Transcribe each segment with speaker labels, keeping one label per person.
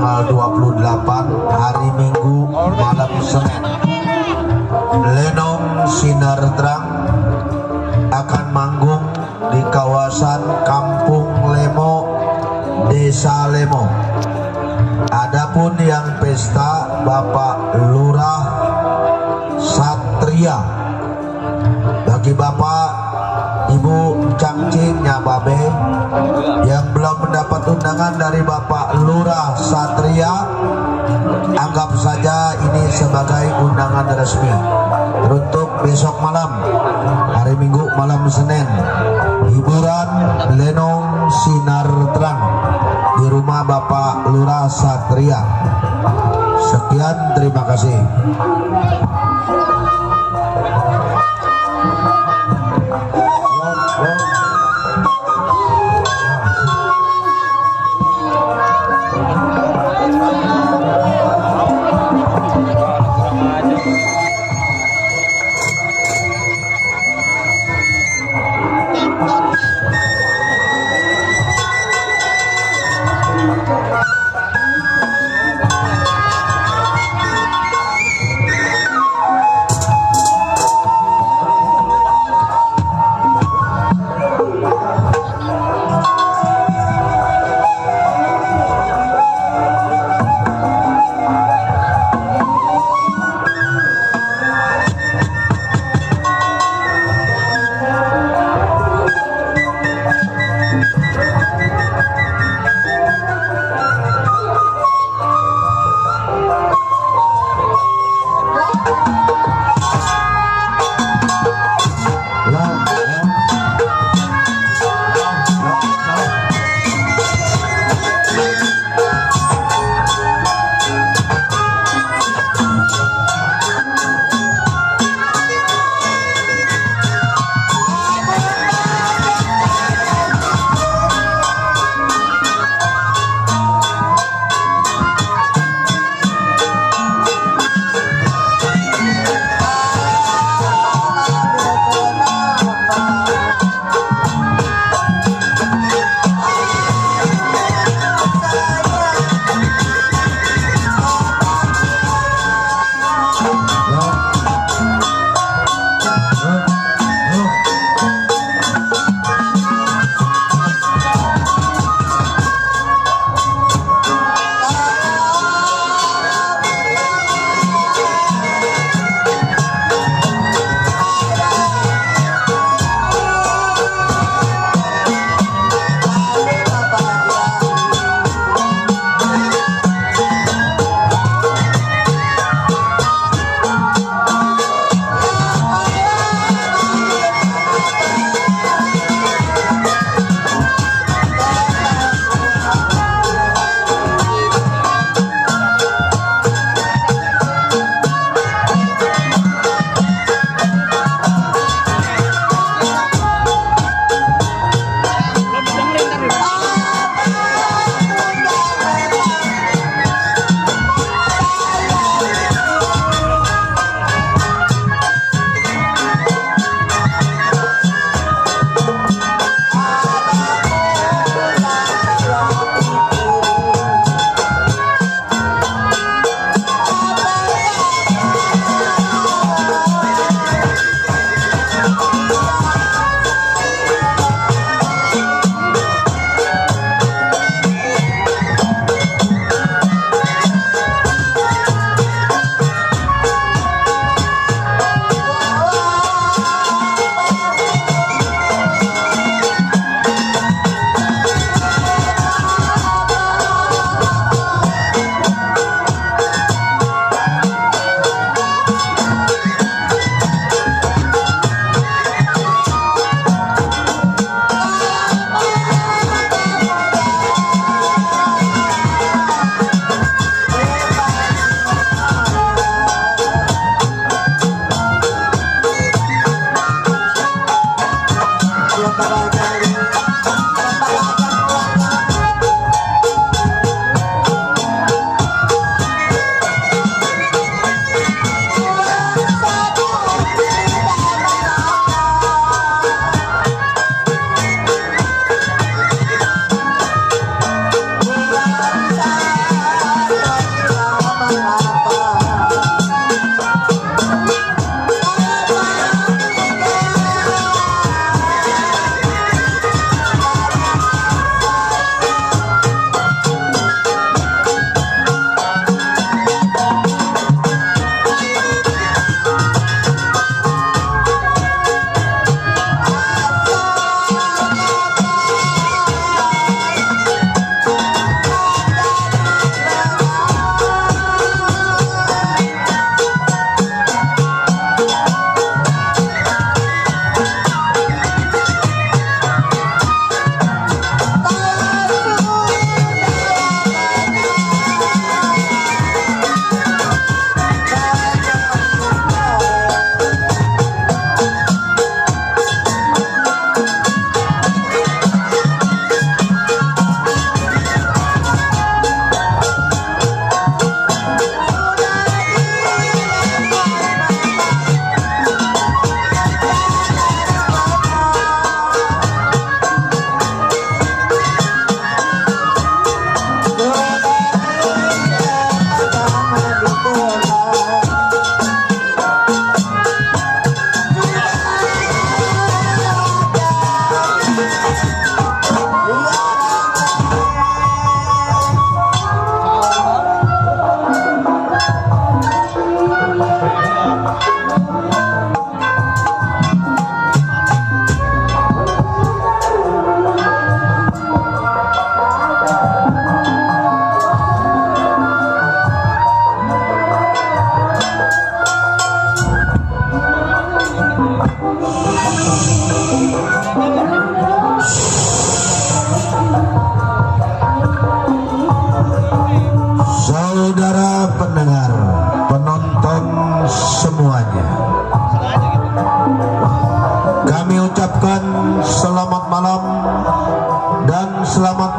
Speaker 1: tanggal 28 hari Minggu malam Senin. Lenong Sinar Terang akan manggung di kawasan Kampung Lemo, Desa Lemo. Adapun yang pesta Bapak Lurah Satria, bagi Bapak Ibu Cangcingnya Babe yang belum mendapat undangan dari Bapak Lurah Satria, anggap saja ini sebagai undangan resmi. Untuk besok malam hari Minggu malam Senin, hiburan Lenong Sinar Terang di rumah Bapak Lurah Satria. Sekian, terima kasih.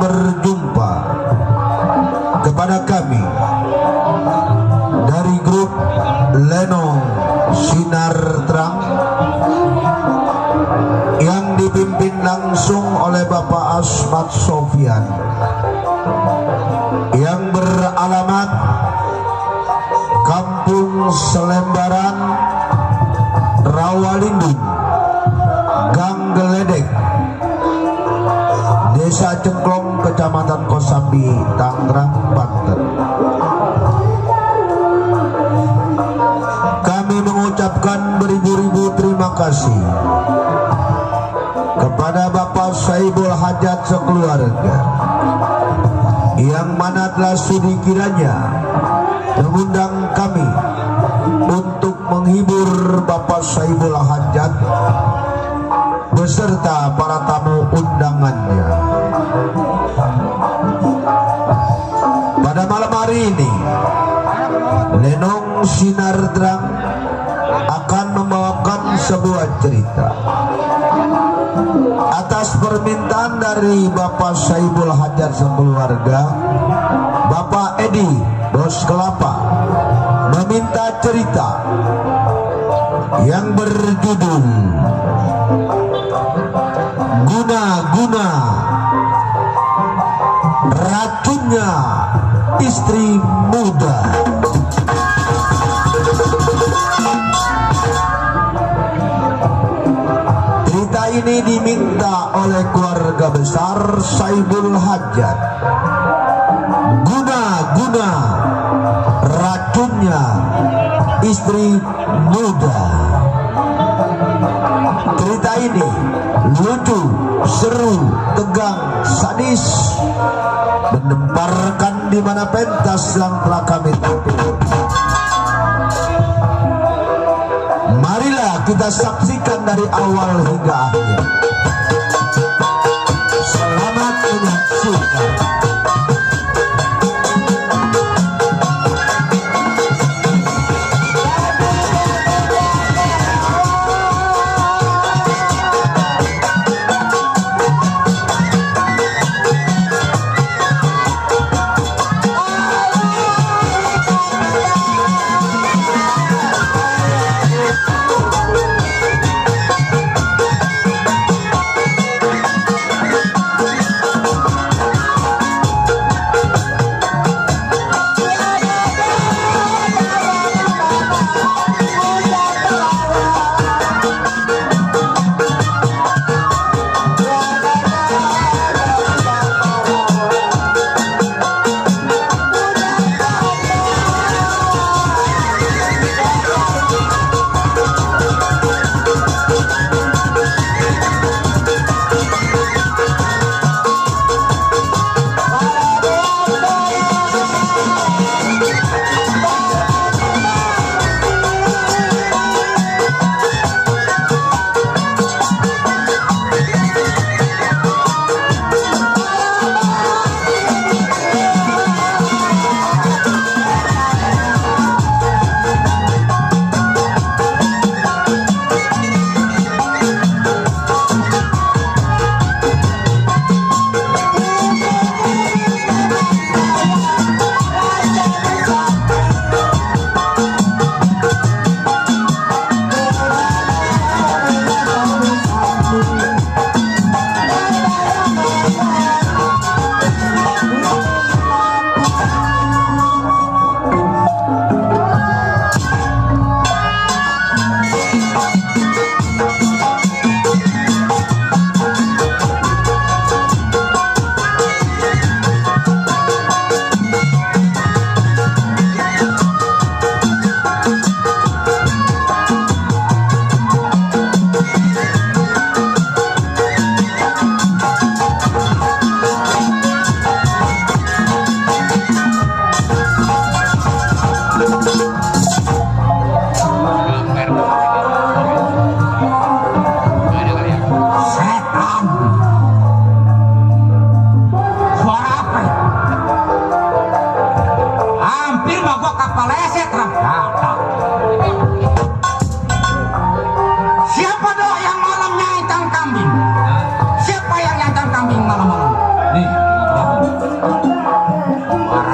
Speaker 1: berjumpa kepada kami dari grup Lenong Sinar Terang yang dipimpin langsung oleh Bapak Asmat Sofyan yang beralamat Kampung Selembaran, Rawalindung, Gang Geledek, Desa Cengklong, Kecamatan Kosambi, Tangerang, Banten. Kami mengucapkan beribu-ribu terima kasih kepada Bapak Saibul Hajat sekeluarga yang mana telah sudi kiranya mengundang kami untuk menghibur Bapak Saibul Hajat beserta para tamu undangannya. Pada malam hari ini Lenong Sinar Terang akan membawakan sebuah cerita atas permintaan dari Bapak Saibul Hajat sekeluarga. Bapak Edi Bos Kelapa meminta cerita yang berjudul Guna-Guna Racunnya Istri Muda. Cerita ini diminta oleh keluarga besar Saibul Hajat. Guna-guna racunnya istri muda. Cerita ini lucu, seru, tegang, sadis, mendemparkan di mana pentas yang telah kami tampilkan. Marilah kita saksikan dari awal hingga akhir. Selamat menyaksikan.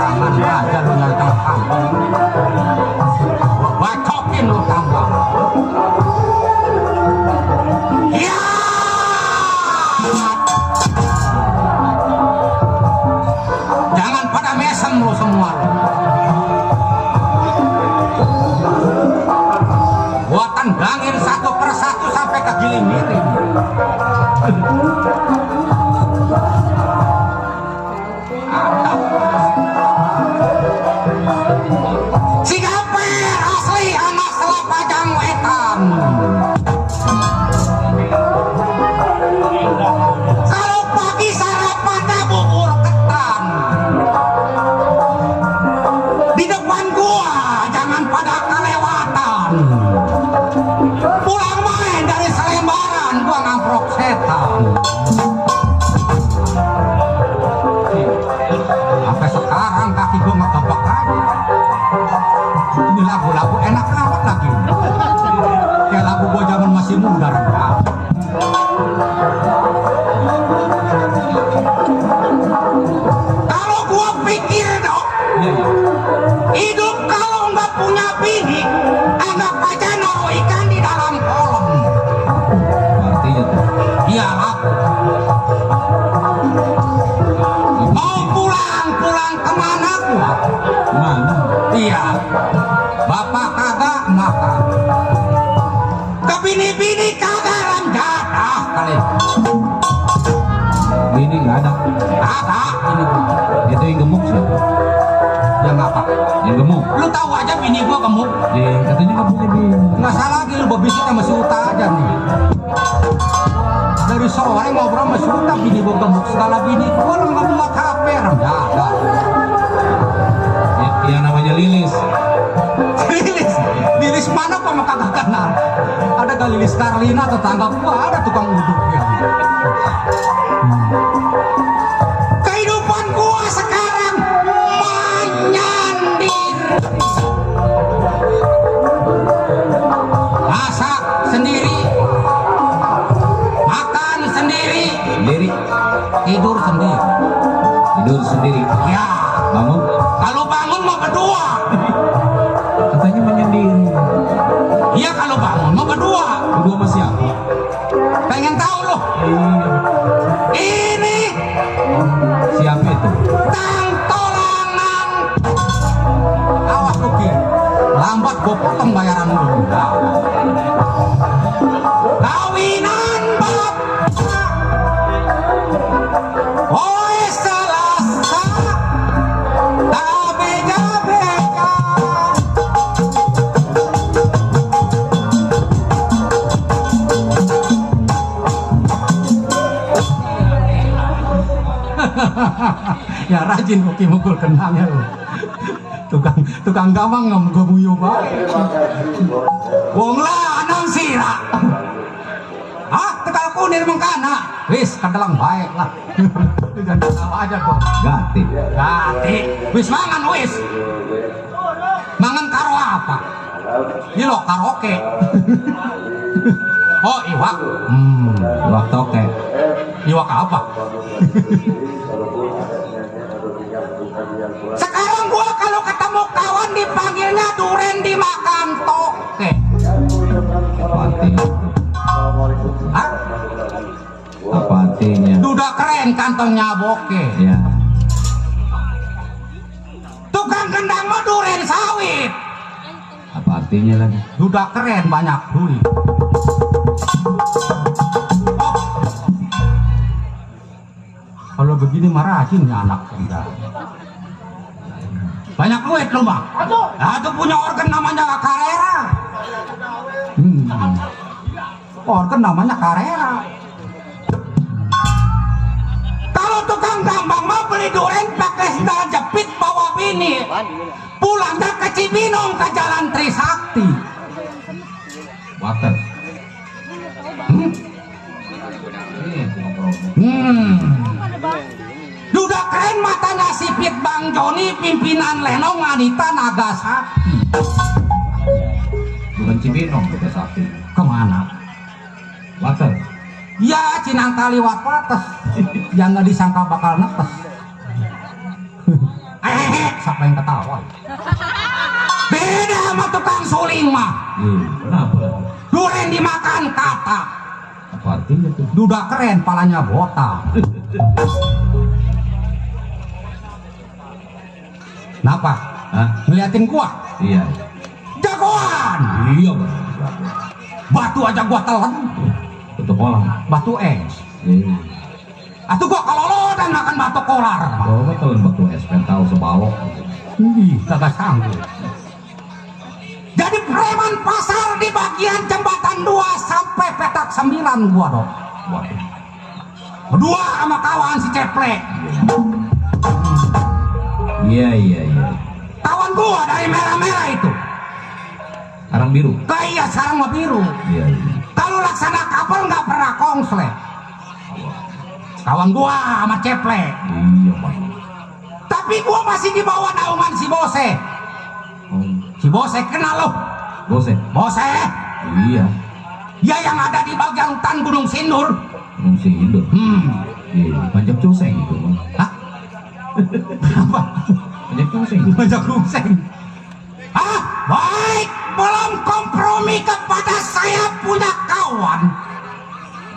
Speaker 2: jangan aja lu nyari tengah kampung. Bacokin lu tambang. Ya, jangan pada mesem lu semua. Gua tendangin satu persatu sampai ke giling miring. Si Gaper asli anak selapajang wetan. Kalau pagi sarapannya bubur ketan. Di depan gua jangan pada kelewatan. Pulang main dari selembaran gua ngamprok setan. Sampai sekarang kaki gua nggak kebak aja. Ini lagu-lagu enak amat lagi. Kayak lagu gua zaman masih muda rendah. Kalau gua pikir dong, hidup kalau nggak punya bini, anggap aja naruh ikan di dalam kolam.
Speaker 1: Artinya tuh.
Speaker 2: Iya aku. Mau pulang kemana gua?
Speaker 1: Mana?
Speaker 2: Iya. Bapak kagak makan. Ke bini-bini kagak lanjadah kali.
Speaker 1: Ini nggak ada.
Speaker 2: Kagak ini gua.
Speaker 1: Itu yang gemuk sih.
Speaker 2: Ya ngapa?
Speaker 1: Yang gemuk.
Speaker 2: Lu tahu aja bini gua gemuk.
Speaker 1: Iya, katanya nggak punya bini.
Speaker 2: Nggak salah lagi lu babisik sama si Uta aja nih. Dari sore ngobrol sama si Uta bini gua gemuk. Segala bini gua lu nggak buat HP rendah.
Speaker 1: Yang namanya Lilis.
Speaker 2: Lilis mana kok mah kagak kenal. Ada gak Lilis Karlina tetangga gua ada tukang uduk ya. Kehidupan gua sekarang menyandir. Masak sendiri, makan sendiri, tidur sendiri.
Speaker 1: Tidur sendiri.
Speaker 2: Ya,
Speaker 1: Bangun.
Speaker 2: kalau bangun mau berdua.
Speaker 1: Katanya menyendiri.
Speaker 2: Iya kalau bangun mau berdua.
Speaker 1: Berdua sama siapa?
Speaker 2: Pengen tahu loh. Ini
Speaker 1: Siapa itu?
Speaker 2: tangtolangan. Awas lu Ki. Lambat gua potong bayaran lu. Kawinan bapak. Oi selasa. Tak bega-bega. Ya rajin mukul kendangnya lo. Tukang gawang nggak mau guyu banget. Wong lanang sira. Ah, Tegal Kunir mengkana. Wis kedelang baik lah. Jangan tahu aja kok.
Speaker 1: Gati.
Speaker 2: Gati. Wis mangan wis. Mangan karo apa? Ini lo karaoke. Oh iwak.
Speaker 1: Iwak toke.
Speaker 2: Iwak apa? Sekarang gua kalau ketemu kawan dipanggilnya duren dimakan toke.
Speaker 1: Apa artinya?
Speaker 2: Hah?
Speaker 1: Apa artinya?
Speaker 2: Duda keren kantongnya boke.
Speaker 1: Ya.
Speaker 2: Tukang kendang mah duren sawit.
Speaker 1: Apa artinya lagi?
Speaker 2: Duda keren banyak duit. Oh. Kalau begini marahin ya anak kendang. Banyak duit lu bang. Aduh punya organ namanya Carrera. Organ namanya Carrera. Kalau tukang tambang mau beli duren pakai sendal jepit bawa bini. Pulang dah ke Cibinong ke Jalan Trisakti.
Speaker 1: Water.
Speaker 2: Duda keren matanya sipit Bang Joni pimpinan Lenong Anita Nagasaki.
Speaker 1: Bukan Cibinong, Nagasaki.
Speaker 2: Kemana?
Speaker 1: Water.
Speaker 2: Ya Cinangka liwat wates. Yang nggak disangka bakal netes. Siapa yang ketawa? Beda sama tukang suling mah.
Speaker 1: Kenapa?
Speaker 2: Duren dimakan kata.
Speaker 1: Apa artinya tuh?
Speaker 2: Duda keren, palanya botak. Kenapa?
Speaker 1: Hah?
Speaker 2: Ngeliatin gua?
Speaker 1: Iya.
Speaker 2: Jagoan.
Speaker 1: Iya bang.
Speaker 2: Batu aja gua telan.
Speaker 1: Betul kolam.
Speaker 2: Batu es.
Speaker 1: Iya.
Speaker 2: Atuh gua kalau lo dan makan batu kolar.
Speaker 1: Kalau betul batu es, pengen tahu sebalok.
Speaker 2: Kagak sanggup. Jadi preman pasar di bagian jembatan 2 sampai petak 9 gua dong.
Speaker 1: Waduh.
Speaker 2: Berdua sama kawan si Ceplek.
Speaker 1: Iya.
Speaker 2: Kawan gua dari merah-merah itu.
Speaker 1: Arang biru.
Speaker 2: Kayak sekarang mah biru.
Speaker 1: Iya.
Speaker 2: Kalau laksana kapal nggak pernah konslet. Kawan gua sama Ceplek.
Speaker 1: Iya bang.
Speaker 2: Tapi gua masih di bawah naungan si Bose. Si Bose kenal lo?
Speaker 1: Bose.
Speaker 2: Bose?
Speaker 1: Iya.
Speaker 2: Ya yang ada di bagian hutan Gunung Sindur.
Speaker 1: Fungsi hidup. Iya. Pajak coseng itu bang.
Speaker 2: Hah? Apa?
Speaker 1: Pajak coseng.
Speaker 2: Pajak coseng. Ah, baik. Belum kompromi kepada saya punya kawan.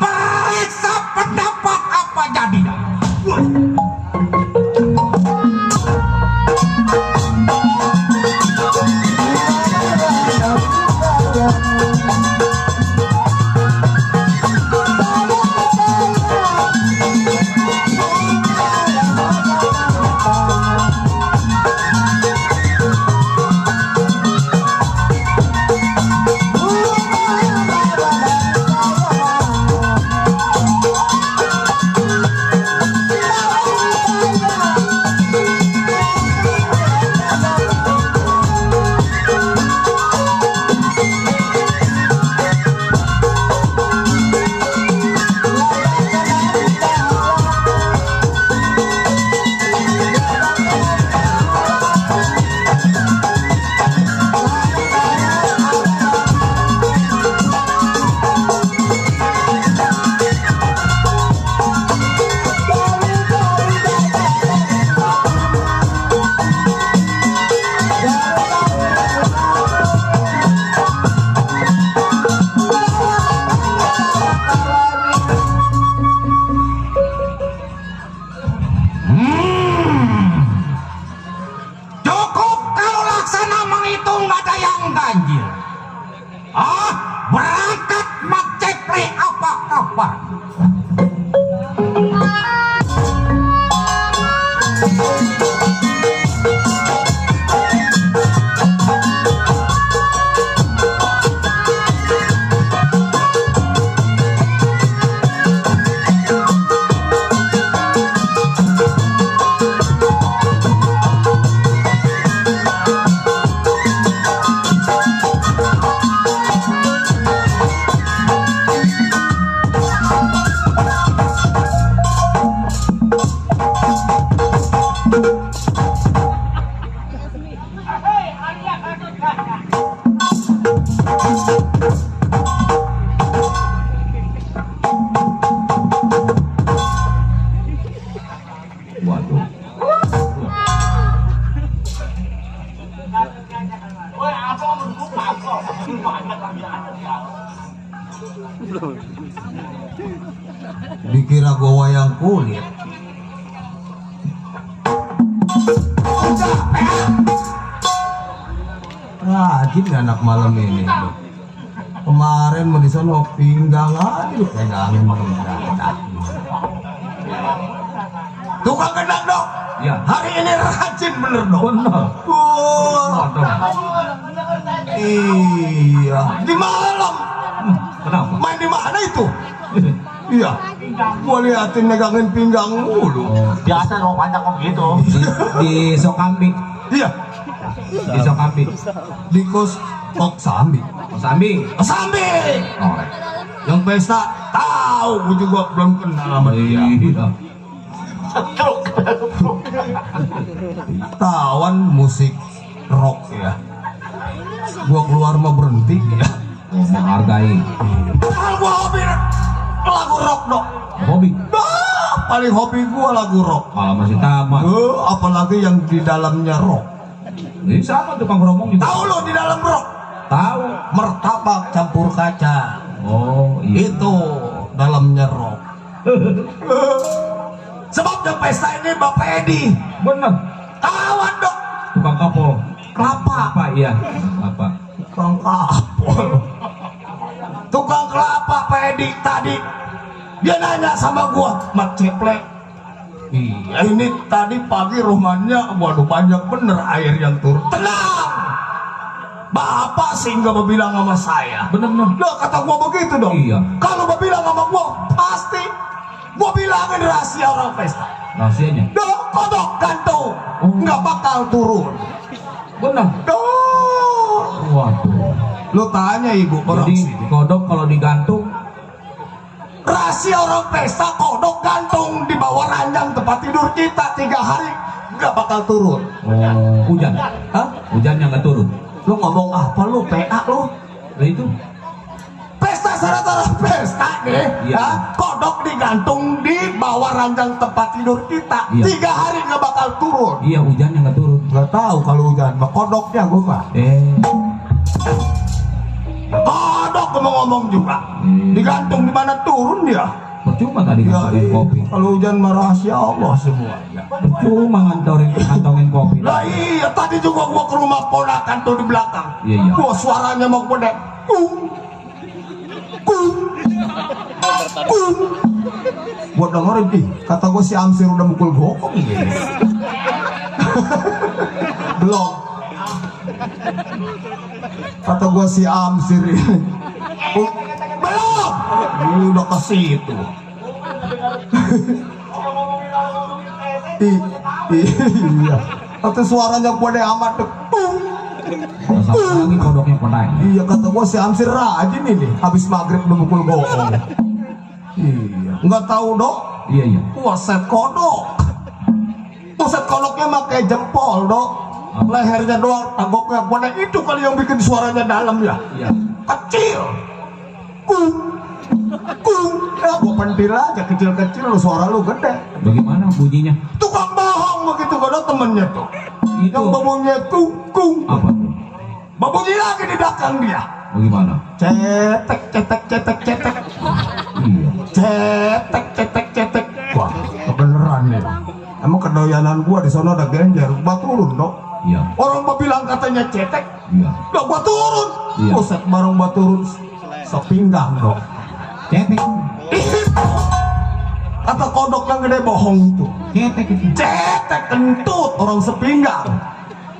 Speaker 2: Periksa pendapat apa jadinya. Cukup kalau laksana menghitung nggak ada yang ganjil. Ah, berangkat mak Ceplek apa kabar?
Speaker 1: Waduh.
Speaker 3: Dikira gua wayang kulit. Rajin anak malam ini. Kemarin mau di sono pinggang aja lu pegangin mendadak. Tukang gendang dong.
Speaker 1: Ya.
Speaker 3: Hari ini rajin bener dong.
Speaker 1: Benar.
Speaker 3: Wah. Iya. Di malam.
Speaker 1: Kenapa?
Speaker 3: Main di mana itu? Iya. Gua liatin megangin pinggang mulu.
Speaker 4: Biasa dong banyak kok gitu.
Speaker 1: Di Sokambi.
Speaker 3: Iya.
Speaker 1: Di Sokambi.
Speaker 3: Di kos Tok Sambi.
Speaker 1: Sambi.
Speaker 3: Sambi.
Speaker 1: Oh.
Speaker 3: Yang pesta tahu, gua juga belum kenal sama dia.
Speaker 1: Iya.
Speaker 3: Tawan musik rock ya. Gua keluar mah berhenti ya.
Speaker 1: Oh, menghargai.
Speaker 3: Padahal gua hobi lagu rock dong.
Speaker 1: Hobi.
Speaker 3: Nah, paling hobi gua lagu rock.
Speaker 2: Malah masih tamat.
Speaker 3: Apalagi yang di dalamnya rock.
Speaker 2: Ini siapa tukang ngomong juga?
Speaker 3: Tahu lo di dalam rock?
Speaker 2: Tahu.
Speaker 3: Martabak campur kacang.
Speaker 2: Oh iya.
Speaker 3: Itu dalamnya rock. Sebabnya pesta ini Bapak Edi
Speaker 2: Bener.
Speaker 3: kawan dok.
Speaker 2: Tukang kapol.
Speaker 3: Kelapa.
Speaker 2: Apa iya? Apa?
Speaker 3: Tukang kapol. Tukang kelapa Pak Edi tadi dia nanya sama gua, Mat Ceplek. Iya ini tadi pagi rumahnya waduh banyak bener air yang turun. Tenang. Bapak sih nggak mau bilang sama saya.
Speaker 2: Bener-bener.
Speaker 3: Loh kata gua begitu dong.
Speaker 2: Iya.
Speaker 3: Kalau mau bilang sama gua pasti gua bilangin rahasia orang pesta.
Speaker 2: Rahasianya.
Speaker 3: Duh, kodok gantung nggak bakal turun.
Speaker 2: Bener.
Speaker 3: Duh.
Speaker 2: Waduh.
Speaker 3: Lu tanya ibu orang
Speaker 2: Jadi
Speaker 3: sini.
Speaker 2: kodok kalau digantung.
Speaker 3: Rahasia orang pesta kodok gantung di bawah ranjang tempat tidur kita 3 hari nggak bakal turun.
Speaker 2: Oh, hujan.
Speaker 3: Hah?
Speaker 2: Hujannya nggak turun.
Speaker 3: Lu ngomong apa lu PA lu?
Speaker 2: Nah itu.
Speaker 3: Pesta syarat pesta nih,
Speaker 2: Iya.
Speaker 3: ya, kodok digantung di bawah ranjang tempat tidur kita.
Speaker 2: Iya.
Speaker 3: 3 hari nggak bakal turun.
Speaker 2: Iya hujannya nggak turun.
Speaker 3: Nggak tahu kalau hujan, mah kodoknya gue mah. Kodok gue mau ngomong juga. Digantung di mana turun dia.
Speaker 2: Percuma tadi
Speaker 3: Ya,
Speaker 2: ngantongin kopi.
Speaker 3: kalau hujan mah rahasia Allah semua.
Speaker 2: Percuma ngantongin kopi.
Speaker 3: Lah iya tadi juga gua ke rumah ponakan tuh di belakang.
Speaker 2: Iya, iya.
Speaker 3: Gua suaranya mau gede. Kung. Kung. Kung. Gua dengerin ih, kata gua si Amsir udah mukul gokong gini. Belum. Kata gua si Amsir ini. Belum. Ini udah ke situ. Iya. Kata suaranya gede amat dek.
Speaker 2: Lagi kodoknya penai.
Speaker 3: Iya kata gua si Amsir rajin ini habis maghrib udah mukul gokong. Iya. Nggak tahu dok.
Speaker 2: Iya iya.
Speaker 3: Set kodok. Set kodoknya pakai jempol dok. Lehernya doang, tanggoknya gede itu kali yang bikin suaranya dalam ya.
Speaker 2: Iya.
Speaker 3: Kecil. Kung. Kung. Ya gua pentil aja kecil-kecil lu suara lu gede.
Speaker 2: Bagaimana bunyinya?
Speaker 3: Tukang bohong begitu gak ada temennya tuh.
Speaker 2: Itu.
Speaker 3: Yang babonnya kung kung.
Speaker 2: Apa tuh?
Speaker 3: Babonnya lagi di belakang dia.
Speaker 2: Bagaimana?
Speaker 3: Cetek cetek cetek cetek.
Speaker 2: Iya.
Speaker 3: Cetek cetek cetek. Wah, kebeneran nih. Emang kedoyanan gua di sana ada genjer, gua turun dong.
Speaker 2: Iya.
Speaker 3: Orang mau bilang katanya cetek,
Speaker 2: Iya.
Speaker 3: gak gua turun.
Speaker 2: Iya.
Speaker 3: Buset bareng gua turun sepinggang dong.
Speaker 2: Cetek.
Speaker 3: Kata kodok yang gede bohong itu.
Speaker 2: Cetek itu.
Speaker 3: Cetek kentut orang sepinggang.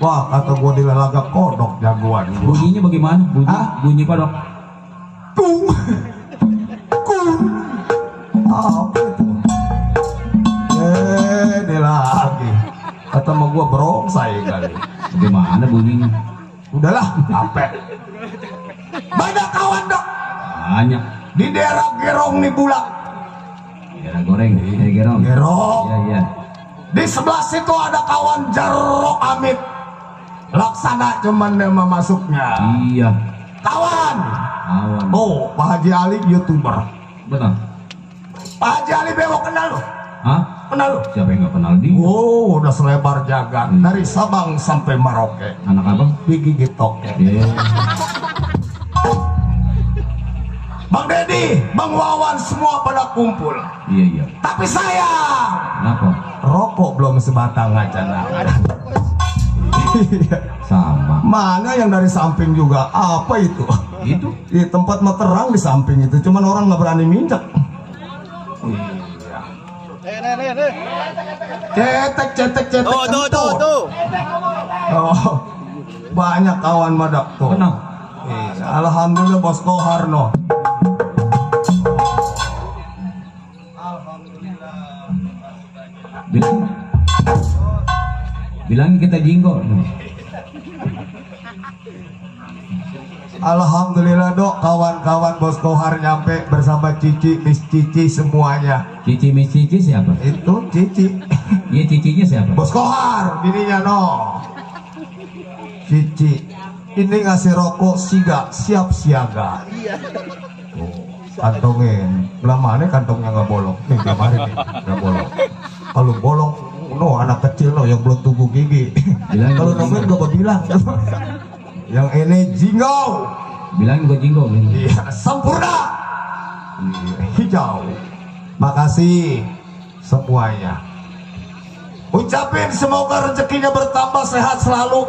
Speaker 3: Wah kata gua dilagak kodok jagoan gua.
Speaker 2: Bunyinya bagaimana?
Speaker 3: Hah?
Speaker 2: Bunyi kodok.
Speaker 3: Kung kung apa itu? Dia lagi kata sama gua berongsai kali.
Speaker 2: Bagaimana bunyinya?
Speaker 3: Udahlah capek. Banyak kawan dok
Speaker 2: Banyak.
Speaker 3: di daerah Gerong nih Bulak.
Speaker 2: Ya goreng. Ya gerong.
Speaker 3: Gerong.
Speaker 2: Iya iya.
Speaker 3: Di sebelah situ ada kawan Jarro Amit. Laksana cuman nama masuknya.
Speaker 2: Iya.
Speaker 3: Kawan.
Speaker 2: Awan.
Speaker 3: Oh Pak Haji Ali YouTuber.
Speaker 2: Betul.
Speaker 3: Pak Haji Ali Bewok kenal lo?
Speaker 2: Hah?
Speaker 3: Kenal lo?
Speaker 2: Siapa yang nggak kenal dia?
Speaker 3: Oh, udah selebar jagat dari Sabang sampai Merauke.
Speaker 2: Anak abang?
Speaker 3: Gigi toke.
Speaker 2: Iya.
Speaker 3: Bang Dedi, Bang Wawan semua pada kumpul.
Speaker 2: Iya iya.
Speaker 3: Tapi saya
Speaker 2: Kenapa?
Speaker 3: rokok belum sebatang aja.
Speaker 2: Sama.
Speaker 3: Mana yang dari samping juga? Apa itu?
Speaker 2: Itu?
Speaker 3: Di tempat mah terang di samping itu, cuman orang nggak berani minjak. Cetek cetek cetek. Tuh. Oh, banyak kawan madak tuh.
Speaker 2: Kenal?
Speaker 3: Iya, alhamdulillah Bos Koharno.
Speaker 2: Bilangin kita jinggo.
Speaker 3: Alhamdulillah dok, kawan-kawan Bos Kohar nyampe bersama Cici, Miss Cici semuanya.
Speaker 2: Cici Miss Cici siapa?
Speaker 3: Itu Cici.
Speaker 2: Iya cicinya siapa?
Speaker 3: Bos Kohar, bininya no. Cici, ini ngasih rokok siga, siap siaga.
Speaker 1: Kantongin, belah mana kantongnya nggak bolong? Nih kemarin nih, nggak bolong. Kalau bolong, no anak kecil no yang belum tumbuh gigi. Kalau namanya gak bilang. Yang ini jingo.
Speaker 2: Bilang gue jinggo.
Speaker 1: Iya, sempurna. Hijau. Makasih semuanya. Ucapin semoga rezekinya bertambah, sehat selalu,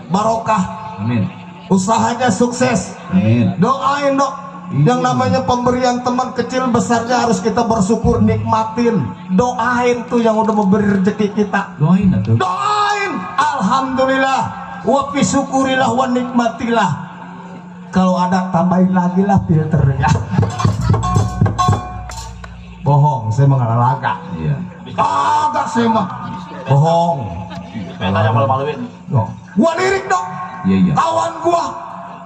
Speaker 1: barokah.
Speaker 2: Amin.
Speaker 1: Usahanya sukses.
Speaker 2: Amin.
Speaker 1: Doain dok. Yang namanya pemberian teman kecil besarnya harus kita bersyukur, nikmatin. Doain tuh yang udah memberi rezeki kita.
Speaker 2: Doain atuh.
Speaker 1: Doain. Alhamdulillah. Wa syukurilah wa nikmatilah. Kalau ada tambahin lagi lah filternya. Bohong, saya mengalalaga.
Speaker 2: Iya.
Speaker 1: Agak saya mah. Bohong.
Speaker 4: Penanya malu-maluin.
Speaker 1: No. Gua lirik dong.
Speaker 2: Iya iya.
Speaker 1: Kawan gua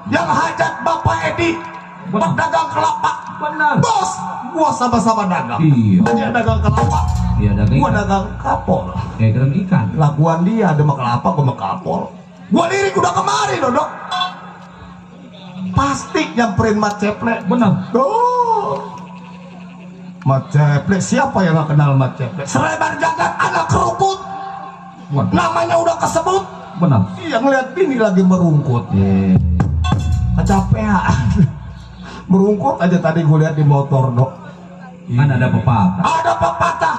Speaker 1: yang hajat Bapak Edi, pedagang kelapa.
Speaker 2: Benar.
Speaker 1: Bos, gua sama-sama dagang.
Speaker 2: Iya.
Speaker 1: Dia dagang kelapa,
Speaker 2: Iya dagang.
Speaker 1: gua dagang kapol.
Speaker 2: Dagang ikan.
Speaker 1: Lakuan dia ada mah kelapa, gua mah kapol. Gua lirik udah kemari loh dok. Pasti nyamperin Mat Ceple.
Speaker 2: Benar.
Speaker 1: Tuh. Mat Ceple, siapa yang gak kenal Mat Ceple? Selebar jagat anak kerukut.
Speaker 2: Waduh.
Speaker 1: Namanya udah kesebut.
Speaker 2: Benar.
Speaker 1: Iya ngeliat bini lagi merungkut.
Speaker 2: Iya.
Speaker 1: Kecapean. Merungkut aja tadi gue lihat di motor dok.
Speaker 2: Kan ada pepatah.
Speaker 1: Ada pepatah.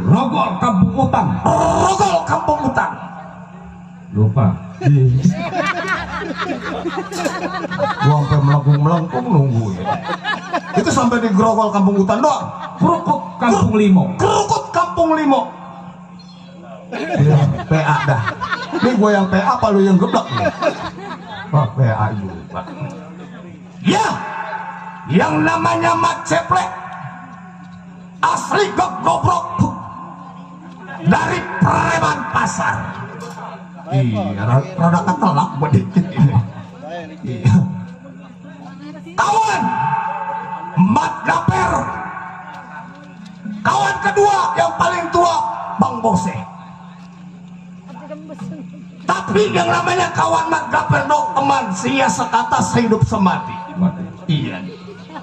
Speaker 2: Rogol kampung utang.
Speaker 1: Rogol kampung utang.
Speaker 2: Lupa.
Speaker 1: Gua sampai melengkung nunggu ya. Itu sampai di Grogol kampung utang doang.
Speaker 2: Kerukut kampung limo.
Speaker 1: Kerukut kampung limo. Ya, PA dah. Ini gue yang PA apa lu yang geblek nih? Oh, PA juga. Ya, yang namanya Mat Ceple asli gobrok dari preman pasar. Iya, rada ketelak sedikit ini. Iya. Kawan Mat Gaper. Kawan kedua yang paling tua Bang Bose. Tapi yang namanya kawan Mat Gaper dok, teman sia sekata sehidup semati. Iya.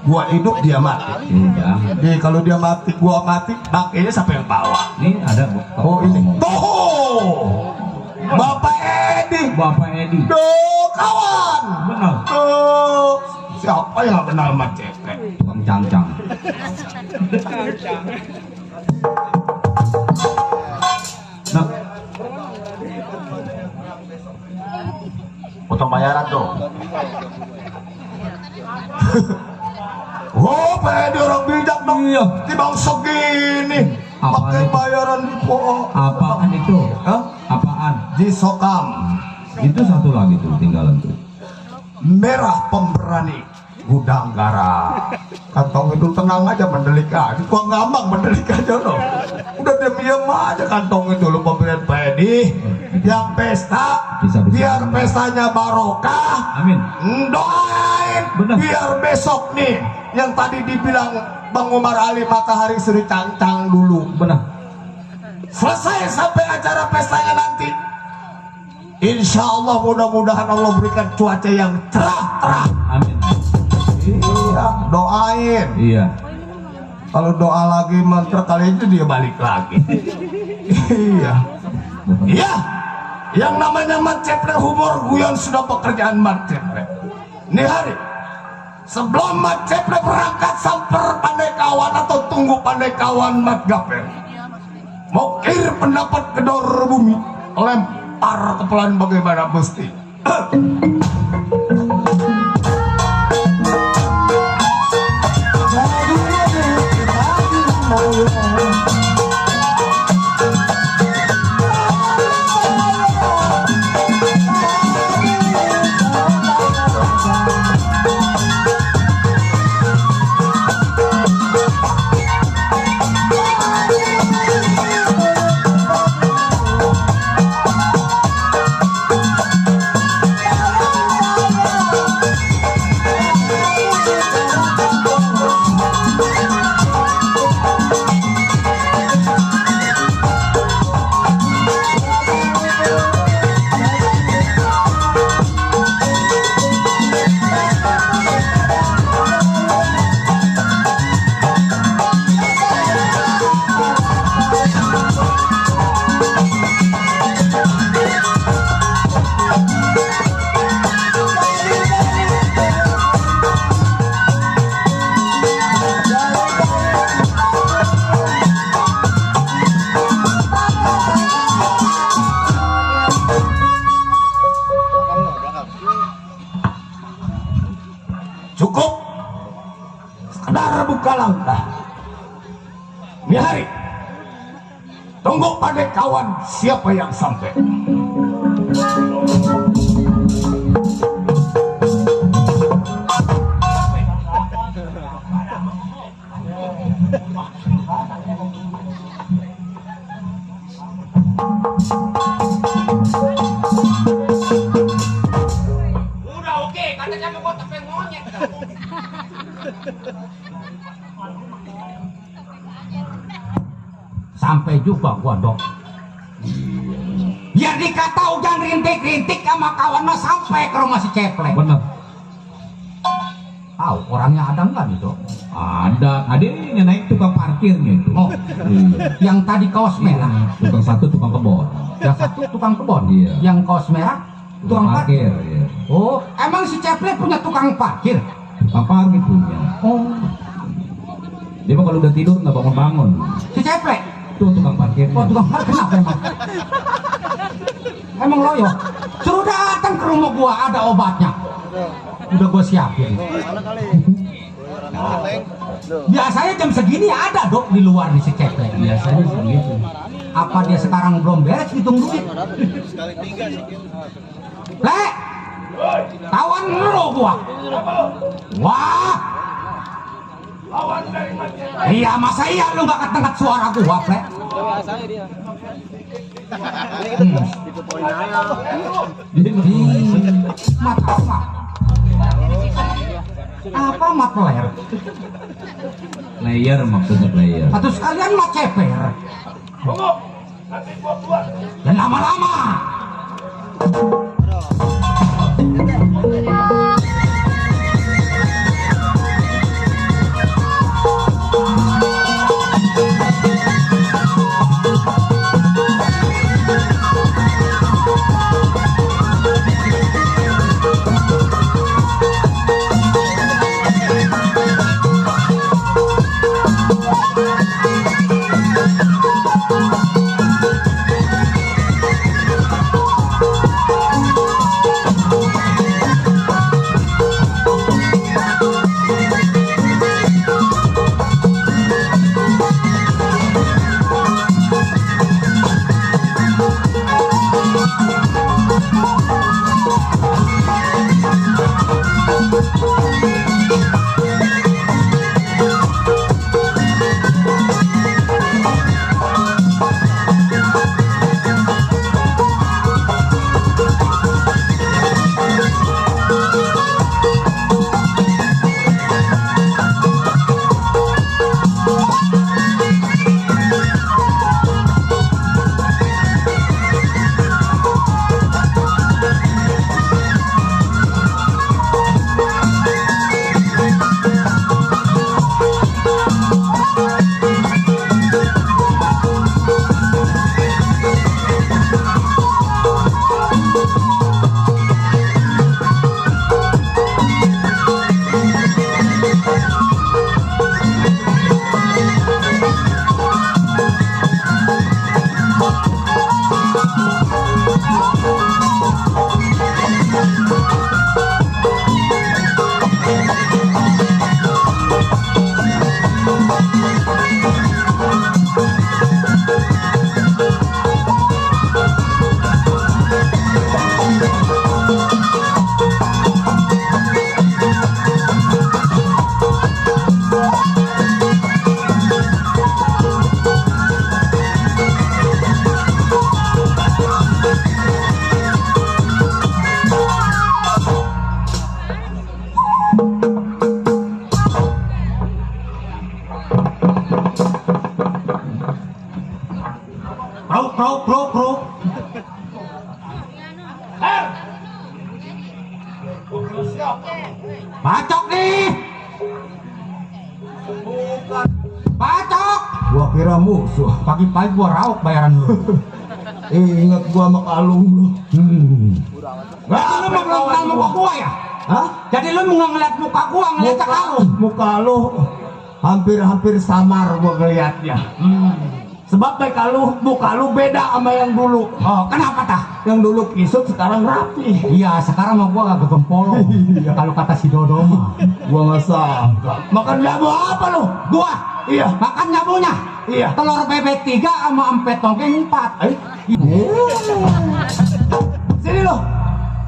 Speaker 1: Gua hidup dia mati.
Speaker 2: Jangan.
Speaker 1: Jadi kalau dia mati, gua mati, makanya siapa yang bawa?
Speaker 2: Ini ada.
Speaker 1: Oh ini. Tuh. Bapak Edi.
Speaker 2: Bapak Edi.
Speaker 1: Tuh kawan.
Speaker 2: Benar.
Speaker 1: Tuh. Siapa yang gak kenal Mat Ceple?
Speaker 2: Tukang cangcang. Nah,
Speaker 4: Potong bayaran tuh.
Speaker 1: Oh, Pak Edi orang bijak dong.
Speaker 2: Iya.
Speaker 1: Timbang segini.
Speaker 2: Apaan
Speaker 1: Pakai
Speaker 2: itu?
Speaker 1: bayaran di po.
Speaker 2: apaan itu?
Speaker 1: Hah?
Speaker 2: Apaan?
Speaker 1: Di Sokam.
Speaker 2: Itu satu lagi tuh tinggalan tuh.
Speaker 1: Merah pemberani gudang garam. Kantong itu tenang aja mendelik aja. Gua ngambang mendelik aja loh. Udah diam aja kantong itu lo pemberian Pak Edi. Yang pesta
Speaker 2: Bisa-bisa
Speaker 1: biar
Speaker 2: benar.
Speaker 1: pestanya barokah.
Speaker 2: Amin.
Speaker 1: Doain
Speaker 2: Benar.
Speaker 1: biar besok nih yang tadi dibilang Bang Umar Ali matahari suri cangcang dulu.
Speaker 2: Benar.
Speaker 1: Selesai sampai acara pestanya nanti. Insya Allah mudah-mudahan Allah berikan cuaca yang cerah.
Speaker 2: Amin.
Speaker 1: Iya, doain.
Speaker 2: Iya.
Speaker 1: Kalau doa lagi mantra kali itu dia balik lagi. Iya. Iya. Yang namanya Mat Ceple humor guyon sudah pekerjaan Mat Ceple. Nih hari sebelum Mat Ceple berangkat samper pandai kawan atau tunggu pandai kawan Mat Gaper. Mokir pendapat kedor bumi, lempar kepelan bagaimana mesti. langkah. Ini hari tunggu pada kawan siapa yang sampai.
Speaker 3: Udah oke, katanya mau kotak yang monyet.
Speaker 2: Sampai juga gua dok. Ya dikata hujan rintik-rintik sama kawan mah sampai ke rumah si Ceplek.
Speaker 5: Bener.
Speaker 2: Tahu orangnya ada nggak nih dok?
Speaker 5: Ada. Adanya naik tukang parkirnya itu.
Speaker 2: Oh, yang tadi kaos merah.
Speaker 5: Tukang satu tukang kebon.
Speaker 2: Yang satu tukang kebon.
Speaker 5: Iya.
Speaker 2: Yang kaos merah tukang parkir.
Speaker 5: Iya.
Speaker 2: Oh, emang si Ceplek punya tukang parkir?
Speaker 5: Tukang parkir punya.
Speaker 2: Oh,
Speaker 5: Dia mah kalau udah tidur nggak bangun-bangun.
Speaker 2: si Ceplek.
Speaker 5: Itu tukang parkirnya.
Speaker 2: Oh, tukang parkir kenapa emang? Emang loyo? Suruh datang ke rumah gua, ada obatnya. Udah gua siapin. Biasanya jam segini ada dok di luar nih si Ceplek. Biasanya segitu. Apa dia sekarang belum beres hitung duit? Le, tawan lu gua. Wah, iya masa iya lu nggak kedengat suara gua, Ple? Mat apa? Apa mat player?
Speaker 5: Player maksudnya player.
Speaker 2: Atau sekalian mat ceper? Dan lama-lama. Bro. Bacok nih. Bacok.
Speaker 1: Gua kira musuh.
Speaker 2: Pagi-pagi gua rauk bayaran lu.
Speaker 1: Ingat gua sama kalung lu.
Speaker 2: Jadi lu mau ngeliat muka gua ya?
Speaker 1: Hah?
Speaker 2: Jadi lu mau ngeliat muka gua, ngeliat kalung?
Speaker 1: Muka lu hampir samar gua ngeliatnya.
Speaker 3: Sebab baik lu muka lu beda sama yang dulu.
Speaker 2: Oh, kenapa tah?
Speaker 3: Yang dulu kisut sekarang rapi.
Speaker 2: Iya, sekarang mah gua agak gempol. Kalau kata si Dodo mah.
Speaker 3: Gua nggak sangka. Makan jamu apa lu?
Speaker 2: Gua
Speaker 3: Iya.
Speaker 2: makan jamunya.
Speaker 3: Iya.
Speaker 2: Telur bebek 3 sama empet tongkeng 4.
Speaker 3: Sini lo.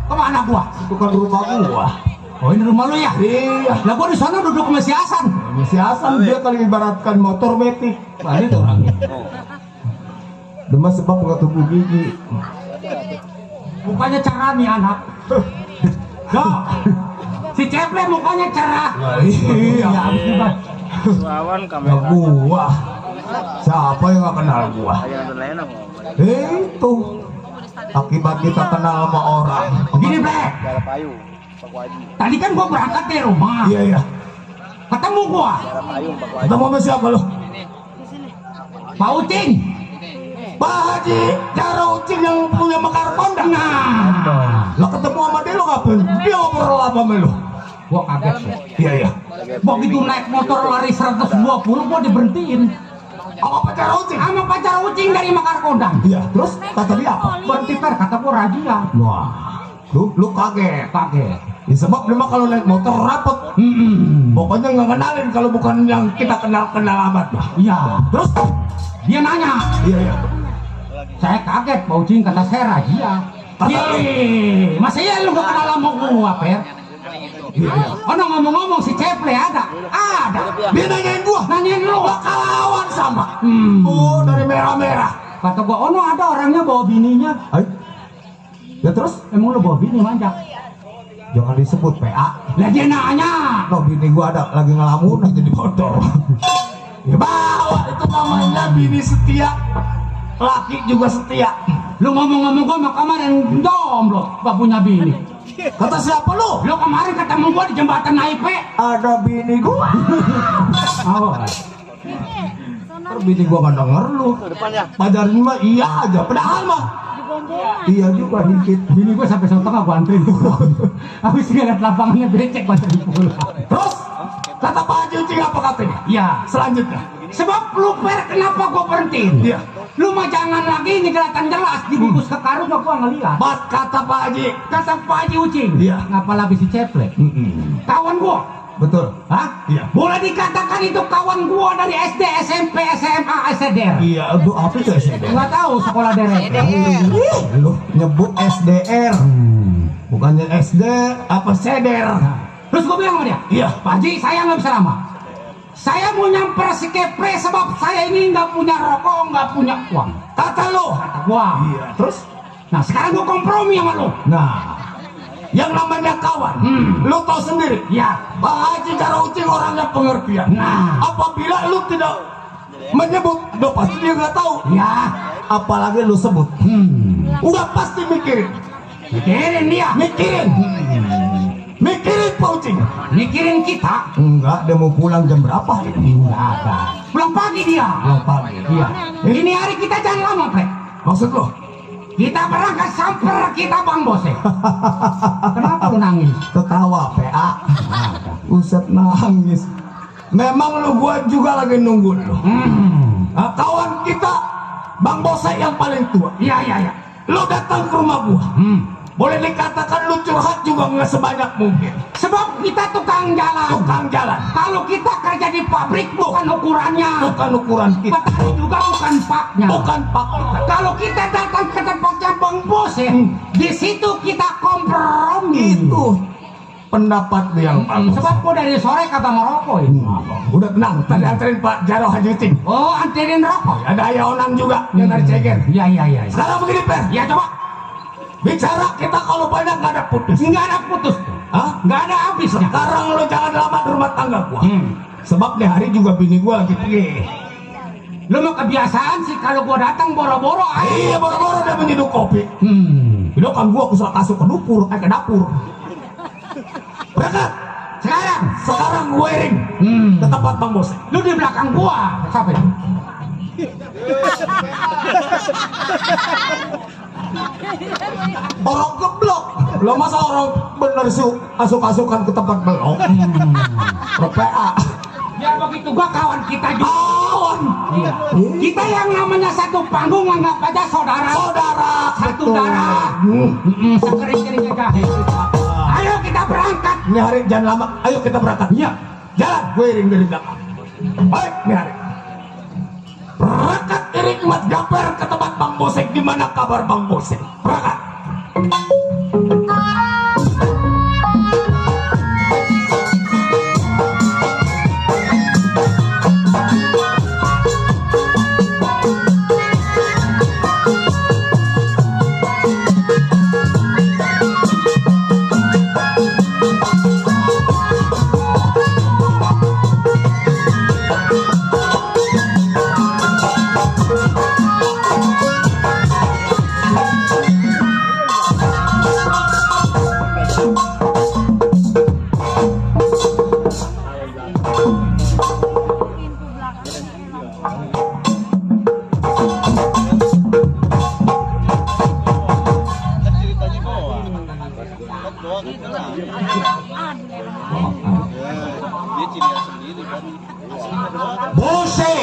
Speaker 2: Kemana gua?
Speaker 3: Itu kan rumah gua.
Speaker 2: Oh, ini rumah lu ya?
Speaker 3: Iya.
Speaker 2: Lah gua di sana duduk sama si Hasan.
Speaker 3: Si Hasan dia kali ibaratkan motor metik. Nah, ini tuh orangnya. Demas sebab nggak tumbuh gigi.
Speaker 2: Mukanya cerah nih anak. Go. Si Ceple mukanya cerah.
Speaker 3: Nah, iya.
Speaker 2: Ya,
Speaker 6: Lawan
Speaker 3: Ya
Speaker 6: kamera.
Speaker 3: gua. Siapa yang nggak kenal gua? Itu. Akibat kita kenal sama orang.
Speaker 2: Gini, Black.
Speaker 6: Cara payung, Pak Waji.
Speaker 2: Tadi kan gua berangkat dari rumah.
Speaker 3: Iya iya.
Speaker 2: Ketemu gua.
Speaker 6: Cara payung, Pak Waji.
Speaker 3: Ketemu sama siapa lu?
Speaker 2: Pak Ucing.
Speaker 3: Pak Haji Jaro Ucing yang punya mekar kondang.
Speaker 2: Nah,
Speaker 3: Lah ketemu sama dia lu ngapain? Dia ngobrol apa sama lu?
Speaker 2: gua kaget sih.
Speaker 3: Iya iya.
Speaker 2: Begitu naik motor lari 120, gua diberhentiin.
Speaker 3: Apa pacar Ucing?
Speaker 2: Sama pacar Ucing dari Mekar Kondang.
Speaker 3: Iya. Terus kata dia apa?
Speaker 2: Berhenti per, kata gua razia.
Speaker 3: Wah. Lu kaget.
Speaker 2: Kaget.
Speaker 3: Ya, sebab dia mah kalau naik motor rapet. Pokoknya nggak kenalin kalau bukan yang kita kenal amat lah.
Speaker 2: Iya.
Speaker 3: Terus?
Speaker 2: Dia nanya.
Speaker 3: Iya iya.
Speaker 2: Saya kaget, Pak Ucing kata saya razia.
Speaker 3: Kata
Speaker 2: Yeay, masa ya lu gak kenal sama gua, Per?
Speaker 3: Iya iya.
Speaker 2: Ono ngomong-ngomong si Ceple ada? Ada.
Speaker 3: Dia nanyain gua.
Speaker 2: Nanyain lu.
Speaker 3: Kawan sama.
Speaker 2: Hmm.
Speaker 3: Oh dari merah-merah.
Speaker 2: Kata gua, Ono ada orangnya bawa bininya.
Speaker 3: Ay. Ya terus?
Speaker 2: Emang lu bawa bini manjak?
Speaker 3: Jangan disebut PA.
Speaker 2: Lah dia nanya.
Speaker 3: No bini gua ada lagi ngelamun aja di motor. Ya bawa itu namanya bini setia. Laki juga setia.
Speaker 2: Lu ngomong-ngomong gua mah kemarin jomblo, gak punya bini.
Speaker 3: Kata siapa lu?
Speaker 2: Lu kemarin ketemu gua di jembatan naik
Speaker 3: Ada bini gua.
Speaker 2: Awas.
Speaker 3: Ntar bini gua gak denger lu.
Speaker 6: Depannya.
Speaker 3: Pajarin mah iya aja. Padahal mah iya juga dikit.
Speaker 2: Bini gua sampai setengah gua anterin pulang. Habis ngeliat lapangannya becek gua anterin pulang.
Speaker 3: Terus kata Pak Haji Ucing apa katanya?
Speaker 2: Ya,
Speaker 3: Selanjutnya.
Speaker 2: sebab lu Per kenapa gua berhentiin?
Speaker 3: Iya.
Speaker 2: Lu mah jangan lagi ini kelihatan jelas dibungkus ke karung gua ngeliat.
Speaker 3: Bat kata Pak Haji.
Speaker 2: Kata Pak Haji Ucing.
Speaker 3: Iya.
Speaker 2: Ngapa lagi si Ceple? Kawan gua.
Speaker 3: Betul.
Speaker 2: Hah?
Speaker 3: Iya.
Speaker 2: Boleh dikatakan itu kawan gua dari SD, SMP, SMA, SDR.
Speaker 3: Iya, aduh apa itu SDR?
Speaker 2: Nggak tahu sekolah derek.
Speaker 3: Lu nyebut SDR. Bukannya SD apa seder.
Speaker 2: Terus gua bilang sama dia,
Speaker 3: Iya.
Speaker 2: Pak Haji saya nggak bisa lama. Saya mau nyamper si Kepre sebab saya ini nggak punya rokok, nggak punya uang.
Speaker 3: Kata lu.
Speaker 2: Kata gua.
Speaker 3: Iya. Terus?
Speaker 2: Nah sekarang gua kompromi sama lu.
Speaker 3: Nah, yang namanya kawan, lu tahu sendiri.
Speaker 2: Ya.
Speaker 3: Pak Haji Jaro Ucing orangnya pengertian.
Speaker 2: Nah.
Speaker 3: Apabila lu tidak menyebut, udah pasti dia nggak tahu.
Speaker 2: Ya.
Speaker 3: Apalagi lu sebut, udah pasti mikirin,
Speaker 2: Mikirin dia.
Speaker 3: mikirin, mikirin Pak Ucing.
Speaker 2: Mikirin kita.
Speaker 3: Enggak, dia mau pulang jam berapa?
Speaker 2: Enggak ada. Pulang pagi dia.
Speaker 3: Pulang pagi.
Speaker 2: Iya. Ini hari kita jangan lama, Pre.
Speaker 3: Maksud lo?
Speaker 2: Kita berangkat samper kita Bang Bose. Kenapa lu nangis?
Speaker 3: Ketawa PA. Uset nangis. Memang lu gua juga lagi nunggu lu. Nah, kawan kita Bang Bose yang paling tua.
Speaker 2: Iya, iya, iya.
Speaker 3: Lu datang ke rumah gua. Boleh dikatakan lu curhat juga nggak sebanyak mungkin.
Speaker 2: Sebab kita tukang jalan.
Speaker 3: Tukang jalan.
Speaker 2: Kalau kita kerja di pabrik bukan ukurannya.
Speaker 3: Bukan ukuran kita.
Speaker 2: Petani juga bukan paknya.
Speaker 3: Bukan pak kita.
Speaker 2: Kalau kita datang ke tempatnya Bang Bose, di situ kita kompromi.
Speaker 3: Itu pendapat lu yang bagus.
Speaker 2: Sebab gua dari sore kagak merokok ini.
Speaker 3: Udah tenang. Tadi anterin Pak Jaro Haji Ucing.
Speaker 2: Oh, anterin rokok.
Speaker 3: Ada Ayah Onang juga yang dari Ceger.
Speaker 2: Iya, iya, iya.
Speaker 3: Sekarang begini Per.
Speaker 2: Ya coba.
Speaker 3: Bicara kita kalau banyak nggak ada putus.
Speaker 2: Nggak ada putus.
Speaker 3: Hah?
Speaker 2: Nggak ada habisnya.
Speaker 3: Sekarang lu jangan lama di rumah tangga gua. Sebab di hari juga bini gua lagi pergi.
Speaker 2: Lu mah kebiasaan sih kalau gua datang boro-boro aja.
Speaker 3: Iya, boro-boro dia menyeduh kopi.
Speaker 2: Hmm.
Speaker 3: Kan gua kusel kasuk ke dapur, ke dapur. Berangkat. Sekarang gue ring ke tempat Bang Bos.
Speaker 2: Lu di belakang gua. Siapa itu?
Speaker 3: Orang geblok. Lo masa orang bener sih asuk-asukan ke tempat belok. PA.
Speaker 2: Ya begitu gua kawan kita juga. Kawan. Iya. Kita yang namanya satu panggung anggap aja saudara. Saudara. Satu darah. Sekering-keringnya gahe. Ayo kita berangkat.
Speaker 3: Ini hari jangan lama. Ayo kita berangkat.
Speaker 2: Iya.
Speaker 3: Jalan, gue iring dari belakang. Baik, ini hari. Berangkat iring Mat Gaper ke tempat Bang Bosek. Gimana kabar Bang Bosek? Berangkat. Bose,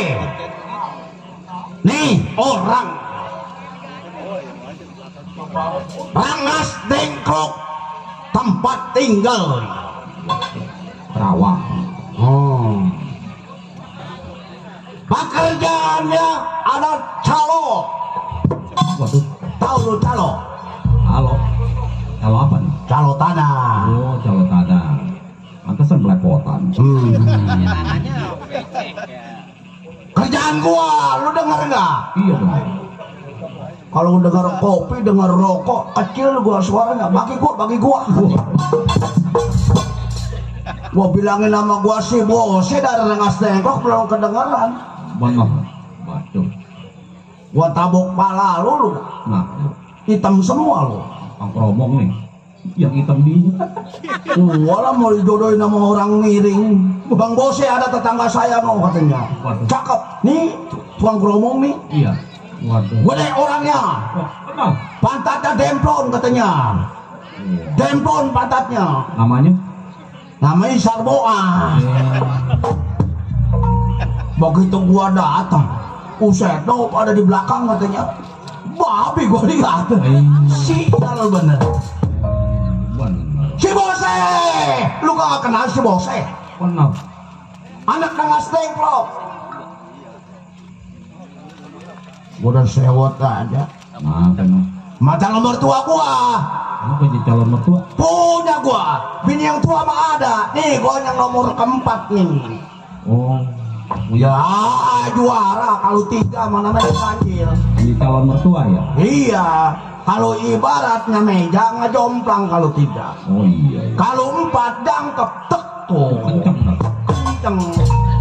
Speaker 3: nih orang Rangas Dengklok tempat tinggal
Speaker 5: Rawang.
Speaker 3: pekerjaannya ada calo.
Speaker 5: Waduh.
Speaker 3: Tahu lu calo?
Speaker 5: Halo. Halo apa nih?
Speaker 3: Calo tanah.
Speaker 5: Oh, calon tanah. Pantesan belepotan.
Speaker 3: Kerjaan gua, lu denger nggak?
Speaker 5: Iya dong.
Speaker 3: Kalau denger kopi, denger rokok, kecil gua suaranya, bagi gua. Gua bilangin nama gua si Bose dari Rengas Dengklok belum kedengeran.
Speaker 5: Benar. Waduh.
Speaker 3: Gua tabok pala lu,
Speaker 5: Nah,
Speaker 3: hitam semua lu.
Speaker 5: Kang Kromong nih. Yang hitam di.
Speaker 3: Walah mau dijodohin sama orang miring. Bang Bose ada tetangga saya mau katanya.
Speaker 5: Waduh.
Speaker 3: Cakep. Nih, tukang keromong nih.
Speaker 5: Iya. Waduh.
Speaker 3: Gede orangnya.
Speaker 5: Oh, kenal.
Speaker 3: Pantatnya demplon katanya. Demplon pantatnya.
Speaker 5: Namanya?
Speaker 3: Namanya Sarboa. Begitu gua datang, Usedo ada di belakang katanya. Babi gua lihat. Sial bener.
Speaker 5: Benar.
Speaker 3: Si Bose, lu gak kenal si Bose?
Speaker 5: Kenal.
Speaker 3: Anak Rengas Dengklok. Gua udah sewot aja.
Speaker 5: Nah, kenal.
Speaker 3: Macam nomor tua gua.
Speaker 5: Kamu jadi calon mertua?
Speaker 3: Punya gua. Bini yang tua mah ada. Nih gua yang nomor keempat nih.
Speaker 5: Oh.
Speaker 3: Ya juara kalau tiga mana namanya panggil.
Speaker 5: Jadi calon mertua ya?
Speaker 3: Iya. Kalau ibaratnya meja ngejomplang kalau tiga.
Speaker 5: Oh iya.
Speaker 3: Kalau empat jangkep tek tuh.
Speaker 5: Kenceng dah.
Speaker 3: Kenceng.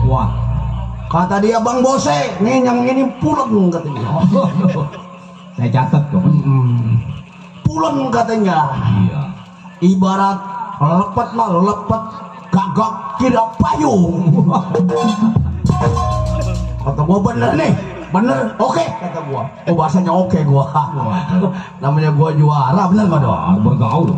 Speaker 5: Wah.
Speaker 3: Kata dia Bang Bose, nih yang ini pulen katanya.
Speaker 5: Saya catat kok.
Speaker 3: Pulen katanya.
Speaker 5: Iya.
Speaker 3: Ibarat lepet mah lepet, gagak kira payung. Kata gua bener nih, bener, oke kata gua. Oh bahasanya oke gua. Namanya gua juara, bener gak dong?
Speaker 5: Bergaul.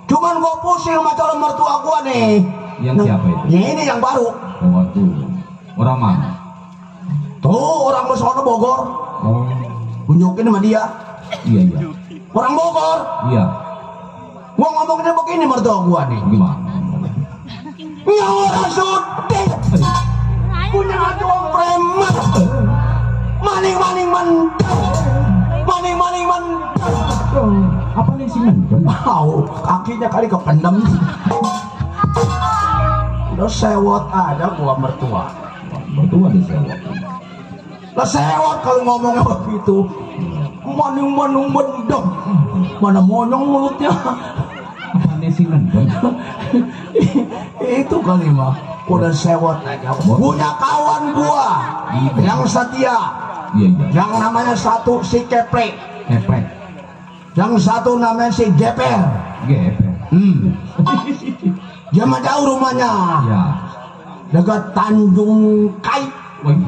Speaker 3: Cuman gua pusing sama calon mertua gua nih.
Speaker 5: Yang siapa itu?
Speaker 3: Ini yang baru.
Speaker 5: Waduh. Orang mana?
Speaker 3: Tuh orang Besono Bogor.
Speaker 5: Oh.
Speaker 3: Tunjukin sama dia.
Speaker 5: Iya iya.
Speaker 3: Orang Bogor.
Speaker 5: Iya.
Speaker 3: Gua ngomongnya begini mertua gua nih.
Speaker 5: Gimana?
Speaker 3: Ya orang syuting. Punya doang preman. Maning mendem. Maning mendem.
Speaker 5: Apa nih sih mendem?
Speaker 3: Tahu kakinya kali kependem. Udah sewot ada gua mertua.
Speaker 5: Mertua deh saya.
Speaker 3: Lah sewot kalau ngomongnya begitu. Maning mendem. Mana monyong mulutnya.
Speaker 5: Apa nih sih mendem?
Speaker 3: Itu kali mah udah sewot aja. Punya kawan gua yang setia.
Speaker 5: Iya iya.
Speaker 3: Yang namanya satu si Keplek.
Speaker 5: Efek.
Speaker 3: Yang satu namanya si Geper.
Speaker 5: Geper.
Speaker 3: Dia mah jauh rumahnya.
Speaker 5: Ya.
Speaker 3: Dekat Tanjung Kait.
Speaker 5: Wih.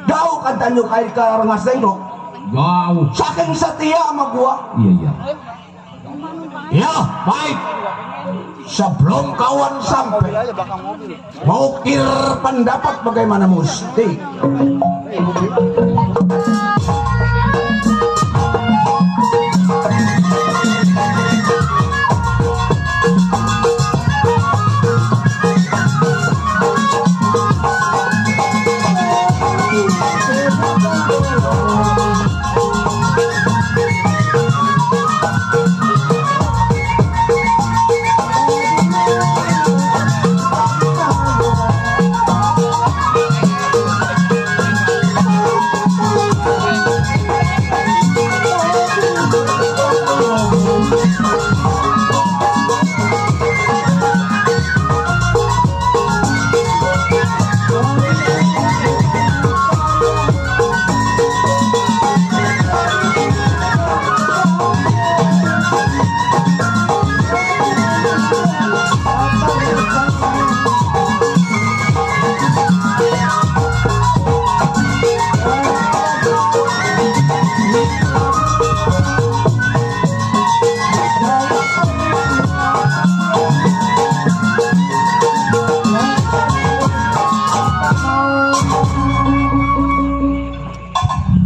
Speaker 3: Jauh kan Tanjung Kait ke Rengas Dengklok.
Speaker 5: Jauh.
Speaker 3: Saking setia sama gua.
Speaker 5: Iya iya.
Speaker 3: Ya baik. sebelum kawan sampai
Speaker 6: Mobil aja belakang mobil.
Speaker 3: mau kir pendapat bagaimana mesti.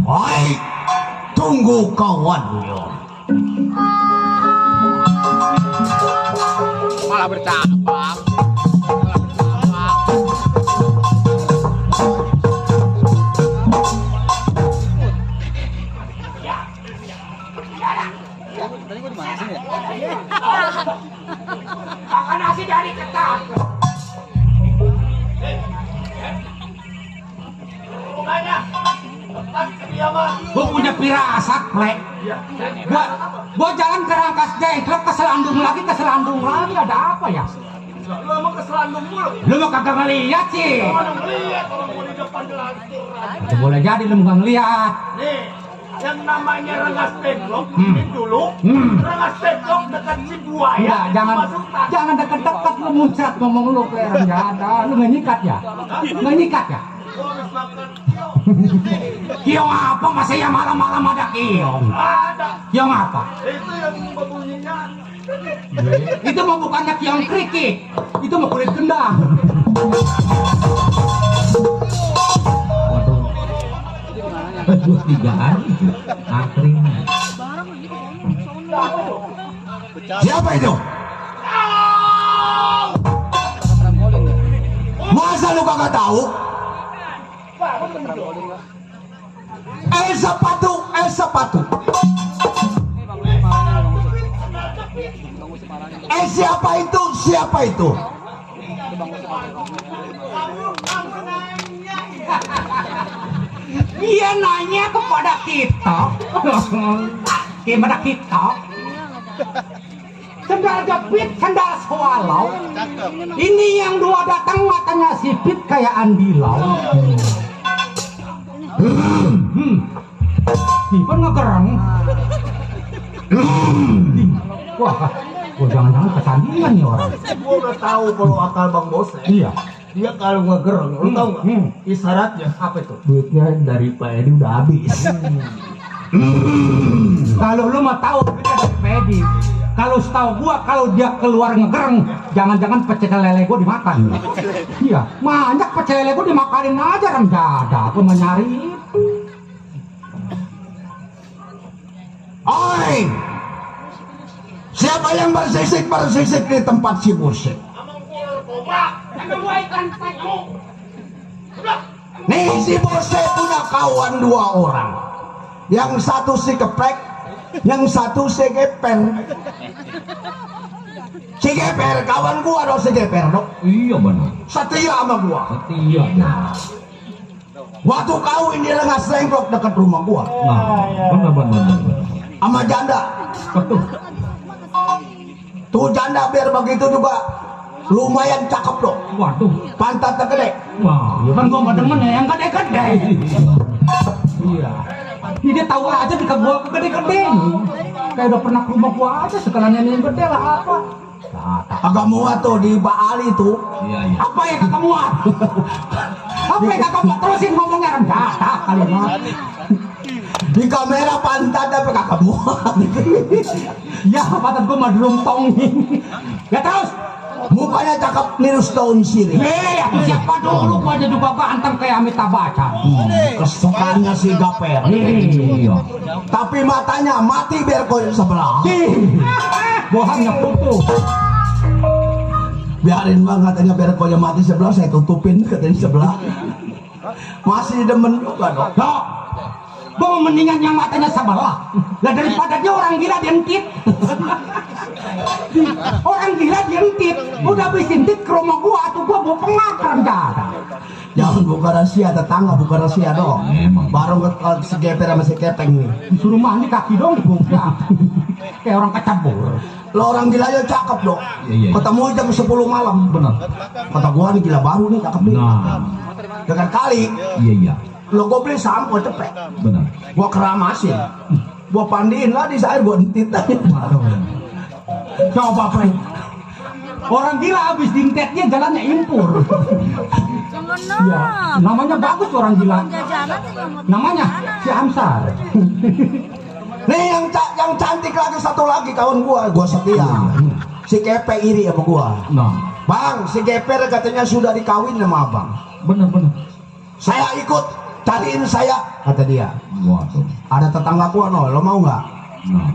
Speaker 3: Baik, tunggu kawannya.
Speaker 6: Malah bercabang. Tadi gua di mana sih ya?
Speaker 2: Makan nasi dari ketan. Gue punya firasat, Plek. Gue jalan ke Rangkas Jengklok, ke Selandung lagi, ada apa ya?
Speaker 1: Lu emang keselandung mulu.
Speaker 2: Lu mau kagak ngeliat sih?
Speaker 1: Mana ngeliat kalau gua di depan gelantur.
Speaker 2: Itu boleh jadi lu nggak ngeliat.
Speaker 1: Nih, yang namanya Rengas Dengklok ini dulu Rengas Dengklok dekat Cibuaya.
Speaker 2: Ya, jangan deket-deket lu muncrat ngomong lu kayak orang nggak ada. Lu nggak nyikat ya? Nggak nyikat ya? Kiong apa? Masa ya malam-malam ada kiong?
Speaker 1: Ada.
Speaker 2: Kiong apa?
Speaker 1: Itu yang berbunyinya.
Speaker 2: Itu mah bukannya kiong krikik, itu mah kulit gendang.
Speaker 5: Waduh, 3 hari angkring.
Speaker 3: Siapa itu?
Speaker 6: Trampolin ya?
Speaker 3: Masa lu kagak tahu?
Speaker 6: Trampolin lah.
Speaker 3: Sepatu.
Speaker 6: Ini bangun semarangnya, bangun semarangnya.
Speaker 3: Siapa itu? Siapa itu?
Speaker 6: Itu bangun semarangnya.
Speaker 2: Dia nanya kepada kita, sendal jepit, sendal swallow. Ini yang dua datang matanya sipit kayak andilau. Tipon ngegereng. Wah, jangan-jangan kesandingan nih orang.
Speaker 1: Gua udah tahu kalau akal Bang Bos.
Speaker 2: Iya.
Speaker 1: Dia kalau ngegereng, lu tahu nggak? Isyaratnya apa itu?
Speaker 2: Duitnya dari Pak Edi udah habis. Kalau lu mau tahu duitnya dari Pak Edi, kalau setahu gua kalau dia keluar ngegereng, jangan-jangan pecel lele gua dimakan. Iya, banyak pecel lele gua dimakanin aja orang dada. Aku mau nyari.
Speaker 3: Oi, siapa yang bersisik di tempat si Bursik? Nih si Bursik punya kawan 2 orang. Yang satu si Geprek, yang satu si Geper. Si Geper kawan gua dong, si Geper dong.
Speaker 5: Iya benar.
Speaker 3: Setia sama gua.
Speaker 5: Iya.
Speaker 3: Waktu kawin di Rengas Dengklok dekat rumah gua.
Speaker 5: Nah, benar.
Speaker 3: Sama janda.
Speaker 5: Betul.
Speaker 3: Tuh janda biar begitu juga lumayan cakep dong.
Speaker 5: Waduh.
Speaker 3: Pantatnya gede.
Speaker 5: Wah,
Speaker 2: Ya kan gua mau demen ya yang gede-gede. Iya. Ini dia tahu aja di gua gede-gede nih. Kayak udah pernah ke rumah gua aja sekalian yang gede lah apa.
Speaker 3: Agak muat tuh di Bali tuh.
Speaker 5: iya.
Speaker 2: Apa yang kakak muat? Apa yang kakak muat? Terusin ngomongnya rendah kali mah.
Speaker 3: Di kamera pantat tapi kakak muat.
Speaker 2: Ya pantat gua mah diruntongin. Ya terus.
Speaker 3: Mukanya cakep nirus daun sirih.
Speaker 2: Aku siapa dulu, gua aja juga ganteng kayak Amitabh Bachchan.
Speaker 3: Kesukaannya si Gaper.
Speaker 2: Iya.
Speaker 3: Tapi matanya mati biar kau yang sebelah.
Speaker 2: Bohongnya putus.
Speaker 3: Biarin bang, katanya biar kau yang mati sebelah, saya tutupin katanya sebelah. Masih demen juga dong.
Speaker 2: Dok, gua mendingan yang matanya sebelah. Lah daripada dia orang gila dientit. Orang gila dientit. Udah habis intit ke rumah gua atau gua mau pengakran darah.
Speaker 3: Jangan buka rahasia, tetangga buka rahasia dong. Baru si Geper sama si Kepeng nih.
Speaker 2: Disuruh mandi kaki dong buka. Kayak orang kecabur.
Speaker 3: Lo orang gila ya cakep dong.
Speaker 5: Iya.
Speaker 3: Ketemu jam 10 malam.
Speaker 5: Benar.
Speaker 3: Kata gua nih gila baru nih cakep nih.
Speaker 5: Nah,
Speaker 3: Dengan kali
Speaker 5: iya.
Speaker 3: lo gua beli sampo cepet.
Speaker 5: Benar.
Speaker 3: Gua keramasin. Gua pandiin lah di air, gua entit aja.
Speaker 2: Coba Frank. Orang gila habis dintetnya jalannya impur.
Speaker 7: Jangan
Speaker 2: Ya, namanya bagus orang gila.
Speaker 7: jajanan sih nggak mau
Speaker 2: Namanya si Amsar.
Speaker 3: Nih yang cantik lagi satu lagi kawan gua setia. Si Kepe iri sama gua.
Speaker 5: Nah,
Speaker 3: Bang, si Geper katanya sudah dikawin sama abang.
Speaker 5: benar.
Speaker 3: Saya ikut, cariin saya, kata dia.
Speaker 5: Waduh.
Speaker 3: Ada tetangga gua no, lo mau nggak?
Speaker 5: Nah,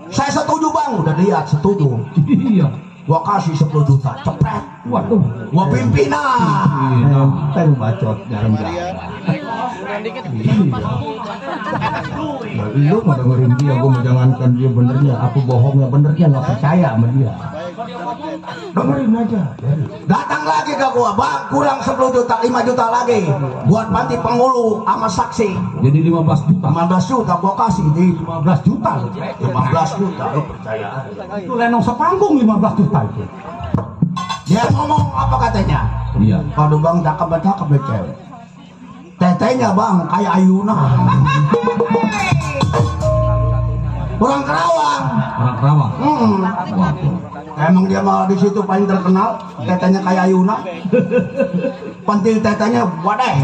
Speaker 3: Saya setuju bang, udah lihat setuju.
Speaker 5: iya.
Speaker 3: Gua kasih 10 juta, cepet.
Speaker 5: Waduh.
Speaker 3: Gua pimpinan.
Speaker 5: Iya.
Speaker 3: Kan bacot jarang-jarang.
Speaker 6: Kurang dikit.
Speaker 2: Lu mau dengerin dia, gua mau jangankan dia benernya, apa bohongnya benernya nggak percaya sama dia. Dengerin aja.
Speaker 3: Datang lagi ke gua, bang, kurang 10 juta, 5 juta lagi. Buat panti penghulu sama saksi.
Speaker 5: Jadi 15 juta.
Speaker 3: 15 juta gua kasih di
Speaker 2: 15 juta loh.
Speaker 3: 15 juta, lo percaya?
Speaker 2: Itu lenong sepanggung 15 juta itu.
Speaker 3: Dia ngomong apa katanya?
Speaker 5: Iya.
Speaker 3: Waduh bang, cakep deh cewek. Tetenya bang, kayak Ayuna. Orang Kerawang.
Speaker 5: Orang Kerawang.
Speaker 3: Waduh. Emang dia malah di situ paling terkenal, tetenya kayak Ayuna. Pentil tetenya wadah,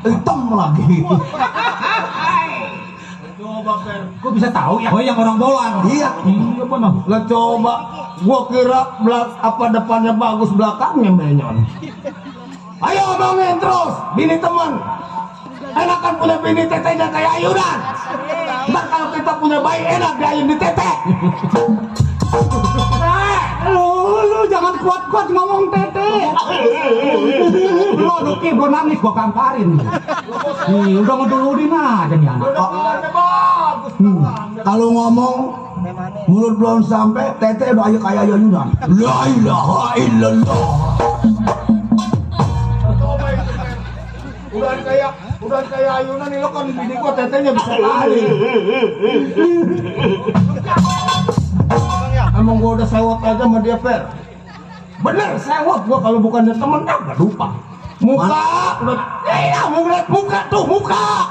Speaker 3: hitam lagi.
Speaker 2: Kok bisa tahu ya?
Speaker 5: Oh, yang orang bolang.
Speaker 3: Iya.
Speaker 5: Iya benar.
Speaker 1: Lah coba, gua kira apa depannya bagus belakangnya menyon. Ayo omongin terus, bini teman. Enakan punya bini tetenya kayak ayunan. Ntar kalau kita punya bayi enak diayun di tete.
Speaker 2: Lu jangan kuat-kuat ngomong tete. Lu Duki, gua nangis, gua kamparin. Nih, udah ngedulurin aja nih anak.
Speaker 3: Kalau ngomong mulut belum sampai, tete udah ayo kayak Ayuna. La ilaha illallah.
Speaker 1: Udah kayak ayunan nih lo kan bini gua tetenya bisa lari. Emang gua udah sewot aja sama dia Per. Bener sewot gua, kalau bukan dia temen gak lupa. Muka udah, iya mau ngeliat muka tuh, muka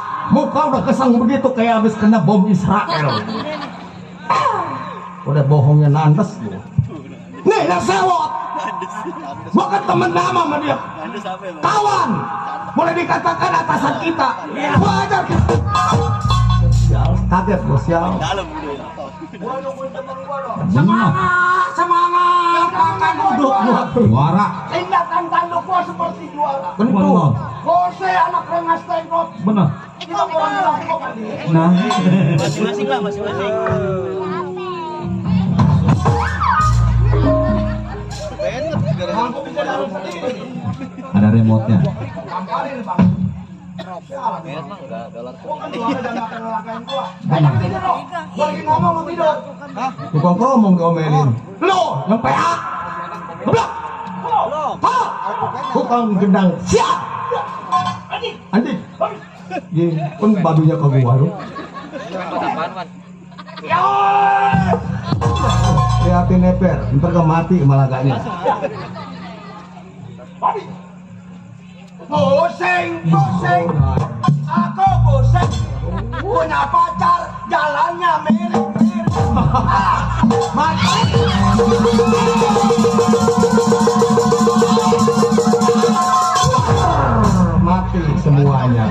Speaker 1: udah kesang begitu kayak habis kena bom Israel. Udah bohongnya nandes gua. Nih yang sewot, gua kan temen lama sama dia, kawan, boleh dikatakan atasan kita. Gua ajar kaget bos ya.
Speaker 2: Semangat, akan duduk gua.
Speaker 5: Juara.
Speaker 1: Tindakan tanduk gua seperti juara.
Speaker 5: Benar.
Speaker 1: Jose anak rengas tengkot.
Speaker 5: Benar.
Speaker 1: Kita orang bilang kok kan dia.
Speaker 5: Nah,
Speaker 6: Masing-masing lah, masing-masing.
Speaker 5: ada remote-nya.
Speaker 1: Kamparin bang.
Speaker 6: Beres mah enggak dolar.
Speaker 1: Gua kan juara dan gak akan ngelakain gua. Jangan tidur lo. Gua lagi ngomong lo tidur.
Speaker 2: Tukang ngomong diomelin.
Speaker 1: Lo yang PA. Geblak. Ha. Tukang gendang. Siap.
Speaker 2: Anjing. Iya, kan badunya ke gua lu.
Speaker 6: Apaan, Man?
Speaker 1: Ya.
Speaker 2: Liatin neper, ntar ke mati malaganya.
Speaker 1: Pusing. Aku pusing. Punya pacar, jalannya mirip-mirip. Mati.
Speaker 2: Mati semuanya.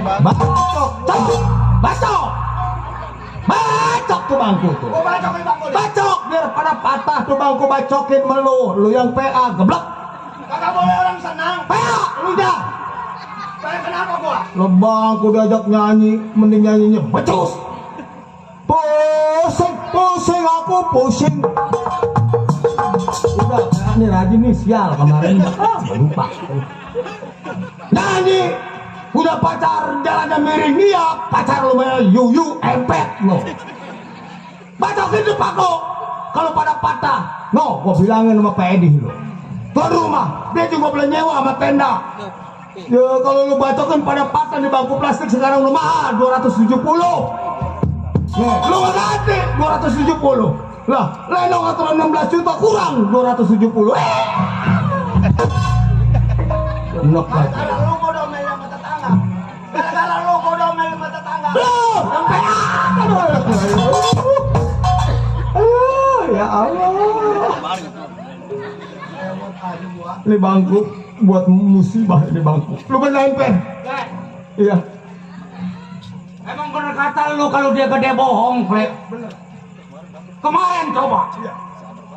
Speaker 1: Bacok tuh bangku tuh. Bacok biar pada patah Atuh bangku bacokin melu, lu yang PA geblek.
Speaker 3: Kagak boleh orang senang.
Speaker 1: PA lu dah.
Speaker 3: Saya kenapa gua?
Speaker 1: Lu bangku diajak nyanyi, mending nyanyinya becus. Pusing aku pusing. Udah PA nih rajin nih sial kemarin. Lupa. Nyanyi. Udah pacar jalannya miring dia, pacar lu main yuyu empet lo. Bacokin depan lo. Kalau pada patah, no, gua bilangin sama Pak Edi lo. Tuan rumah, dia juga boleh nyewa sama tenda. Ya kalau lu bacokin pada patah di bangku plastik sekarang lu mahal 270. Nih, lu ganti 270. Lah, lenong aturan 16 juta kurang 270. Enak banget.
Speaker 3: Gara-gara lu gua domel sama tetangga. Gara-gara lu gua domel sama tetangga.
Speaker 1: Loh, sampai ya Allah. Ini bangku buat musibah ini bangku. Lu benain pen? Iya.
Speaker 2: Emang bener kata lu kalau dia gede bohong, Klek. Kemarin coba.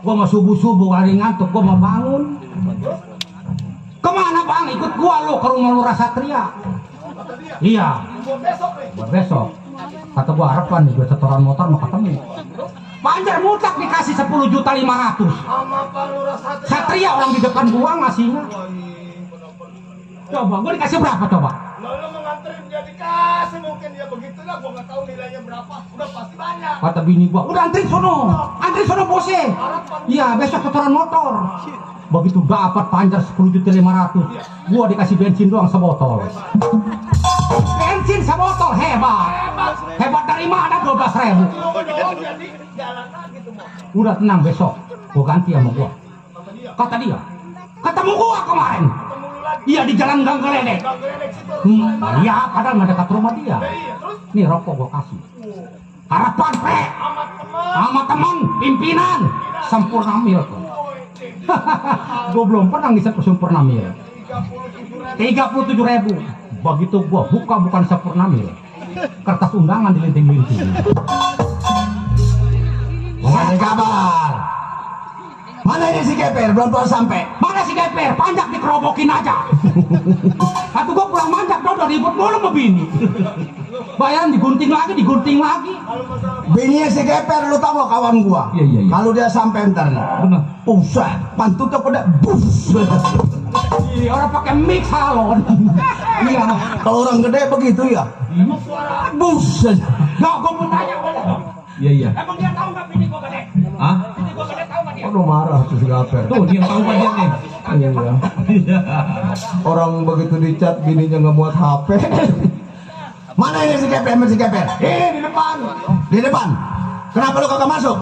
Speaker 2: Gua mau subuh-subuh hari ngantuk, gua mau bangun. Kemana bang? Ikut gua lu ke rumah Lurah Satria. Iya. Buat besok. Kata gua harapan nih, gua setoran motor mau ketemu. Panjar mutlak dikasih 10.500.000.
Speaker 3: Sama Pak Lurah Satria.
Speaker 2: Satria orang di depan gua ngasihnya. Coba gua dikasih berapa coba?
Speaker 3: Lalu menganterin dia dikasih mungkin dia begitulah, gua nggak tahu nilainya berapa. Udah pasti banyak.
Speaker 2: Kata bini gua, udah antri sono bose. Iya, besok setoran motor. Begitu dapat Panjar 10.500.000, gua dikasih bensin doang sebotol. Bensin sebotol hebat dari mana 12.000.
Speaker 3: Jadi jalan lagi tuh mau.
Speaker 2: Udah tenang besok, gua ganti sama gua. Kata dia, ketemu gua kemarin. Iya di jalan Gang Geledek. Iya, padahal nggak dekat rumah dia. Nih rokok gua kasih. Harapan sama teman pimpinan Sampurnamil. Gua belum pernah ngisep ke Sampurnamil. 37.000. Begitu gua buka bukan Sampurnamil. Kertas undangan dilinting-linting.
Speaker 1: Ada kabar. Mana ini si Geper? Belum sampai.
Speaker 2: Mana si Geper? Panjak dikerobokin aja. Satu gua pulang manjak udah ribut mulu sama bini. Bayaran digunting lagi.
Speaker 1: Bininya si Geper lu tahu kawan gua.
Speaker 2: Iya.
Speaker 1: Kalau dia sampai ntar nih.
Speaker 2: Bener.
Speaker 1: Pusat, pantutnya pada bus.
Speaker 2: Iya, orang pakai mix salon. Iya.
Speaker 1: Kalau orang gede begitu ya. Bus.
Speaker 2: Nah, gua mau tanya.
Speaker 5: Iya.
Speaker 2: Emang dia tahu nggak bini gua gede?
Speaker 5: Hah?
Speaker 2: Bini gua gede tahu nggak dia?
Speaker 1: Aduh marah tuh si Geper.
Speaker 5: Tuh dia tahu aja nih.
Speaker 1: Iya. Orang begitu dicat bininya nggak muat HP. Mana ini si Geper? Ini di depan. Di depan. Kenapa lu kagak masuk?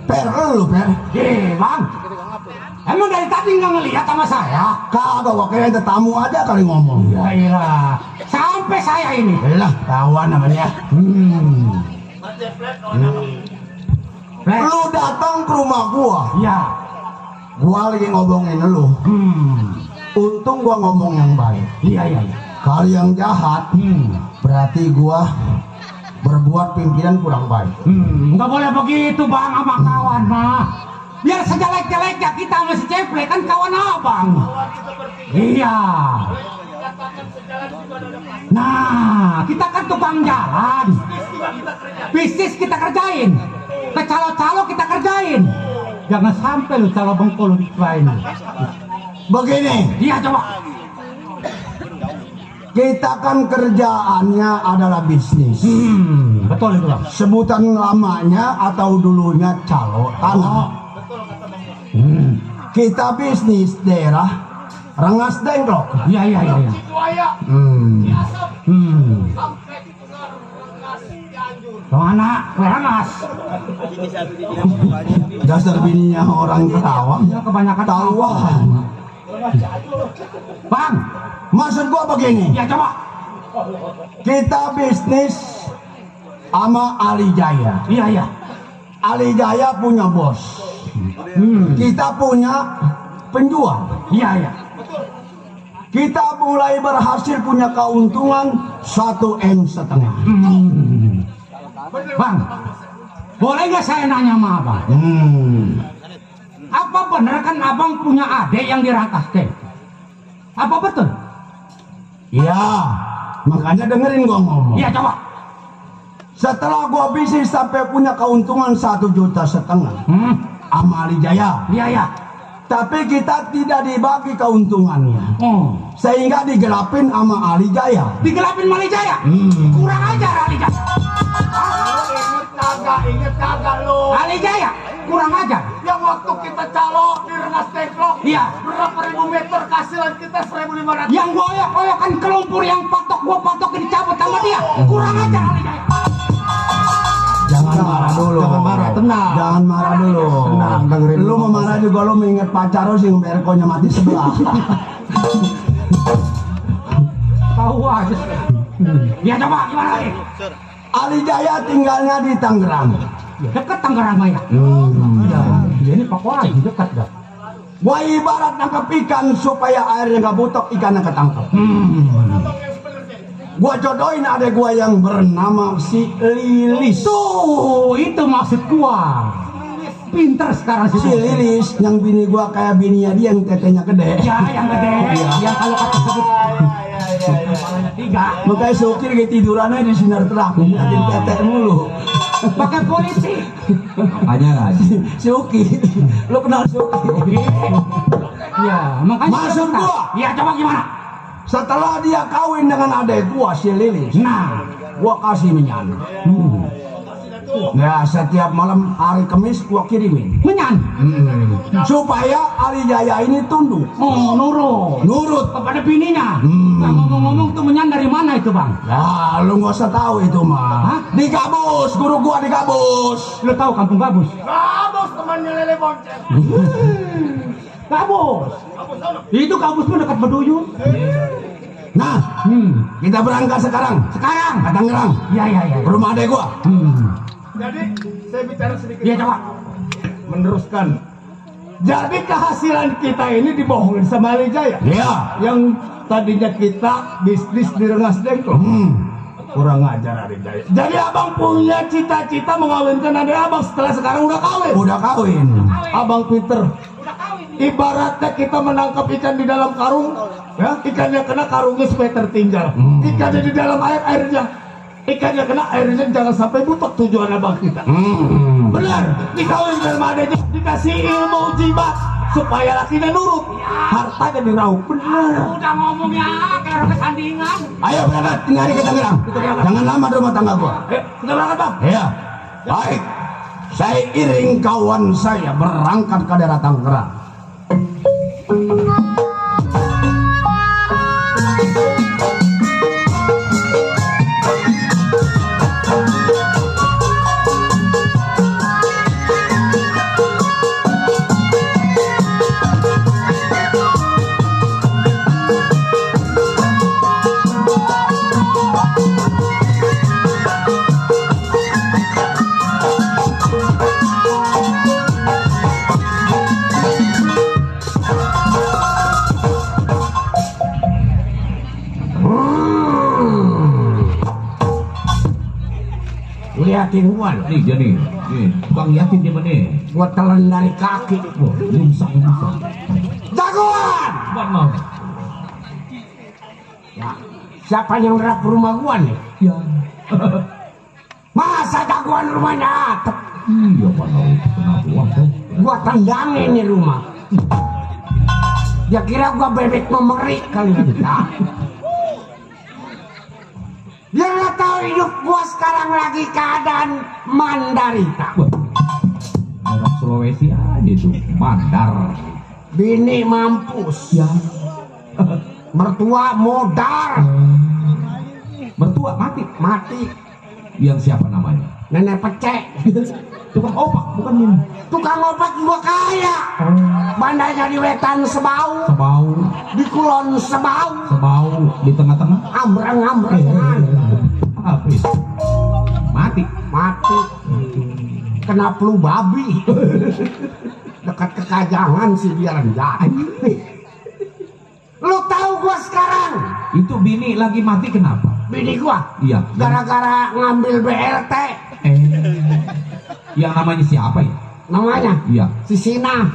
Speaker 3: Per lu per.
Speaker 2: Bang. Emang dari tadi nggak ngelihat sama saya?
Speaker 3: Kagak, gua kira itu tamu aja kali ngomong.
Speaker 2: Ya iyalah. Sampai saya ini.
Speaker 3: Lah, kawan namanya.
Speaker 2: Flash.
Speaker 3: Lu datang ke rumah gua.
Speaker 2: Iya.
Speaker 3: Gua lagi ngomongin lu. Untung gua ngomong yang baik.
Speaker 2: Iya.
Speaker 3: Kalau yang jahat, berarti gua berbuat pimpinan kurang baik.
Speaker 2: Nggak boleh begitu bang sama kawan mah. Biar sejelek-jeleknya kita masih ceplek kan kawan abang. Iya. Nah, kita kan tukang jalan. Bisnis kita kerjain. Ke calo-calo kita kerjain. Jangan sampai lu calo bengkol di lain.
Speaker 3: Begini,
Speaker 2: Iya coba.
Speaker 3: kita kan kerjaannya adalah bisnis.
Speaker 2: Betul itu bang.
Speaker 3: Sebutan lamanya atau dulunya calo tanah. Kita bisnis daerah Rengas Dengklok.
Speaker 2: Iya. Anak Rengas.
Speaker 3: Dasar bininya orang Kerawang.
Speaker 2: Ya kebanyakan
Speaker 3: Tahuan.
Speaker 2: Bang,
Speaker 3: Maksud gua begini,
Speaker 2: ya coba.
Speaker 3: kita bisnis sama Ali Jaya.
Speaker 2: Iya.
Speaker 3: Ali Jaya punya bos. Kita punya penjual.
Speaker 2: Iya.
Speaker 3: Kita mulai berhasil punya keuntungan 1,5 M.
Speaker 2: Bang, boleh nggak saya nanya sama abang? Apa benar kan abang punya adik yang dirangkas teh? Apa betul?
Speaker 3: Iya, makanya dengerin gua ngomong.
Speaker 2: Iya coba.
Speaker 3: Setelah gua bisnis sampai punya keuntungan 1,5 juta sama Ali Jaya.
Speaker 2: Iya.
Speaker 3: Tapi kita tidak dibagi keuntungannya.
Speaker 2: Oh,
Speaker 3: Sehingga digelapin sama Ali Jaya.
Speaker 2: digelapin Mali Jaya. Kurang ajar Ali Jaya.
Speaker 1: Inget kagak lu?
Speaker 2: Ali Jaya, kurang ajar.
Speaker 1: Yang waktu kita calo di Rengas Dengklok,
Speaker 2: Iya.
Speaker 1: berapa ribu meter kasihan kita 1.500.
Speaker 2: Yang goyok-goyokan ke lumpur yang gua patok dicabut sama dia. Kurang ajar Ali Jaya.
Speaker 3: Jangan marah dulu.
Speaker 1: Jangan marah, tenang.
Speaker 3: Jangan marah dulu.
Speaker 1: Tenang, dengerin
Speaker 3: Lu
Speaker 1: dulu.
Speaker 3: mau marah juga lu mengingat pacar lu sih berkonya mati sebelah.
Speaker 2: Tahu aja. Ya coba gimana lagi?
Speaker 3: Ali Jaya tinggalnya di Tangerang.
Speaker 2: Ya, dekat Tangerang ya. Ya, ini Pak Wahyu dekat dah.
Speaker 3: Gua ibarat nangkep ikan supaya airnya nggak butok, ikannya ketangkep. Gua jodohin adek gua yang bernama si Lilis.
Speaker 2: Tuh, itu maksud gua. Pinter sekarang
Speaker 3: Si Lilis yang bini gua kayak bininya dia yang tetenya gede.
Speaker 2: Ya, yang gede. Yang kalau kata sebut kepalanya 3.
Speaker 3: Makanya Sukir kayak tidurannya di sinar terang, ngeliatin tete mulu.
Speaker 2: Pakai polisi.
Speaker 5: Makanya rajin.
Speaker 3: Suki, lu kenal Suki?
Speaker 2: Ya, makanya
Speaker 3: Maksud
Speaker 2: kita-
Speaker 3: gua.
Speaker 2: Ya, coba gimana?
Speaker 3: Setelah dia kawin dengan adek gua si Lilis,
Speaker 2: Nah,
Speaker 3: gua kasih minyan. Ya setiap malam hari Kamis gua kirimin.
Speaker 2: menyan.
Speaker 3: Supaya Ali Jaya ini tunduk,
Speaker 2: Oh,
Speaker 3: nurut.
Speaker 2: kepada bininya. Nah, ngomong-ngomong tuh menyan dari mana itu, Bang?
Speaker 3: Ya lu nggak usah tahu itu mah.
Speaker 2: Hah?
Speaker 3: Di Gabus, guru gua di Gabus.
Speaker 2: Lu tahu Kampung Gabus?
Speaker 1: Gabus temannya Lele Bonceng.
Speaker 2: Gabus. Itu Gabus mah dekat Beduyun.
Speaker 3: Nah, kita berangkat sekarang
Speaker 2: Sekarang.
Speaker 3: ke Tangerang,
Speaker 2: Ya.
Speaker 3: ke rumah adek gua.
Speaker 1: Jadi saya bicara sedikit.
Speaker 2: Ya, coba.
Speaker 1: Meneruskan. Jadi kehasilan kita ini dibohongin sama Ali Jaya.
Speaker 3: Iya.
Speaker 1: Yang tadinya kita bisnis di Rengas Dengklok. Kurang ajar Ali Jaya. Jadi abang punya cita-cita mengawinkan adik abang setelah sekarang udah kawin.
Speaker 3: Udah kawin.
Speaker 1: Abang Peter. Ibaratnya kita menangkap ikan di dalam karung, ya ikannya kena karungnya supaya tertinggal. Ikannya di dalam air, airnya ikannya kena airnya jangan sampai butok, tujuan abang kita. Benar, dikawin sama adanya, dikasih ilmu jimat supaya lakinya nurut, hartanya diraup. Benar.
Speaker 2: Udah ngomongnya kayak orang kesandingan.
Speaker 3: Ayo berangkat, nyari ke Tangerang. Jangan lama di rumah tangga gua.
Speaker 1: Ayo, kita berangkat bang.
Speaker 3: Iya. Baik. Saya iring kawan saya berangkat ke daerah Tangerang.
Speaker 2: liatin gua loh.
Speaker 5: Nih dia nih, tukang liatin dia mana?
Speaker 2: Gua telan dari kaki.
Speaker 5: Wah, nyungsang.
Speaker 2: Jagoan!
Speaker 5: Mana?
Speaker 2: Ya, siapa yang nerap rumah gua nih?
Speaker 5: Ya.
Speaker 2: Masa jagoan rumahnya atap?
Speaker 5: Iya, mana? Kenapa tuh?
Speaker 2: Gua tendangin nih rumah. Dia kira gua bebek memerik kali ini. Dia nggak tahu hidup gua sekarang lagi keadaan mandarita.
Speaker 5: Wah, orang Sulawesi aja tuh, mandar.
Speaker 2: Bini mampus,
Speaker 5: Ya.
Speaker 2: mertua modar,
Speaker 5: Mertua mati.
Speaker 2: mati,
Speaker 5: Yang siapa namanya?
Speaker 2: nenek pecek.
Speaker 5: Tukang opak, bukan ini.
Speaker 2: Tukang obat gua kaya, bandanya di wetan sebau,
Speaker 5: Sebau,
Speaker 2: di kulon sebau,
Speaker 5: sebau di tengah-tengah.
Speaker 2: ambreng-ambrengan,
Speaker 5: Apa itu? Mati.
Speaker 2: mati, kena flu babi, dekat kekajangan sih dia rendah. Lu tahu gua sekarang,
Speaker 5: Itu bini lagi mati kenapa?
Speaker 2: bini gua
Speaker 5: Iya.
Speaker 2: gara-gara ngambil BLT,
Speaker 5: Yang namanya siapa ya?
Speaker 2: namanya
Speaker 5: Iya.
Speaker 2: si Sina.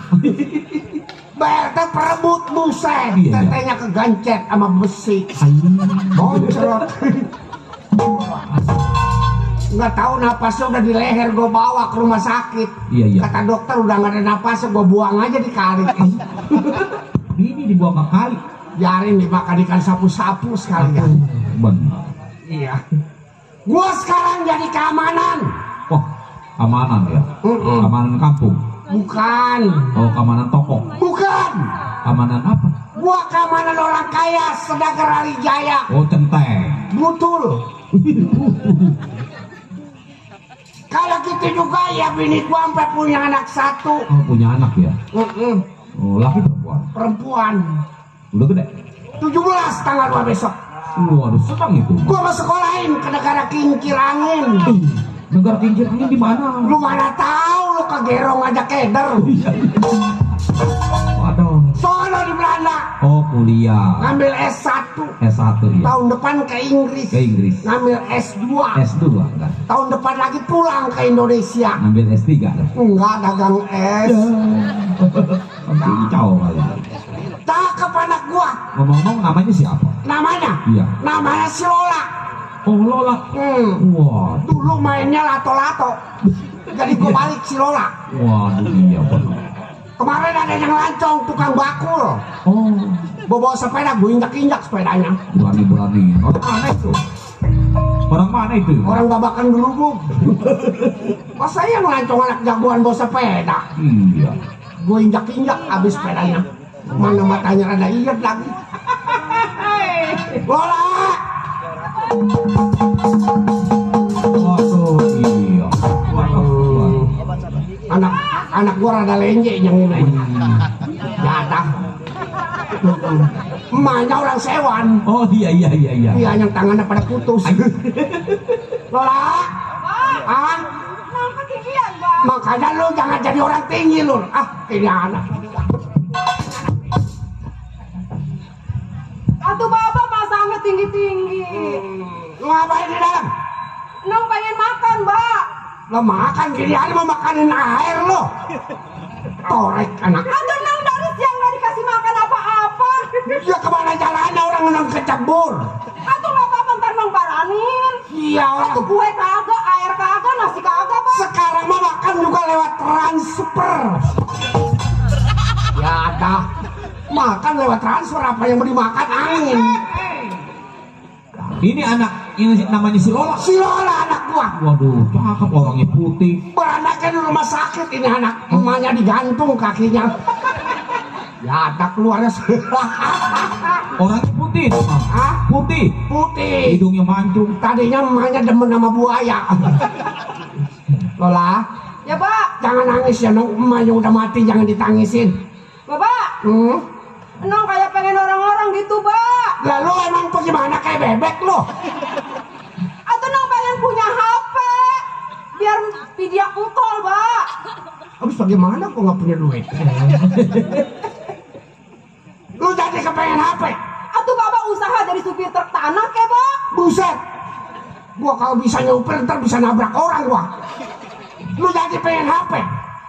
Speaker 2: BLT perebut buset,
Speaker 5: Iya, iya.
Speaker 2: tetenya kegancet sama besi,
Speaker 5: Ayo.
Speaker 2: boncrot. Nggak tahu napasnya udah di leher, gue bawa ke rumah sakit.
Speaker 5: Iya, iya.
Speaker 2: Kata dokter udah nggak ada napasnya, gue buang aja di kali.
Speaker 5: Ini dibuang ke kali.
Speaker 2: Biarin dimakan ikan sapu-sapu sekalian.
Speaker 5: Benar.
Speaker 2: Iya. Gue sekarang jadi keamanan.
Speaker 5: Wah, keamanan ya. Keamanan kampung.
Speaker 2: Bukan.
Speaker 5: Oh, keamanan toko.
Speaker 2: Bukan.
Speaker 5: Keamanan apa?
Speaker 2: Gue keamanan orang kaya Sedagar Ali Jaya.
Speaker 5: Oh, centeng.
Speaker 2: Betul. Kalau gitu juga ya bini gua sampai punya anak satu.
Speaker 5: Oh, punya anak ya. Oh, laki perempuan.
Speaker 2: Perempuan.
Speaker 5: Udah gede.
Speaker 2: 17 tanggal 2 besok.
Speaker 5: Waduh, senang itu.
Speaker 2: Gua mau sekolahin ke negara kincir angin.
Speaker 5: Negara kincir angin di mana?
Speaker 2: Lu mana tahu lu ke Gerong aja keder.
Speaker 5: Waduh.
Speaker 2: Sono di Belanda.
Speaker 5: Oh, kuliah.
Speaker 2: Ngambil S1.
Speaker 5: S1 ya.
Speaker 2: Tahun depan ke Inggris.
Speaker 5: Ke Inggris.
Speaker 2: Ngambil S2.
Speaker 5: S2 enggak.
Speaker 2: Tahun depan lagi pulang ke Indonesia.
Speaker 5: Ngambil S3 enggak?
Speaker 2: Enggak, dagang es.
Speaker 5: Kacau kali.
Speaker 2: Cakep anak gua.
Speaker 5: Ngomong-ngomong namanya siapa?
Speaker 2: Namanya?
Speaker 5: Iya.
Speaker 2: Namanya si Lola.
Speaker 5: Oh, Lola. Wah.
Speaker 2: Dulu mainnya lato-lato. Jadi gua balik si Lola.
Speaker 5: Waduh, iya benar.
Speaker 2: Kemarin ada yang lancong tukang bakul.
Speaker 5: Oh,
Speaker 2: Bawa sepeda, gue injak-injak sepedanya.
Speaker 5: berani-berani. Orang mana itu? Orang mana itu?
Speaker 2: Orang babakan gelubung. Masa yang lancong anak jagoan bawa sepeda?
Speaker 5: Iya.
Speaker 2: Gue injak-injak habis sepedanya. Mana matanya rada iat lagi. Lola!
Speaker 5: Waduh, iya. Waduh.
Speaker 2: Anak gua rada lenje yang ini. Jatah. Emaknya orang sewan.
Speaker 5: Oh, iya.
Speaker 2: Iya, yang tangannya pada putus. Lola? Ah? Makanya lu jangan jadi orang tinggi lu. Ah, ini anak.
Speaker 7: Atuh bapak pasangnya tinggi-tinggi.
Speaker 2: Lu ngapain di dalam?
Speaker 7: Nong pengen makan, Mbak.
Speaker 2: Lo makan gini aja mau makanin air lo. Torek anak.
Speaker 7: Atuh nong dari siang nggak dikasih makan apa-apa.
Speaker 2: Ya kemana jalannya orang nong kecebur.
Speaker 7: Atuh nggak apa-apa ntar nong baranin.
Speaker 2: Iya orang.
Speaker 7: Atuh kue kagak, air kagak, nasi kagak, Pak.
Speaker 2: Sekarang mah makan juga lewat transfer. Ya ada. Makan lewat transfer, apa yang mau dimakan angin.
Speaker 5: Ini anak ini namanya si Lola.
Speaker 2: Si Lola anak gua.
Speaker 5: Waduh, cakep orangnya putih.
Speaker 2: Beranaknya di rumah sakit ini anak. Emaknya digantung kakinya. Ya ada keluarnya.
Speaker 5: Orangnya putih.
Speaker 2: Hah?
Speaker 5: Putih.
Speaker 2: Putih.
Speaker 5: Hidungnya mancung.
Speaker 2: Tadinya emaknya demen sama buaya. Lola,
Speaker 7: Ya, Pak.
Speaker 2: jangan nangis ya, nong. Emaknya udah mati, jangan ditangisin.
Speaker 7: Bapak,
Speaker 2: Nong
Speaker 7: kayak pengen orang-orang gitu, Pak.
Speaker 2: lalu emang bagaimana kayak bebek lo?
Speaker 7: Atau nong pengen punya HP biar video call, Pak.
Speaker 2: Habis bagaimana kok nggak punya duit? Lu jadi kepengen HP?
Speaker 7: Atau Bapak usaha dari supir truk tanah, ya, Pak.
Speaker 2: Buset,
Speaker 3: Gua kalau bisa nyupir ntar bisa nabrak orang gua. Lu jadi pengen HP?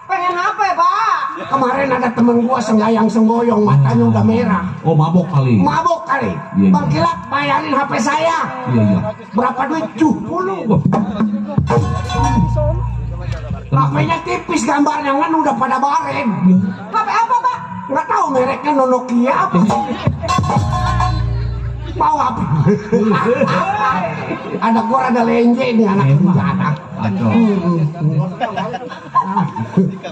Speaker 7: Pengen HP, Pak.
Speaker 3: Kemarin ada temen gua senggayang senggoyong, matanya udah merah.
Speaker 5: Oh, mabok kali.
Speaker 3: Mabok kali.
Speaker 5: Iya,
Speaker 3: Bang
Speaker 5: iya.
Speaker 3: Kilat bayarin HP saya.
Speaker 5: Iya, iya.
Speaker 3: Berapa duit? 70. HP-nya tipis gambarnya kan udah pada baren.
Speaker 7: HP apa, Pak?
Speaker 3: Nggak tahu mereknya Nokia apa. Mau apa? Ada gua ada lenje nih anak senjata.
Speaker 5: Aduh.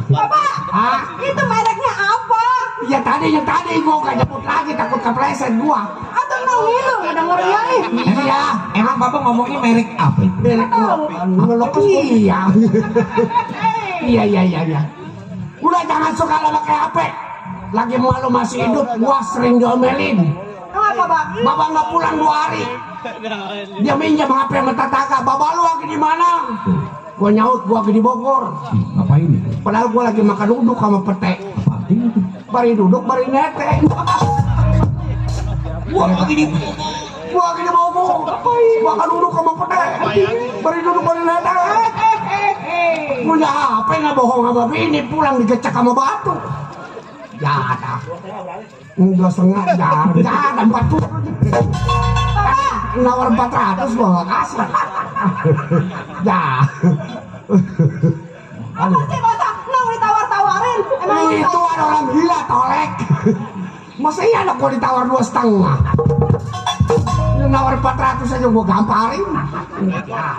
Speaker 7: Bapak,
Speaker 3: Ah,
Speaker 7: itu mereknya apa?
Speaker 3: ya tadi gua gak nyebut lagi takut kepleset gua.
Speaker 7: Atau nang ngilu ngedengernya nih.
Speaker 3: Iya,
Speaker 5: Emang bapak ngomongnya merek apa itu?
Speaker 3: merek Nokia. Iya. Udah jangan suka lo pakai HP. Lagi malu masih hidup, gua sering diomelin.
Speaker 7: Kenapa, Pak?
Speaker 3: Bapak nggak pulang 2 hari. Dia minjam HP sama tetangga. Bapak lu lagi di mana? Gua nyaut, gua lagi di Bogor.
Speaker 5: Ngapain itu?
Speaker 3: Padahal gua lagi makan uduk sama pete.
Speaker 5: Apa artinya itu?
Speaker 3: Bari duduk, bari nete. Gua lagi di Bogor. Makan uduk sama pete. Bari duduk, bari nete. Punya HP nggak bohong sama bini, pulang digecek sama batu. Ya ada. Enggak sengaja, ya ada 40. Nawar 400 gua nggak kasih. Ya.
Speaker 7: Apa sih, masa nang ditawar-tawarin? Emang
Speaker 3: Itu ada orang gila tolek. Masa iya ada gua ditawar 2,5. Lu nawar 400 aja gua gamparin. Ya.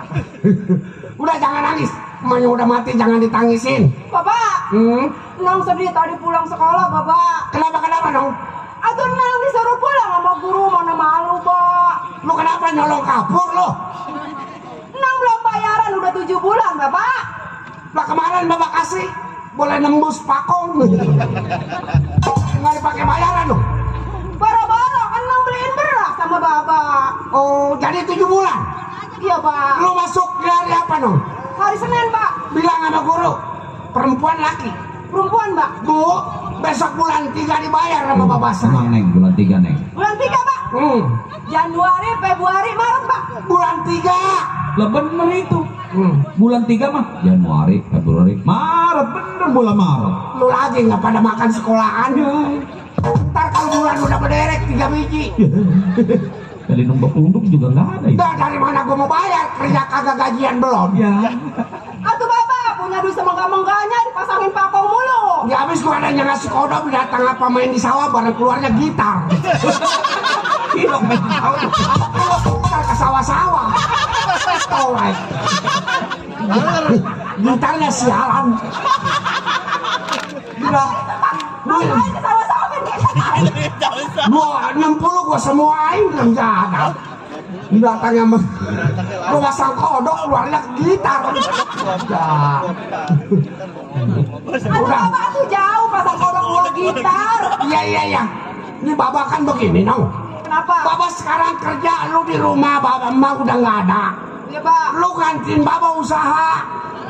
Speaker 3: Udah jangan nangis. Emaknya udah mati jangan ditangisin.
Speaker 7: Bapak,
Speaker 3: Hmm?
Speaker 7: nang sedih tadi pulang sekolah, Bapak.
Speaker 3: Kenapa dong?
Speaker 7: Atau nang disuruh pulang sama guru, mana malu, Pak.
Speaker 3: Lu kenapa nyolong kapur lu?
Speaker 7: Nang belum bayaran udah 7 bulan, Bapak.
Speaker 3: Lah kemarin bapak kasih boleh nembus pakong. Nggak dipakai bayaran lu.
Speaker 7: Boro-boro kan nang beliin beras sama Bapak.
Speaker 3: Oh, jadi 7 bulan.
Speaker 7: Iya, Pak.
Speaker 3: Lu masuk di hari apa dong?
Speaker 7: Hari Senin, Pak.
Speaker 3: Bilang sama guru. Perempuan laki.
Speaker 7: Perempuan, Pak.
Speaker 3: Bu, besok bulan 3 dibayar sama bapak
Speaker 5: Tenang,
Speaker 3: saya.
Speaker 5: Neng, bulan 3, Neng.
Speaker 7: Bulan 3, Pak. Januari, Februari, Maret, Pak.
Speaker 3: Bulan 3.
Speaker 5: Lah bener itu. Bulan 3 mah Januari, Februari, Maret, bener bulan Maret.
Speaker 3: Lu lagi nggak pada makan sekolahan. Ntar kalau bulan udah berderek 3 biji.
Speaker 5: Kali nombor punduk juga nggak ada itu.
Speaker 3: Dah dari mana gua mau bayar? Kerja kagak gajian belum.
Speaker 5: Ya.
Speaker 7: Atuh, Bapak punya duit semenggah-menggahnya dipasangin pakong mulu.
Speaker 3: Ya habis gua adanya ngasih kodok binatang apa main di sawah bareng keluarnya gitar. Gitar ke sawah-sawah. Tolek. Gitarnya sialan. Gila.
Speaker 7: Ngapain ke sawah-sawah kan
Speaker 3: Gua 60 gua semuain belum ada. Binatangnya gua pasang kodok keluarnya gitar. Ya.
Speaker 7: Aduh, Bapak tuh jauh pasang kodok luar gitar.
Speaker 3: Iya. Ini Bapak kan begini nong.
Speaker 7: Kenapa?
Speaker 3: Bapak sekarang kerja, lu di rumah, Bapak emak udah nggak ada.
Speaker 7: Iya, Pak.
Speaker 3: Lu gantiin Bapak usaha.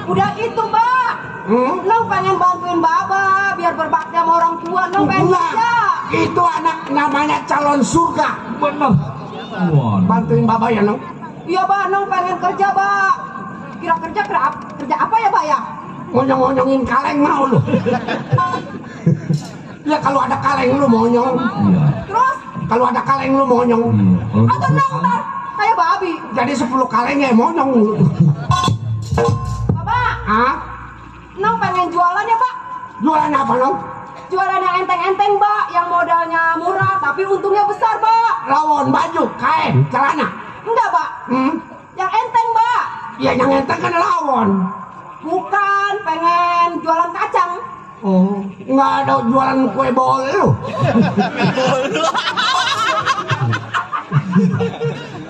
Speaker 7: Udah itu, Pak. Nong pengen bantuin Bapak biar berbakti sama orang tua. Nong pengen
Speaker 3: Enggak.
Speaker 7: kerja.
Speaker 3: Itu anak namanya calon surga.
Speaker 5: Bener. Wah.
Speaker 3: Bantuin Bapak ya nong.
Speaker 7: Iya, Pak. Nong pengen kerja, Pak. Kira kerja apa ya, Pak ya?
Speaker 3: Ngonyong-ngonyongin kaleng mau lu. Ya kalau ada kaleng lu monyong.
Speaker 5: Iya.
Speaker 7: Terus,
Speaker 3: Kalau ada kaleng lu monyong.
Speaker 5: Iya. Kalau
Speaker 7: atau nong ntar kayak babi.
Speaker 3: Jadi 10 kalengnya monyong lu.
Speaker 7: Bapak,
Speaker 3: Ah,
Speaker 7: nong pengen jualan ya, Pak?
Speaker 3: jualan apa nong?
Speaker 7: Jualan yang enteng-enteng, Pak. Yang modalnya murah tapi untungnya besar, Pak.
Speaker 3: Rawon, baju, kain, celana.
Speaker 7: Enggak, Pak. Yang enteng, Pak.
Speaker 3: Ya yang enteng kan rawon.
Speaker 7: Bukan, pengen jualan kacang.
Speaker 3: Oh, nggak ada jualan kue bol lu.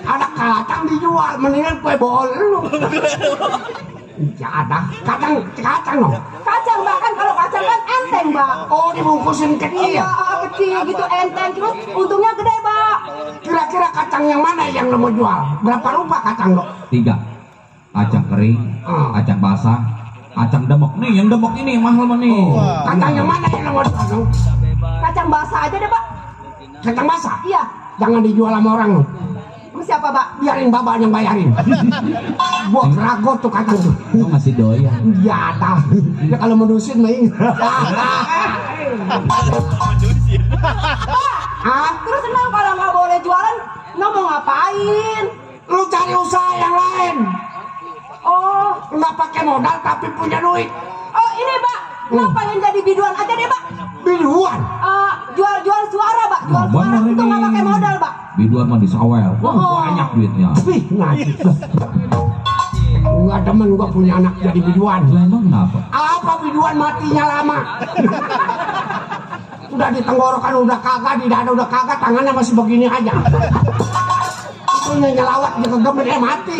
Speaker 3: Ada kacang dijual, mendingan kue bol lu. Ya ada kacang dong.
Speaker 7: Kacang, Pak. Kan kalau kacang kan enteng, Pak.
Speaker 3: Oh, dibungkusin kecil.
Speaker 7: Iya, kecil gitu enteng. Terus untungnya gede, Pak.
Speaker 3: Kira-kira kacang yang mana yang lu mau jual? Berapa rupiah kacang lo?
Speaker 5: 3. Kacang kering, kacang basah, kacang demok. Nih yang demok ini yang mahal mah nih.
Speaker 3: Kacang yang mana yang lu mau jual? Nong?
Speaker 7: Kacang basah aja deh, Pak.
Speaker 3: Kacang basah?
Speaker 7: Iya.
Speaker 3: Jangan dijual sama orang lo.
Speaker 7: Sama siapa, berapa, Pak?
Speaker 3: Biarin bapak yang bayarin. Gua keragot tuh kata tuh.
Speaker 5: Lu masih doyan.
Speaker 3: Ya tahu. Ya kalau menusin main. Ah,
Speaker 7: Terus Nong kalau nggak boleh jualan, Nong mau ngapain?
Speaker 3: lu cari usaha yang lain.
Speaker 7: Oh,
Speaker 3: Nggak pakai modal tapi punya duit.
Speaker 7: oh ini, Pak. Nong pengen jadi biduan aja deh, Pak.
Speaker 3: Biduan.
Speaker 7: Jual suara, Pak. Jual
Speaker 5: Nah,
Speaker 7: suara
Speaker 5: bener
Speaker 7: itu nggak
Speaker 5: ini.
Speaker 7: pakai modal, Pak.
Speaker 5: Biduan mah disawer. Wah,
Speaker 7: Oh.
Speaker 5: banyak duitnya.
Speaker 3: Wih, ngaji. Nggak demen gua punya anak jadi biduan.
Speaker 5: Lah emang kenapa?
Speaker 3: Apa biduan matinya lama? Udah di tenggorokan udah kagak, di dada udah kagak, tangannya masih begini aja. Itu nyelawat dia kegemet mati.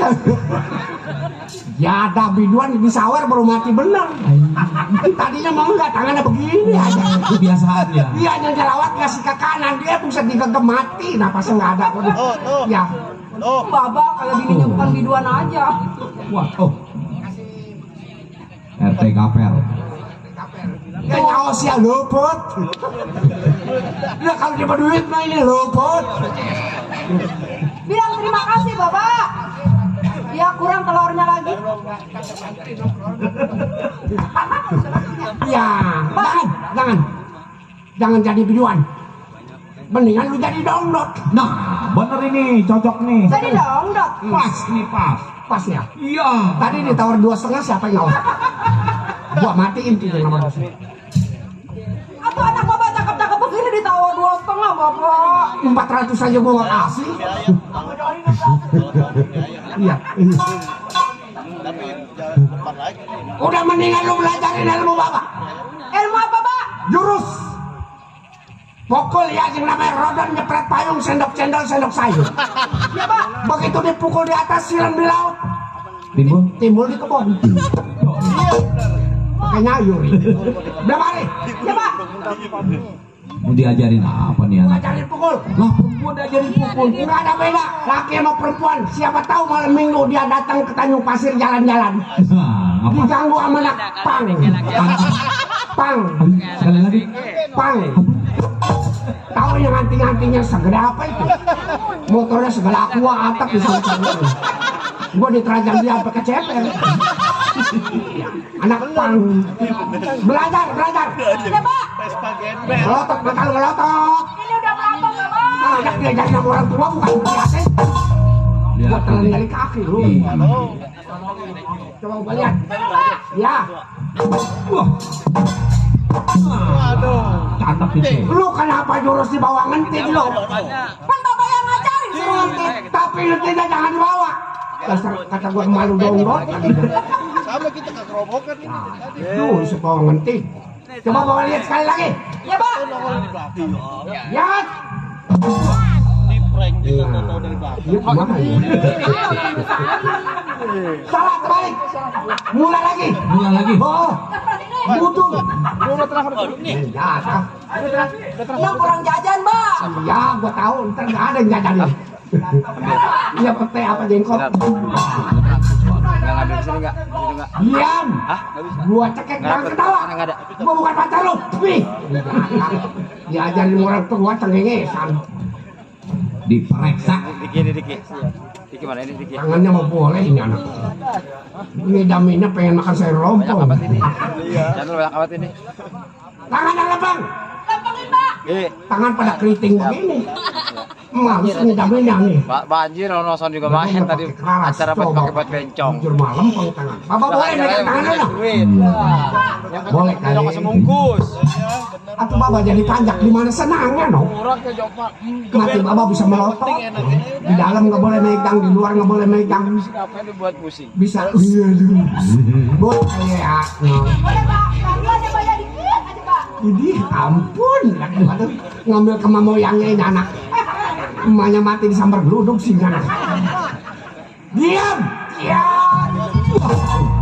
Speaker 3: Ya ada biduan disawer baru mati bener. Tadinya mau enggak, tangannya begini aja.
Speaker 5: Kebiasaan ya.
Speaker 3: Dia nyelawat ngasih ke kanan, dia bisa digegem mati. Nah pas nggak ada. Ya,
Speaker 7: Baba kayak bininya bukan biduan aja.
Speaker 5: Wah, oh. RT Kapel.
Speaker 3: ya nyawas ya luput. Ya kalau dia berduit mah ini luput.
Speaker 7: Bilang terima kasih, Bapak. Ya kurang telurnya lagi.
Speaker 3: Ya, jangan jadi biduan. Mendingan lu jadi dongdot.
Speaker 5: Nah, bener ini, cocok nih.
Speaker 7: Jadi dongdot.
Speaker 5: Pas nih, pas.
Speaker 3: Pas ya.
Speaker 5: Iya.
Speaker 3: Tadi ditawar 2,5 siapa yang nawar? Gua matiin tuh yang nomor 2.
Speaker 7: Atau anak Bapak cakep-cakep begini ditawar 2,5, Bapak.
Speaker 3: 400 aja gua nggak kasih. Iya. Udah mendingan lu belajarin ilmu bapak.
Speaker 7: Ilmu apa, Pak?
Speaker 3: Jurus. Pukul ya yang namanya rodon nyepret payung sendok cendol sendok sayur.
Speaker 7: Ya, Pak.
Speaker 3: Begitu dipukul di atas silam di laut,
Speaker 5: Timbul.
Speaker 3: timbul di kebun. Pakai nyayur. Udah mari.
Speaker 7: Ya, Pak.
Speaker 5: Mau diajarin apa nih anak?
Speaker 3: Ngajarin pukul.
Speaker 5: Lah, perempuan diajarin pukul.
Speaker 3: Nggak ada beda. Laki sama perempuan. Siapa tahu malam minggu dia datang ke Tanjung Pasir jalan-jalan.
Speaker 5: Nah, apa?
Speaker 3: Diganggu sama anak pang. Pang.
Speaker 5: Sekali lagi.
Speaker 3: Pang. Tahu yang anting-antingnya segede apa itu? Motornya segala aqua atap bisa ngecek. Gua diterajang dia sampai keceper. Anak pang. Belajar.
Speaker 7: Ya, Pak.
Speaker 3: Melotot, mata lu melotot.
Speaker 7: Ini udah melapor, Bapak.
Speaker 3: Anak diajarin sama orang tua bukan biasa. Gua telan dari kaki lu.
Speaker 5: Iya.
Speaker 3: Coba gua lihat. Ya,
Speaker 5: Wah. Cakep itu.
Speaker 3: lu kenapa jurus di bawah ngentit lu?
Speaker 7: Kan Bapak yang ngajarin suruh ngentit.
Speaker 3: Tapi ngentitnya jangan dibawa. Kata gua malu dongdot.
Speaker 8: Sama kita ke kerobokan ini.
Speaker 3: Itu si bawah ngentit. Coba bawa lihat sekali lagi.
Speaker 7: Ya, Pak.
Speaker 3: Lihat.
Speaker 8: Di prank kita tahu dari belakang.
Speaker 3: Iya gimana ya? Salah terbalik. Mulai lagi.
Speaker 5: Mulai lagi.
Speaker 3: Oh, butuh. Ya,
Speaker 7: Yang kurang jajan, Bang.
Speaker 3: ya, gua tahu. Ntar nggak ada yang jajanin. Iya pete apa jengkol.
Speaker 6: Nggak ngambil di sini nggak? Di situ nggak?
Speaker 3: Diam. Gua cekek jangan ketawa.
Speaker 6: Nggak ada.
Speaker 3: Gua bukan pacar lu. Wih. Diajarin orang tua cengengesan.
Speaker 5: Diperiksa.
Speaker 6: Diki mana ini Diki?
Speaker 3: Tangannya mau boleh ini anak. Ini daminnya pengen makan sayur lompong.
Speaker 6: Apat ini. Jangan banyak apat ini.
Speaker 3: Tangan yang lempeng.
Speaker 7: Lempengin, Pak.
Speaker 3: Tangan pada keriting begini. Males ini daminnya nih.
Speaker 6: Banjir nonton juga main tadi acara pakai buat bencong.
Speaker 3: Jujur malam pang tangan. Bapak boleh megang tangan lu.
Speaker 6: Duit.
Speaker 3: Boleh
Speaker 6: Yang
Speaker 3: kali.
Speaker 6: semungkus.
Speaker 3: Atau bapak jadi panjak di mana senangnya no.
Speaker 6: Murah ke Jopak.
Speaker 3: Nanti bapak bisa melotot. Di dalam nggak boleh megang, di luar nggak boleh megang.
Speaker 6: Apa dibuat pusing?
Speaker 3: Bisa. Iya dulu. Buat kayak no.
Speaker 7: Boleh, Pak. Pelan-pelan ya, Pak. Ya, dikit aja, Pak.
Speaker 3: Idih, ampun. Aduh, ngambil ke moyangnya ini anak. Emaknya mati disambar geluduk sih anak. Diam. Diam.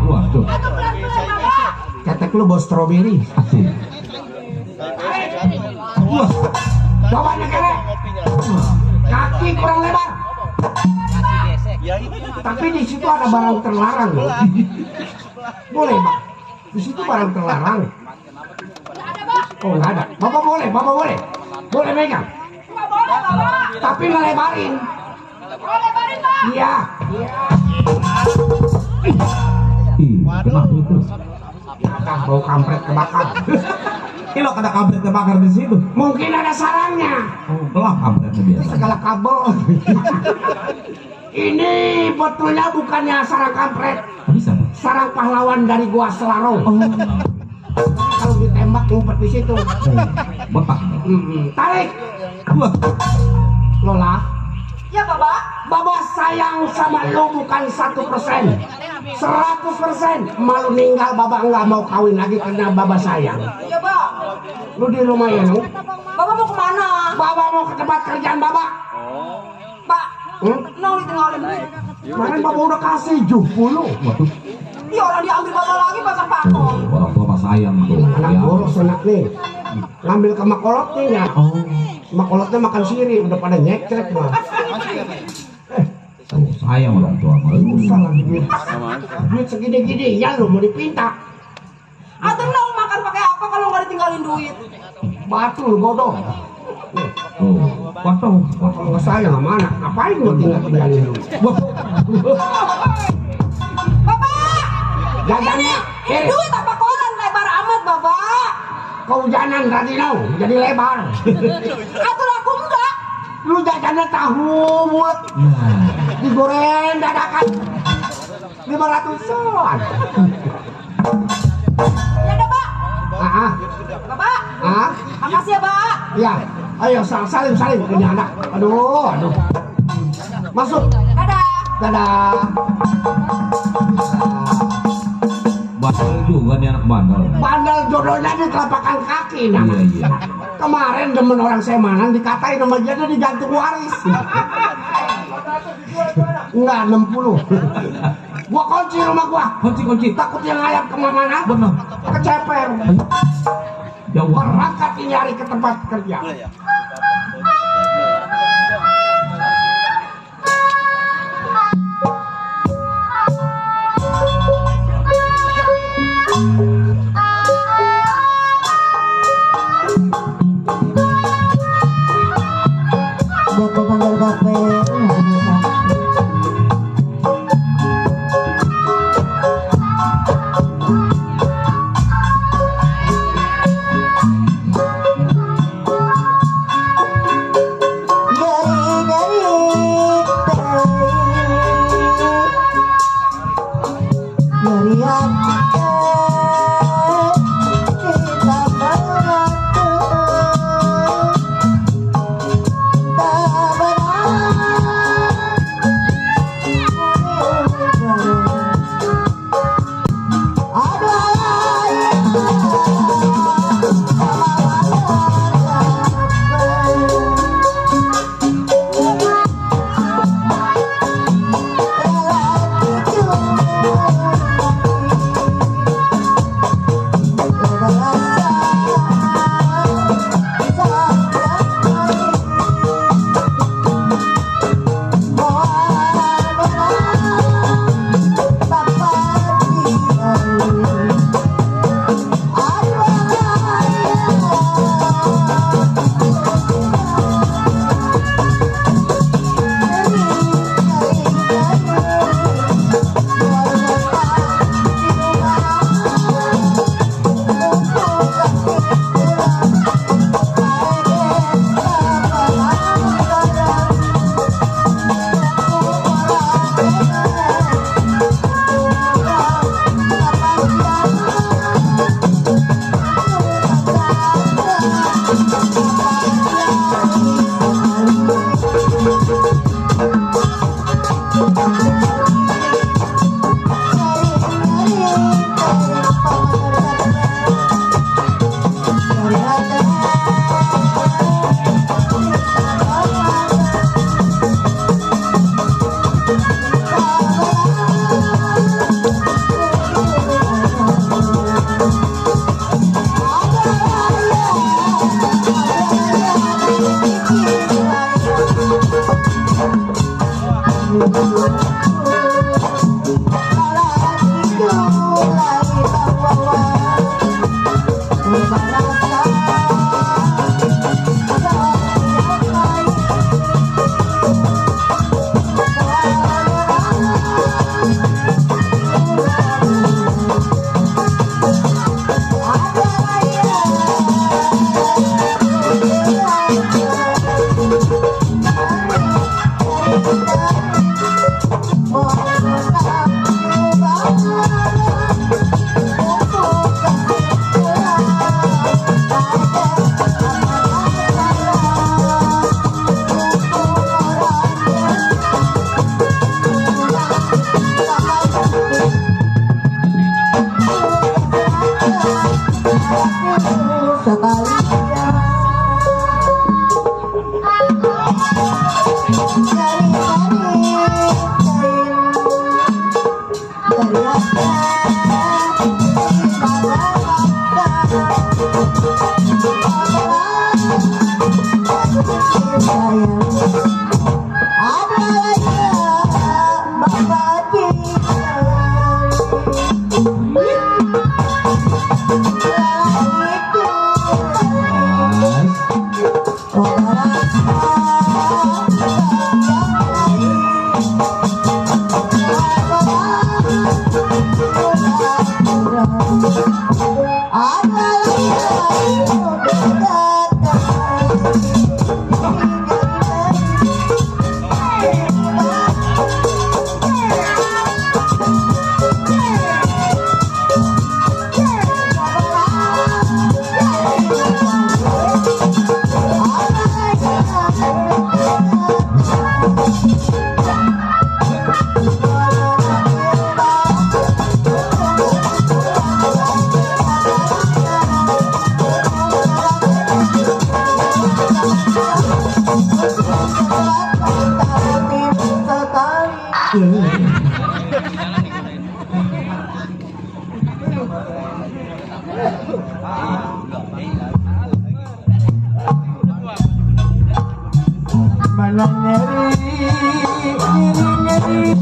Speaker 5: Waduh.
Speaker 7: Itu pelan-pelan, Bapak.
Speaker 3: Ketek lu bawa stroberi.
Speaker 5: Asik.
Speaker 3: Wah. Coba nyekere. Kaki kurang lebar. Tapi di situ ada barang terlarang loh. Boleh, Pak. Di situ barang terlarang.
Speaker 7: Nggak ada, Pak.
Speaker 3: Oh, nggak ada. Bapak boleh. Boleh megang.
Speaker 7: Nggak boleh, Bapak.
Speaker 3: Tapi ngelebarin.
Speaker 7: Oh, lebarin, Pak.
Speaker 3: Iya.
Speaker 5: Ih, kenapa itu?
Speaker 3: Kata bau kampret kebakar.
Speaker 5: Kilo ada kampret terbakar di situ.
Speaker 3: Mungkin ada sarangnya.
Speaker 5: Oh, gelap kampretnya biasa.
Speaker 3: Segala kabel. Ini betulnya bukannya sarang kampret,
Speaker 5: Bisa, Pak?
Speaker 3: sarang pahlawan dari Gua Selarong. Kalau ditembak ngumpet di situ.
Speaker 5: Botak.
Speaker 3: Tarik,
Speaker 5: Wah,
Speaker 3: Lola.
Speaker 7: Ya, Bapak.
Speaker 3: Baba sayang sama lu bukan 1%, 100%. Malu ninggal Baba nggak mau kawin lagi karena Baba sayang.
Speaker 7: Ya, Pak.
Speaker 3: Lu di rumah ya, nu?
Speaker 7: Bapak mau kemana?
Speaker 3: Baba mau ke tempat kerjaan Baba.
Speaker 7: Pak,
Speaker 3: Hmm?
Speaker 7: nong ditinggalin.
Speaker 3: Kemarin Baba udah kasih 70.
Speaker 5: waduh.
Speaker 7: Ya, orang diambil Bapak lagi pasang pakong.
Speaker 5: Orang tua Pak sayang tuh.
Speaker 3: Anak
Speaker 5: Ya.
Speaker 3: boros enak nih. Ngambil ke makolotnya ya.
Speaker 5: Oh,
Speaker 3: Makolotnya makan siri, udah pada nyekrek mah.
Speaker 5: tuh, sayang orang tua mah.
Speaker 3: Usah lagi duit. Duit segini-gini ya lu mau dipinta.
Speaker 7: Atau nong makan pakai apa kalau nggak ditinggalin duit?
Speaker 3: Batu lu bodoh.
Speaker 5: Oh, potong.
Speaker 3: Kalau nggak sayang sama anak, ngapain lu tinggalin lu?
Speaker 7: Bapak,
Speaker 3: Jajannya,
Speaker 7: duit apa koran lebar amat, Bapak?
Speaker 3: kehujanan tadi nau, jadi lebar.
Speaker 7: Atau aku enggak?
Speaker 3: Lu jajannya tahu bulat,
Speaker 5: Nah,
Speaker 3: digoreng dadakan 500-an.
Speaker 7: Ya udah, Pak. Bapak, makasih ya, Pak.
Speaker 3: Ya, ayo salim ini anak. Aduh. Masuk.
Speaker 7: Dadah.
Speaker 3: Dadah.
Speaker 5: bandel juga nih anak bandel.
Speaker 3: Bandel jodohnya di telapakan kaki nah.
Speaker 5: Iya.
Speaker 3: Kemarin demen orang Semanan dikatain sama dia digantung waris. Enggak 60. Gua kunci rumah gua.
Speaker 5: Kunci.
Speaker 3: Takut yang ngayap kemana-mana.
Speaker 5: Benar.
Speaker 3: Keceper.
Speaker 5: Jauh.
Speaker 3: Berangkat nyari ke tempat kerja.
Speaker 9: Bapak panggil kafe. Mana nyeri, nyeri,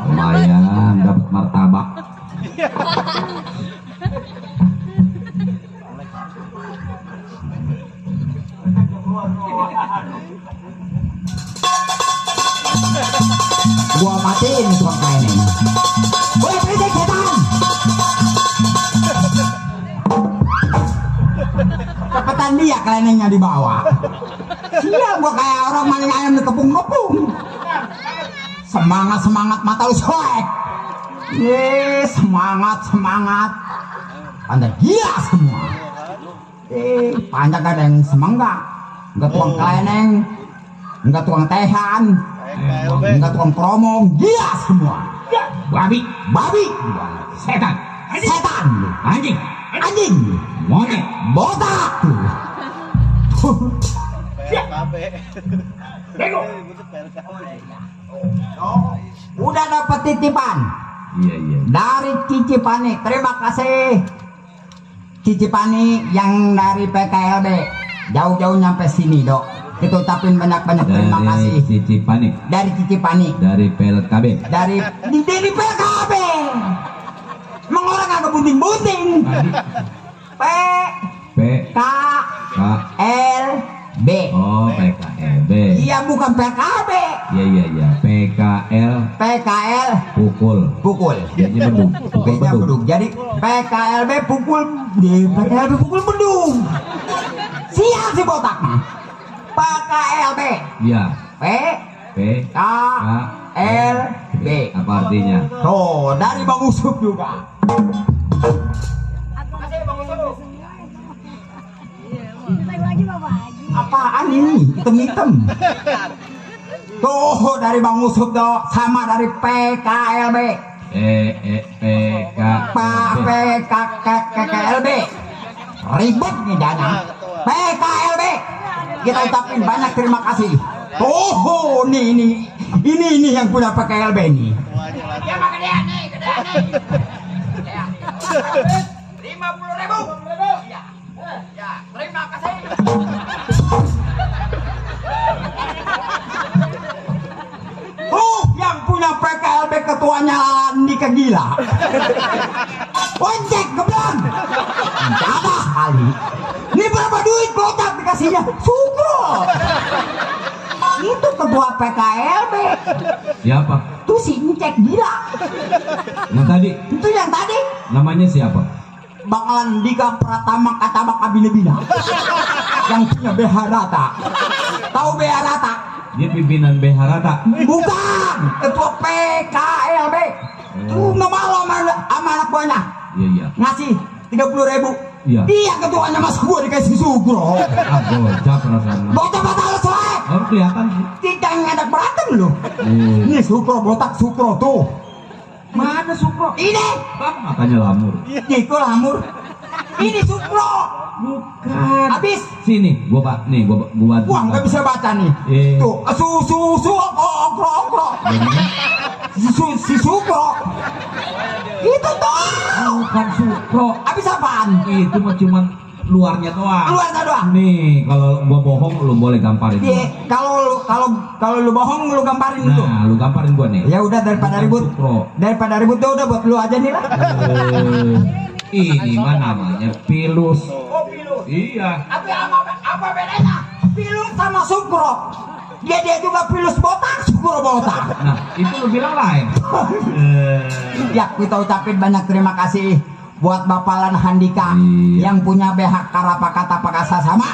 Speaker 5: lumayan dapat martabak.
Speaker 2: Gua matiin tukang kain ini. Woi, berisik setan. Cepetan dia kelenengnya dibawa. Sial gua kayak orang maling ayam di kepung-kepung. Semangat mata lu soek. Semangat. Anda gila semua. Panjang gak ada yang semangat. Enggak tukang keleneng, enggak tukang tehan, enggak tukang promo, gila semua. Babi, setan, anjing, monyet, botak. Udah dapat titipan.
Speaker 5: Iya.
Speaker 2: Dari Cicipani, terima kasih Cicipani yang dari PKLB jauh-jauh nyampe sini dok. Kita ucapin banyak-banyak terima kasih.
Speaker 5: Cicipani.
Speaker 2: Dari Cicipani.
Speaker 5: Dari PLKB.
Speaker 2: Dari PKB. Emang orang agak bunting-bunting. P K L B.
Speaker 5: Oh, PKLB.
Speaker 2: Iya bukan PKB.
Speaker 5: Iya.
Speaker 2: PKL
Speaker 5: pukul. Jadi bedung.
Speaker 2: P-nya bedung. Jadi PKLB pukul bedung. Siap si botak. PKLB.
Speaker 5: Iya.
Speaker 2: P K L B.
Speaker 5: Apa artinya?
Speaker 2: Tuh, dari Bang Usup juga. Apaan ini? Hitam-hitam. Tuh, dari Bang Usup tuh sama dari PKLB. PKLB. Ribet nih dana. PKLB. Kita ucapin banyak terima kasih. Oh, ini yang punya PKLB nih. Ya makan dia nih, gedean nih. 50.000. Ya, terima kasih. Yang punya PKLB ketuanya Andika gila. Ojek geblong. Apa kali? Ini berapa duit botak dikasihnya? Sukro. Itu ketua PKLB.
Speaker 5: Siapa?
Speaker 2: Tuh si Encek gila.
Speaker 5: Yang tadi?
Speaker 2: Itu yang tadi.
Speaker 5: Namanya siapa?
Speaker 2: Bang Andika Pratama Katabak Abinebina. Yang punya BH Rata. Tahu BH Rata?
Speaker 5: Dia pimpinan BH Rata.
Speaker 2: Bukan, ketua PKLB. Tuh nama lo sama anak buahnya.
Speaker 5: Iya.
Speaker 2: Ngasih 30.000.
Speaker 5: Iya.
Speaker 2: Dia ketuanya masa gua dikasih Sugro.
Speaker 5: Bocah perasaan.
Speaker 2: Bocah mata lo soek.
Speaker 5: Oh, kelihatan sih.
Speaker 2: Tidak ngedek berantem lo.
Speaker 5: Iya.
Speaker 2: Ini Sugro botak Sugro tuh.
Speaker 5: Mana Sukro?
Speaker 2: Ini.
Speaker 5: Makanya lamur.
Speaker 2: Itu lamur. Ini Sukro.
Speaker 5: Bukan.
Speaker 2: Habis.
Speaker 5: Sini, gua pak, nih gua.
Speaker 2: Wah, nggak bisa baca nih. Tuh, su okro. Si Sukro. Itu tuh.
Speaker 5: Bukan Sukro.
Speaker 2: Habis apaan?
Speaker 5: Itu mah cuman luarnya doang.
Speaker 2: Luarnya doang.
Speaker 5: Nih, kalau gua bohong lu boleh gamparin.
Speaker 2: Iya, kalau lu bohong lu gamparin itu.
Speaker 5: Nah, lu gamparin gua nih.
Speaker 2: Ya udah daripada ribut. Daripada ribut tuh udah buat lu aja nih lah.
Speaker 5: Ini mah namanya pilus.
Speaker 2: Oh, pilus.
Speaker 5: Iya.
Speaker 2: Apa bedanya? Pilus sama Sukro. Dia juga pilus botak, Sukro botak.
Speaker 5: Nah, itu lu bilang lain.
Speaker 2: Ya, kita ucapin banyak terima kasih buat Bapak Lan Handika yang punya BH Karapa Kata Pakasa sama.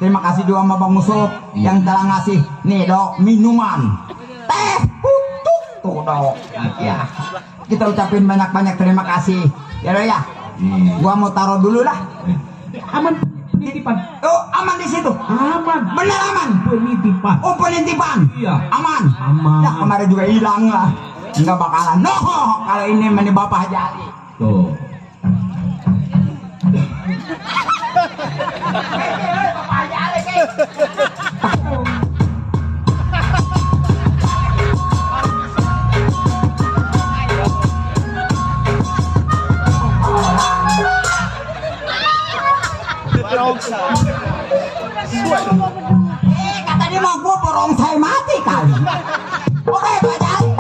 Speaker 2: Terima kasih juga sama Bang Musup yang telah ngasih nih dok minuman teh putih tuh dok. Ya, kita ucapin banyak terima kasih. Ya dok ya. Gua mau taruh dulu lah.
Speaker 5: Aman penitipan.
Speaker 2: Oh, aman di situ.
Speaker 5: Aman.
Speaker 2: Bener aman.
Speaker 5: Penitipan.
Speaker 2: Oh, penitipan.
Speaker 5: Iya.
Speaker 2: Aman. Ya, kemarin juga hilang lah. Enggak bakalan. No, kalau ini meni Bapak Jali.
Speaker 5: Tuh.
Speaker 2: Bapak Jali, kata dia mau gua borong saya mati kali. Oke, Pak Jali.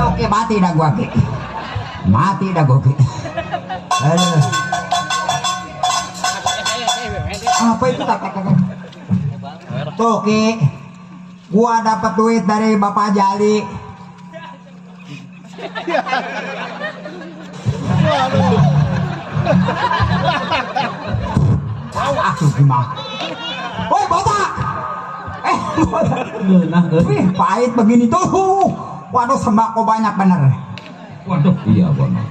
Speaker 2: Oke, mati dah gua ki. Mati dah gua ki. Aduh. Apa itu tak? Tuh ki, gua dapat duit dari Bapak Jali. Aku gimana? Woi botak! Botak. Wih, pahit begini tuh. Waduh, sembako banyak bener.
Speaker 5: Waduh, iya benar.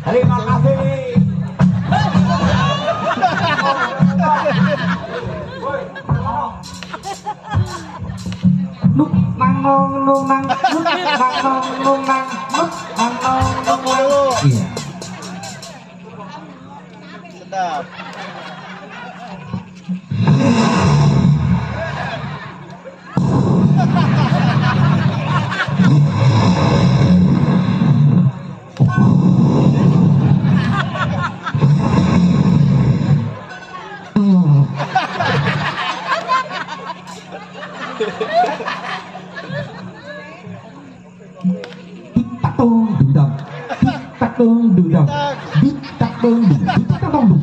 Speaker 2: Terima kasih.
Speaker 9: Nung nang nong nung nang nung nang nong nung nang nung nang nong nung nang.
Speaker 5: Iya.
Speaker 8: Sedap.
Speaker 5: Tak dong dudang. Tak dong dudang. Tak dong dudang. Tak dong dudang.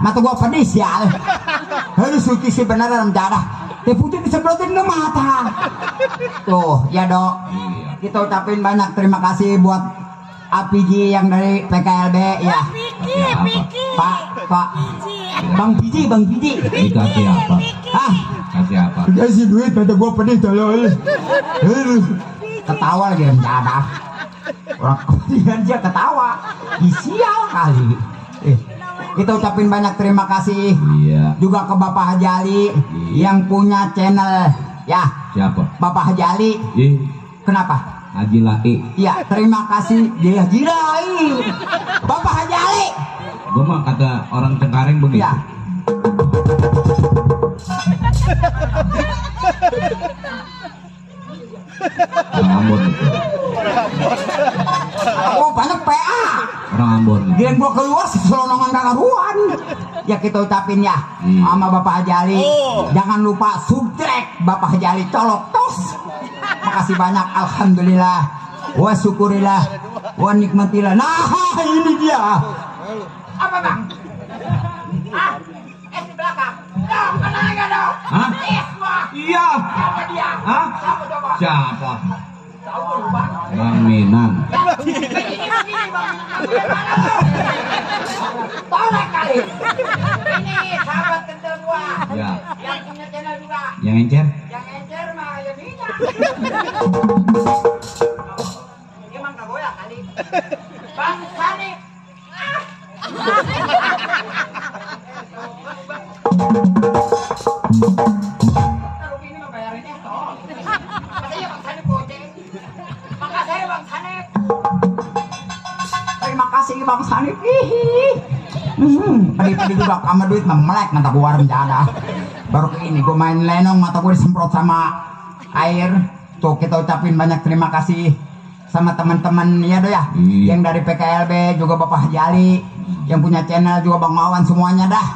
Speaker 2: Mata gua pedis ya. Harus suki sih beneran darah. Teh putih disemprotin ke mata. Tuh, ya dok. Kita ucapin banyak terima kasih buat APG yang dari PKLB ya. Pak, Bang Piji.
Speaker 5: Dikasih apa?
Speaker 2: Hah?
Speaker 5: Kasih apa?
Speaker 2: Kasih duit, mata gua pedis tolol. Ketawa lagi darah. Orang kemudian dia ketawa. Disial kali. Kita ucapin banyak terima kasih juga ke Bapak Haji Ali yang punya channel ya.
Speaker 5: Siapa?
Speaker 2: Bapak Haji Ali. Kenapa?
Speaker 5: Haji Lai.
Speaker 2: Ya, terima kasih dia Haji Lai. Bapak Haji Ali.
Speaker 5: Gua mah kata orang Cengkareng begitu.
Speaker 2: Ya.
Speaker 5: Orang Ambon itu.
Speaker 2: Oh, banyak PA.
Speaker 5: Orang Ambon itu.
Speaker 2: Dia gua keluar selonongan kakaruan. Ya kita ucapin ya sama Bapak Haji Ali. Jangan lupa subscribe Bapak Haji Ali colok tos. Makasih banyak, alhamdulillah. Wa syukurillah. Wa nikmatillah. Nah, ini dia. Apa bang? Di belakang. Mana enggak dong?
Speaker 5: Hah? Iya.
Speaker 2: Siapa dia?
Speaker 5: Hah?
Speaker 2: Siapa coba?
Speaker 5: Siapa?
Speaker 2: Tahu lupa.
Speaker 5: Bang Minang.
Speaker 2: Tolak kali. Ini sahabat kental gua.
Speaker 5: Ya.
Speaker 2: Yang punya channel juga.
Speaker 5: Yang encer?
Speaker 2: Yang encer mah ya Mina. Emang gak goyang kali. Bang Sani. Kalau ini mah bayarinnya tol. Makanya Bang Sani goceng. Makasih Bang Sani. Terima kasih Bang Sani. Pedi juga sama duit memelek mata gua warung jada. Baru ini gua main lenong mata gua disemprot sama air. Tuh kita ucapin banyak terima kasih sama teman-teman ya do ya. Yang dari PKLB juga Bapak Haji Ali, yang punya channel juga Bang Mawan semuanya dah.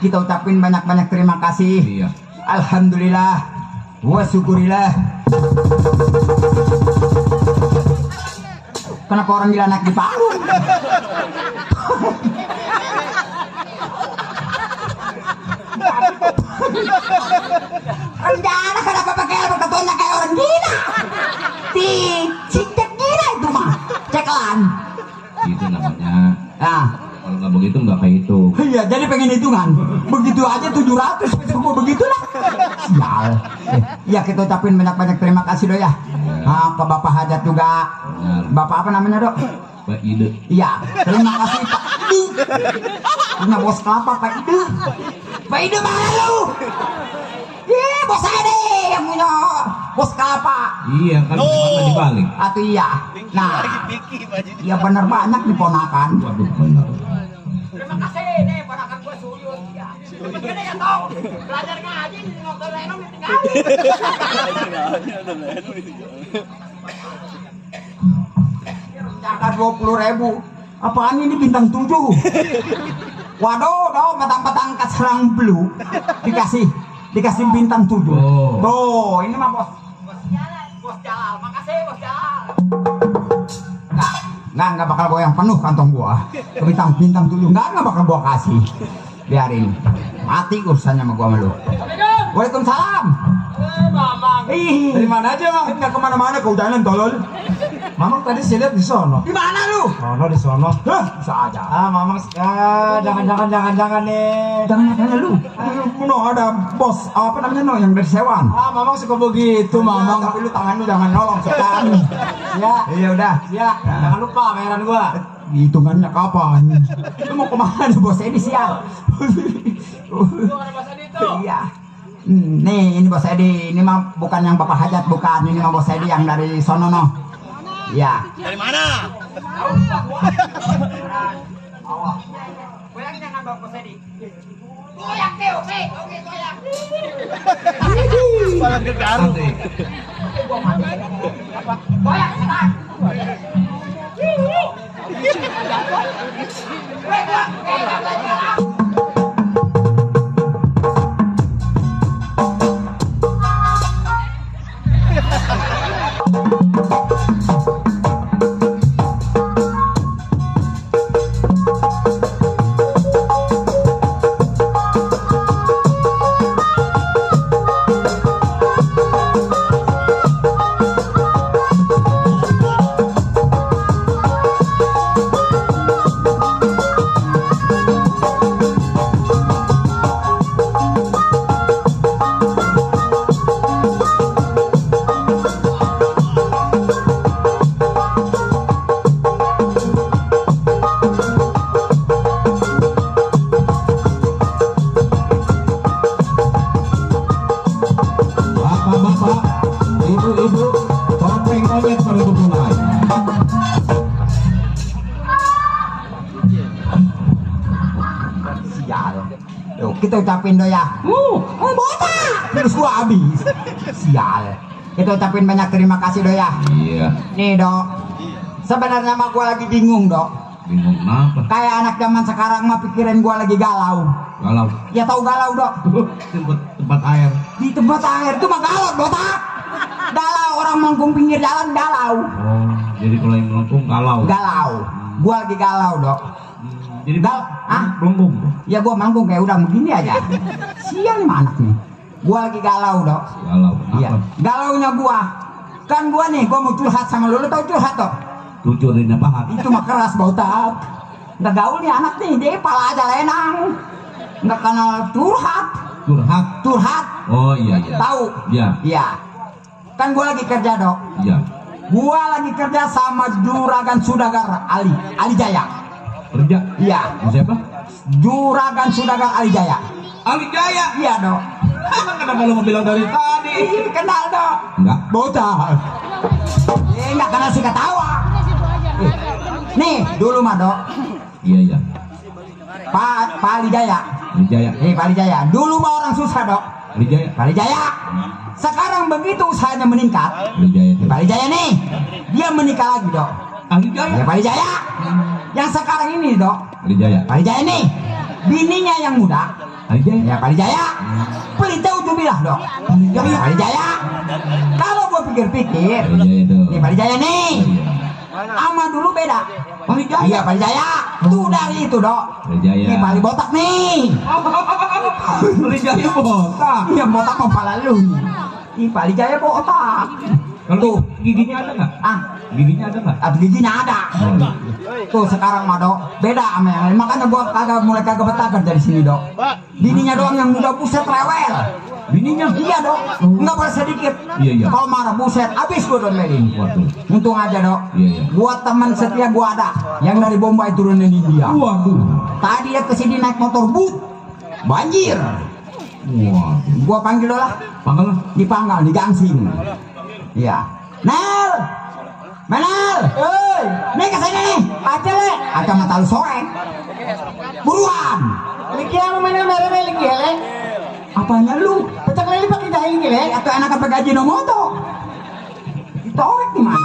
Speaker 2: Kita ucapin banyak-banyak terima kasih. Alhamdulillah. Wa syukurillah. Kenapa orang gila naik di panggung? Rencana kenapa pakai berketuanya kayak orang gila? Cicek gila itu mah. Ceklan.
Speaker 5: Itu namanya.
Speaker 2: Nah.
Speaker 5: Kalau nggak begitu nggak kayak itu.
Speaker 2: Iya, jadi pengen hitungan. Begitu aja 700, besok mau begitulah. Sial. Ya kita ucapin banyak-banyak terima kasih do ya. Ke Bapak Hajat juga. Bapak apa namanya dok?
Speaker 5: Pak Ide.
Speaker 2: Iya, terima kasih Pak Ide. Punya bos kelapa Pak Ide. Pak Ide mana lu? Bos saya deh yang punya bos kelapa.
Speaker 5: Iya kan mana dibalik.
Speaker 2: Atau iya. Nah, ya benar banyak diponakan.
Speaker 5: Waduh benar.
Speaker 2: Terima kasih nih ponakan gue suyun ya. Gede ya tau. Belajar ngaji di nonton lenong ditinggalin. Jaka 20.000. Apaan ini bintang 7? Waduh, dong petang-petang serang blue dikasih bintang 7. Tuh, ini mah bos Jalal. Makasih bos Jalal. Nggak bakal goyang penuh kantong gua. Bintang 7 nggak bakal gua kasih. Biarin. Mati urusannya sama gua sama lu. Waalaikumsalam. Mamang. Dari mana aja, Mang? Enggak kemana-mana, ke hujanan tolol. Mamang tadi saya lihat di sono. Di mana lu? Sono di sono. Hah, bisa aja. Mamang, jangan nih. Jangan lu. No, ada bos, apa namanya no, yang dari sewan. Mamang suka begitu, Mamang. Tapi lu tangan lu jangan nolong sekarang. Ya. Iya udah. Ya. Jangan lupa bayaran gua. Hitungannya kapan? Lu mau kemana bos Edi sial? Iya. Nih ini bos Edi, ini mah bukan yang Bapak Hajat, bukan, ini mah bos Edi yang dari sono no. Iya.
Speaker 8: Dari mana?
Speaker 2: Goyang jangan bawa ke sini.
Speaker 7: Goyang deh, oke goyang.
Speaker 8: Malah gegaru.
Speaker 7: Goyang sekarang.
Speaker 5: Bapak-bapak, ibu-ibu, topeng monyet baru dimulai.
Speaker 2: Sial. Yuk, kita ucapin do ya. Terus gua habis. Sial. Kita ucapin banyak terima kasih do ya.
Speaker 5: Iya,
Speaker 2: Nih dok. Sebenarnya mah gua lagi bingung dok.
Speaker 5: bingung kenapa?
Speaker 2: Kayak anak zaman sekarang mah pikirin gua lagi galau.
Speaker 5: Galau.
Speaker 2: Ya tahu galau dok.
Speaker 5: tempat air.
Speaker 2: Di tempat air tuh mah galau botak. Galau orang manggung pinggir jalan galau.
Speaker 5: Oh, jadi kalau yang melengkung galau.
Speaker 2: Galau. Gua lagi galau dok.
Speaker 5: Jadi
Speaker 2: Melengkung. Ya gua manggung kayak udah begini aja. Sial nih anak nih. Gua lagi galau dok.
Speaker 5: galau.
Speaker 2: Iya.
Speaker 5: Kenapa?
Speaker 2: Galaunya gua. Kan gua nih, gua mau curhat sama lu tau curhat dok.
Speaker 5: Lucurin apa hati?
Speaker 2: Itu mah keras botak. Nggak gaul nih anak nih, dia pala aja lenang. Nggak kenal curhat.
Speaker 5: Curhat.
Speaker 2: Curhat.
Speaker 5: Oh iya iya.
Speaker 2: Tahu?
Speaker 5: Iya.
Speaker 2: Iya. Kan gua lagi kerja dok.
Speaker 5: Iya.
Speaker 2: Gua lagi kerja sama Juragan Sudagar Ali Jaya.
Speaker 5: Kerja.
Speaker 2: Iya.
Speaker 5: Sama siapa?
Speaker 2: Juragan Sudagar Ali Jaya.
Speaker 5: Ali Jaya.
Speaker 2: Iya dok.
Speaker 5: Emang kenapa lu mau bilang dari tadi?
Speaker 2: Ih, kenal dok.
Speaker 5: Enggak.
Speaker 2: Botak. Nggak kenal sih ketawa. Nih dulu mah dok.
Speaker 5: Iya iya.
Speaker 2: Pak Ali Jaya.
Speaker 5: Ali Jaya.
Speaker 2: Pak Ali Jaya. Dulu mah orang susah dok.
Speaker 5: Ali Jaya.
Speaker 2: Pak Ali Jaya. Sekarang begitu usahanya meningkat.
Speaker 5: Ali Jaya itu.
Speaker 2: Pak Ali Jaya nih, dia menikah lagi dok.
Speaker 5: Ali Jaya.
Speaker 2: Ya Pak Ali Jaya. Yang sekarang ini dok,
Speaker 5: Ali Jaya.
Speaker 2: Pak Ali Jaya nih, bininya yang muda.
Speaker 5: Ali Jaya.
Speaker 2: Ya Pak Ali Jaya. Pelita ujung bilah dok. Ya Pak Ali Jaya. Kalau gua pikir-pikir,
Speaker 5: Ali Jaya itu.
Speaker 2: nih Pak Ali Jaya nih,
Speaker 5: Iya.
Speaker 2: sama dulu beda.
Speaker 5: Pak Ali Jaya.
Speaker 2: Iya Pak Ali Jaya. Tuh dari itu dok.
Speaker 5: Ali Jaya.
Speaker 2: Nih Pak Ali botak nih.
Speaker 5: Ali Jaya botak.
Speaker 2: Iya botak kepala lu nih. Ih Pak Ali Jaya botak.
Speaker 5: Kalau
Speaker 2: Tuh.
Speaker 5: giginya ada nggak?
Speaker 2: Ah,
Speaker 5: Giginya ada nggak?
Speaker 2: Abis giginya ada.
Speaker 5: Oh,
Speaker 2: Tuh sekarang mah dok, beda sama yang lain. Makanya gua mulai kagak betah kerja di sini dok. Bininya doang yang muda buset rewel.
Speaker 5: bininya?
Speaker 2: Iya dok, nggak boleh sedikit.
Speaker 5: Iya, iya.
Speaker 2: Kalau marah buset, abis gua domelin.
Speaker 5: Waduh.
Speaker 2: Untung aja dok.
Speaker 5: Iya, iya.
Speaker 2: Gua teman setia gua ada, yang dari Bombay turunin India.
Speaker 5: Waduh.
Speaker 2: Tadi dia kesini naik motor but, banjir.
Speaker 5: Waduh.
Speaker 2: Gua panggil lah,
Speaker 5: Panggal lah.
Speaker 2: dipanggal, digangsing. Iya. Nel, Menel, nih kesini nih, aja le, aja mata lu sore, buruan.
Speaker 9: Lagi yang mana mere lagi le?
Speaker 2: Apanya lu?
Speaker 9: Pecak lele pakai jahil le?
Speaker 2: Atau enak apa gaji no moto? Ditorek di mana?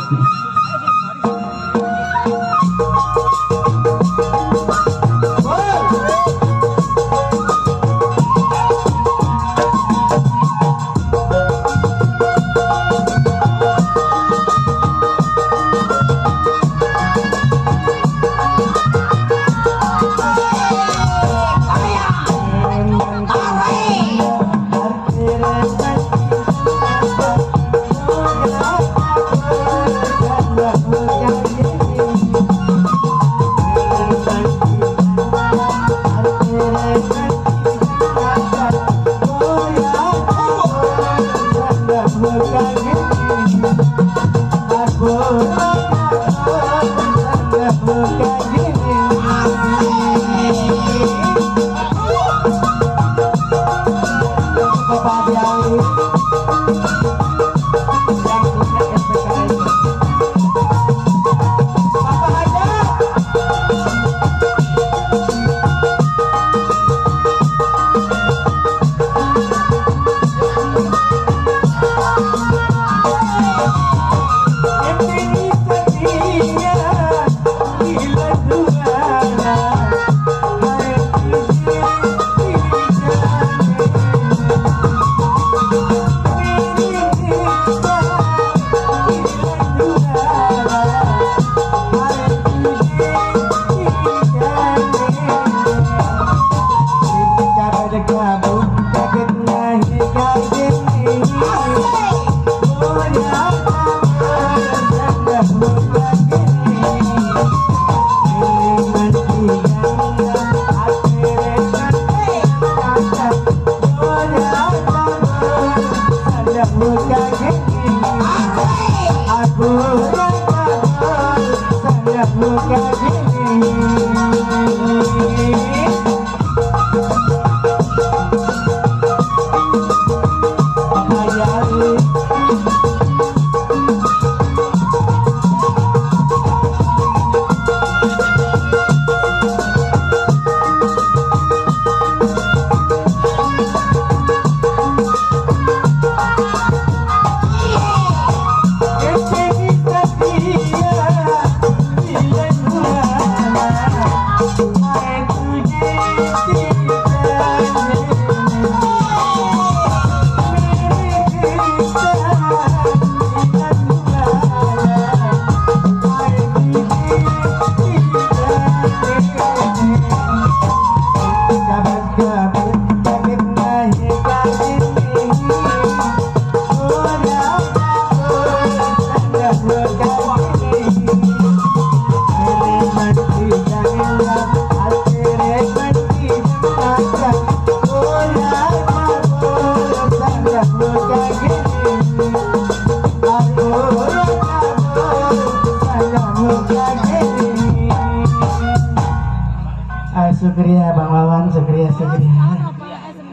Speaker 9: Syukriya Bang Wawan, syukriya.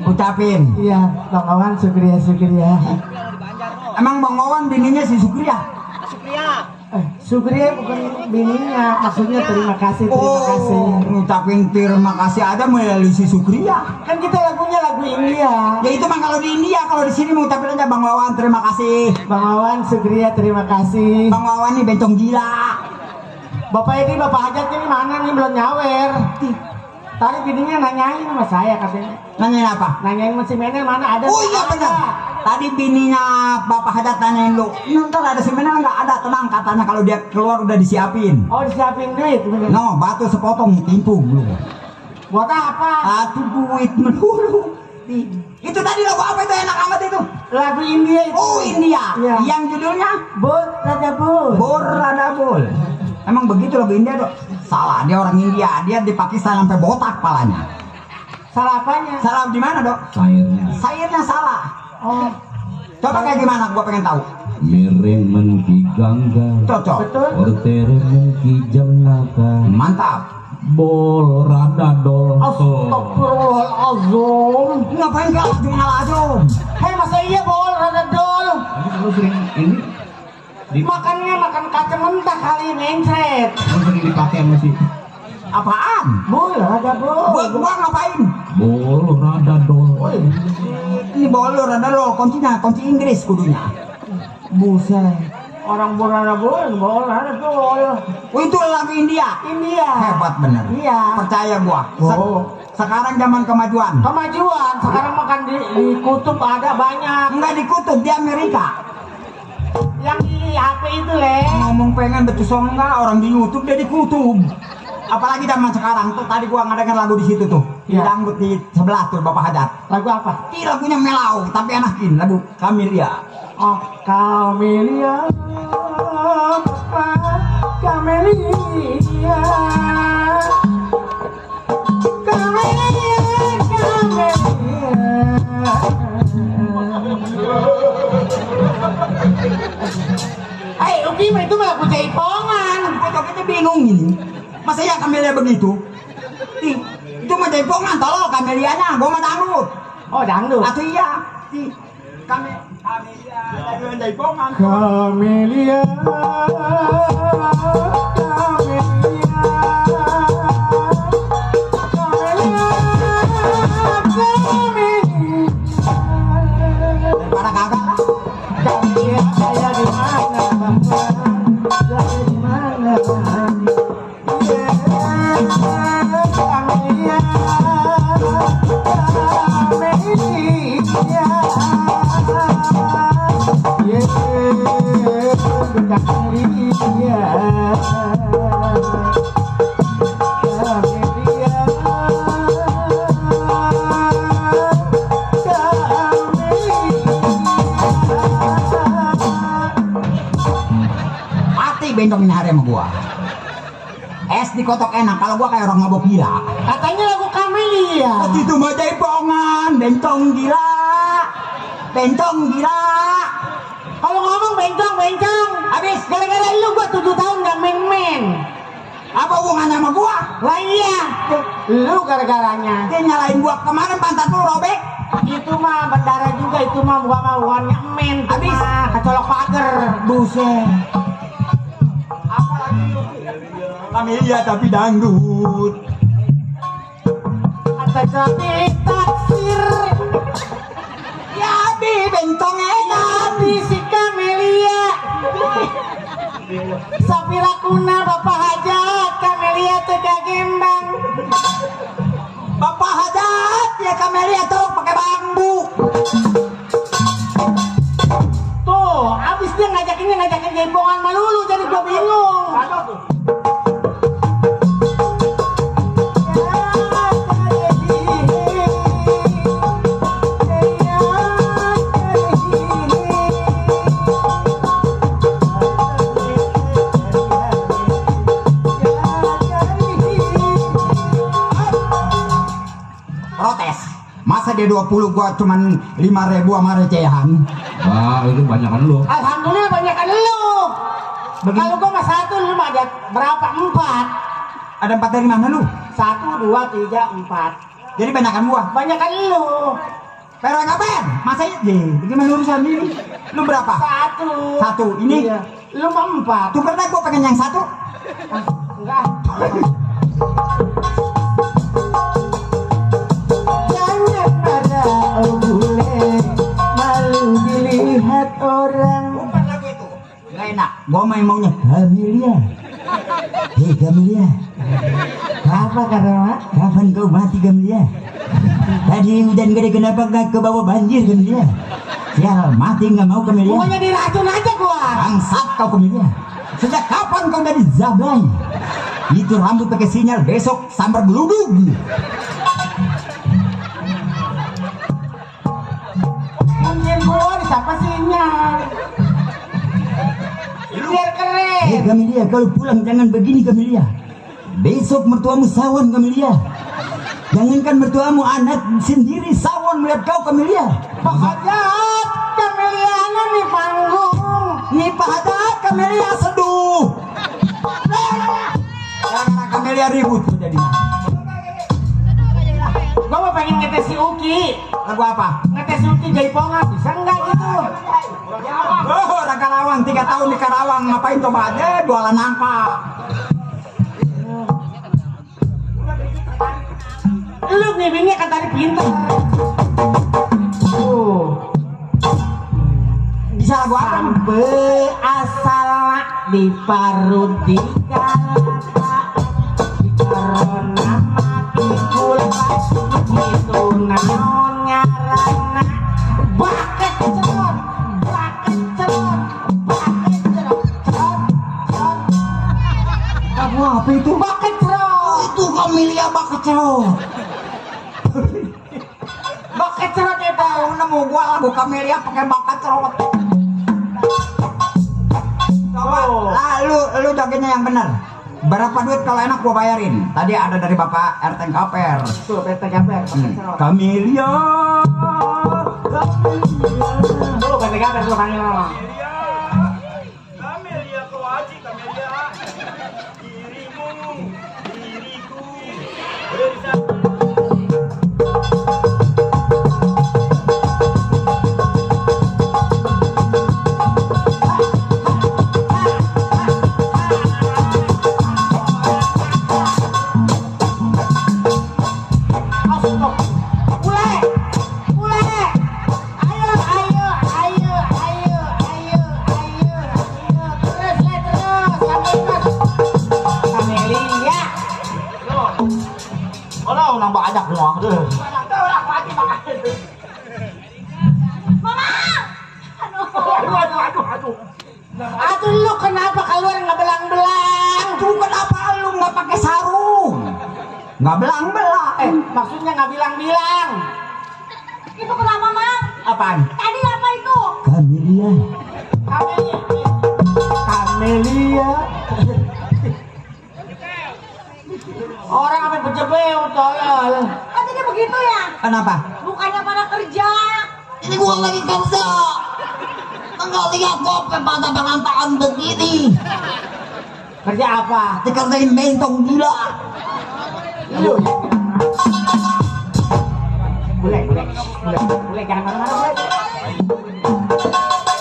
Speaker 2: Ucapin.
Speaker 9: Iya, Bang Wawan, syukriya.
Speaker 2: Emang Bang Wawan bininya si Sukriya?
Speaker 9: Syukriya bukan bininya, maksudnya terima kasih.
Speaker 2: Ngucapin terima kasih ada melalui si Sukriya.
Speaker 9: Kan kita lagunya lagu India.
Speaker 2: Ya itu mah kalau di India, kalau di sini mengucapin aja Bang Wawan terima kasih.
Speaker 9: Bang Wawan, syukriya, terima kasih.
Speaker 2: Bang Wawan nih bencong gila.
Speaker 9: Bapak ini, Bapak Hajat ini mana nih, belum nyawer. Tadi bininya nanyain sama saya katanya.
Speaker 2: Nanyain apa?
Speaker 9: Nanyain si Menel mana ada.
Speaker 2: Oh iya benar. Tadi bininya Bapak Hadat nanyain lu, ntar ada si Menel nggak ada, tenang katanya kalau dia keluar udah disiapin.
Speaker 9: Oh disiapin duit.
Speaker 2: No, batu sepotong timpung lu.
Speaker 9: Buat apa?
Speaker 2: Satu duit melulu. Itu tadi lagu apa itu enak amat itu?
Speaker 9: Lagu India itu.
Speaker 2: Oh India.
Speaker 9: Iya.
Speaker 2: Yang judulnya
Speaker 9: Bor Rada Bol.
Speaker 2: Bor Rada Bol. Emang begitu lagu India dok? Salah, dia orang India, dia di Pakistan sampai botak palanya.
Speaker 9: Salah apanya?
Speaker 2: Salah di mana dok? Sairnya salah.
Speaker 9: Oh,
Speaker 2: Coba kayak gimana? Gua pengen tahu.
Speaker 5: Miring menki gangga,
Speaker 2: Cocok.
Speaker 9: betul.
Speaker 5: ortere menki jengaka,
Speaker 2: Mantap.
Speaker 5: bol rada dol.
Speaker 9: Astagfirullahaladzim.
Speaker 2: Ngapain kau dengan alazum?
Speaker 9: Hei masa iya Bol Rada Dol?
Speaker 5: Ini kalau sering ini
Speaker 9: Makannya makan kacang mentah kali mencret.
Speaker 5: sering dipakai sama si
Speaker 2: Apaan?
Speaker 9: Bol Rada Bol.
Speaker 2: Gua ngapain?
Speaker 5: bol rada dol.
Speaker 2: Ini bolor ada lo, kuncinya kunci Inggris kudunya.
Speaker 9: Buset. Orang Bol Rada Rada Dol.
Speaker 2: Oh itu lagu India.
Speaker 9: India.
Speaker 2: Hebat bener.
Speaker 9: Iya.
Speaker 2: Percaya gua.
Speaker 9: Oh.
Speaker 2: Sekarang zaman kemajuan.
Speaker 9: Kemajuan. Sekarang makan di kutub ada banyak.
Speaker 2: Enggak di kutub di Amerika.
Speaker 9: Yang di HP itu le.
Speaker 2: Ngomong pengen betul enggak orang di YouTube dia di kutub. Apalagi zaman sekarang tuh tadi gua ngadengar lagu di situ tuh. Di
Speaker 9: Iya.
Speaker 2: dangdut di sebelah tuh Bapak Hadat.
Speaker 9: Lagu apa?
Speaker 2: Ini lagunya melau tapi enakin lagu Camelia.
Speaker 9: Oh, Camelia, Camelia, Hei, Uki mah itu lagu jaipongan.
Speaker 2: Kita bingung ini. Masa ya Camelia begitu? Itu mah jaipongan tolong Camelianya, gua mah dangdut.
Speaker 9: Oh, dangdut.
Speaker 2: Atau iya? Camelia lagu jaipongan.
Speaker 9: Camelia,
Speaker 2: Pada kagak lah.
Speaker 9: Camelia, saya di mana, saya di mana? Camelia,
Speaker 2: Mati bencong ini hari sama gua. Es dikotok enak, kalau gua kayak orang mabok gila.
Speaker 9: katanya lagu Camelia.
Speaker 2: Itu mah jaipongan, bencong gila. Bencong gila.
Speaker 9: Kalau ngomong bencong,
Speaker 2: Habis
Speaker 9: gara-gara lu gua 7 tahun gak main-main.
Speaker 2: apa hubungannya sama gua?
Speaker 9: Lah iya, lu gara-garanya.
Speaker 2: Dia nyalain gua kemarin pantat lu robek.
Speaker 9: Itu mah bendara juga, itu mah gua mah bukan nyemen.
Speaker 2: Habis.
Speaker 9: Kecolok pagar.
Speaker 2: Buset. Apa lagi lu? Camelia tapi dangdut.
Speaker 9: Ada jadi taksir.
Speaker 2: Ya bi bencong enak.
Speaker 9: Di si Camelia. Sapira kuna Bapak Hajat, Camelia tega gembang.
Speaker 2: Bapak hajat ya Kamelia tolong pakai bambu.
Speaker 9: Tuh, abis dia ngajakin jaipongan melulu jadi gua bingung.
Speaker 2: Protes. Masa dia 20 gua cuman 5.000 sama recehan.
Speaker 5: Wah, itu banyakan lu.
Speaker 9: Alhamdulillah banyakan lu. Kalau gua mah 1, lu mah ada berapa? 4.
Speaker 2: Ada 4 dari mana lu?
Speaker 9: 1, 2, 3, 4.
Speaker 2: Jadi banyakan gua.
Speaker 9: Banyakan lu.
Speaker 2: Pero ngapain? Masa ini? Gimana urusan ini? Lu berapa?
Speaker 9: 1.
Speaker 2: 1. Ini?
Speaker 9: Iya. Lu mah 4.
Speaker 2: Tuh karena gua pengen yang 1.
Speaker 9: Enggak. Jangan ada bule malu dilihat orang.
Speaker 2: Bukan lagu itu. Gak enak. Gua maunya Kamelia. Hei Kamelia.
Speaker 9: Apa kata?
Speaker 2: Kapan kau mati Kamelia? Tadi hujan gede kenapa gak ke bawah banjir Kamelia? Sial, mati gak mau Kamelia.
Speaker 9: Pokoknya diracun aja gua.
Speaker 2: Bangsat kau Kamelia. Sejak kapan kau dari Zablay? Itu rambut pakai sinyal besok sambar geludug.
Speaker 9: Mungkin gua siapa sinyal. Biar keren.
Speaker 2: Hei Kamelia, kalau pulang jangan begini Kamelia. Besok mertuamu sawan Kamelia. Jangankan mertuamu, anak sendiri sawan melihat kau Kamelia.
Speaker 9: Pak Hajat, Kameliana nih panggung.
Speaker 2: Nih Pak Haddad, Kamelia seduh. Karena Kamelia ribut jadi.
Speaker 9: Gua mau pengen ngetes si Uki.
Speaker 2: Lagu apa?
Speaker 9: Ngetes si Uki jaipongan, bisa enggak gitu?
Speaker 2: Oh, orang Karawang 3 tahun di Karawang ngapain coba aja jualan nangka.
Speaker 9: Lu ngibingnya kan tadi pintar.
Speaker 2: Bisa lagu apa?
Speaker 9: Sampai asal di parut di kalata karena mati kulkas itu naon ngarana baket cerot baket cerot baket cerot cerot cerot.
Speaker 2: Lagu apa itu?
Speaker 9: Baket cerot
Speaker 2: Itu Kamelia bakat cerot.
Speaker 9: baket cerot itu
Speaker 2: Tahu nemu gua lagu Kamelia pakai bakat cerot. Coba, lu jogetnya yang benar. Berapa duit kalau enak gua bayarin? Tadi ada dari Bapak RT Kaper.
Speaker 9: tuh PT Kaper baket cerot
Speaker 2: Kamelia.
Speaker 9: tuh PT Kaper tuh panggil nama.
Speaker 3: Kamelia kau aji Kamelia. Dirimu, diriku.
Speaker 9: Banyak semua.
Speaker 7: Mama!
Speaker 9: Aduh lu kenapa keluar nggak belang-belang?
Speaker 2: Tuh kenapa lu nggak pakai sarung? Nggak belang-belang.
Speaker 9: Maksudnya nggak bilang-bilang.
Speaker 7: Itu kenapa, Mang?
Speaker 2: Apaan?
Speaker 7: Tadi apa itu?
Speaker 2: Kamelia.
Speaker 9: Kamelia. Kamelia. Orang apa bejebeu tolol.
Speaker 7: Katanya begitu ya?
Speaker 2: Kenapa?
Speaker 7: Bukannya pada kerja.
Speaker 2: Ini gua lagi kerja. Enggak lihat kok pada berantakan begini.
Speaker 9: Kerja apa?
Speaker 2: Dikerjain mentong gila.
Speaker 9: Lu. Bule jangan marah-marah bule.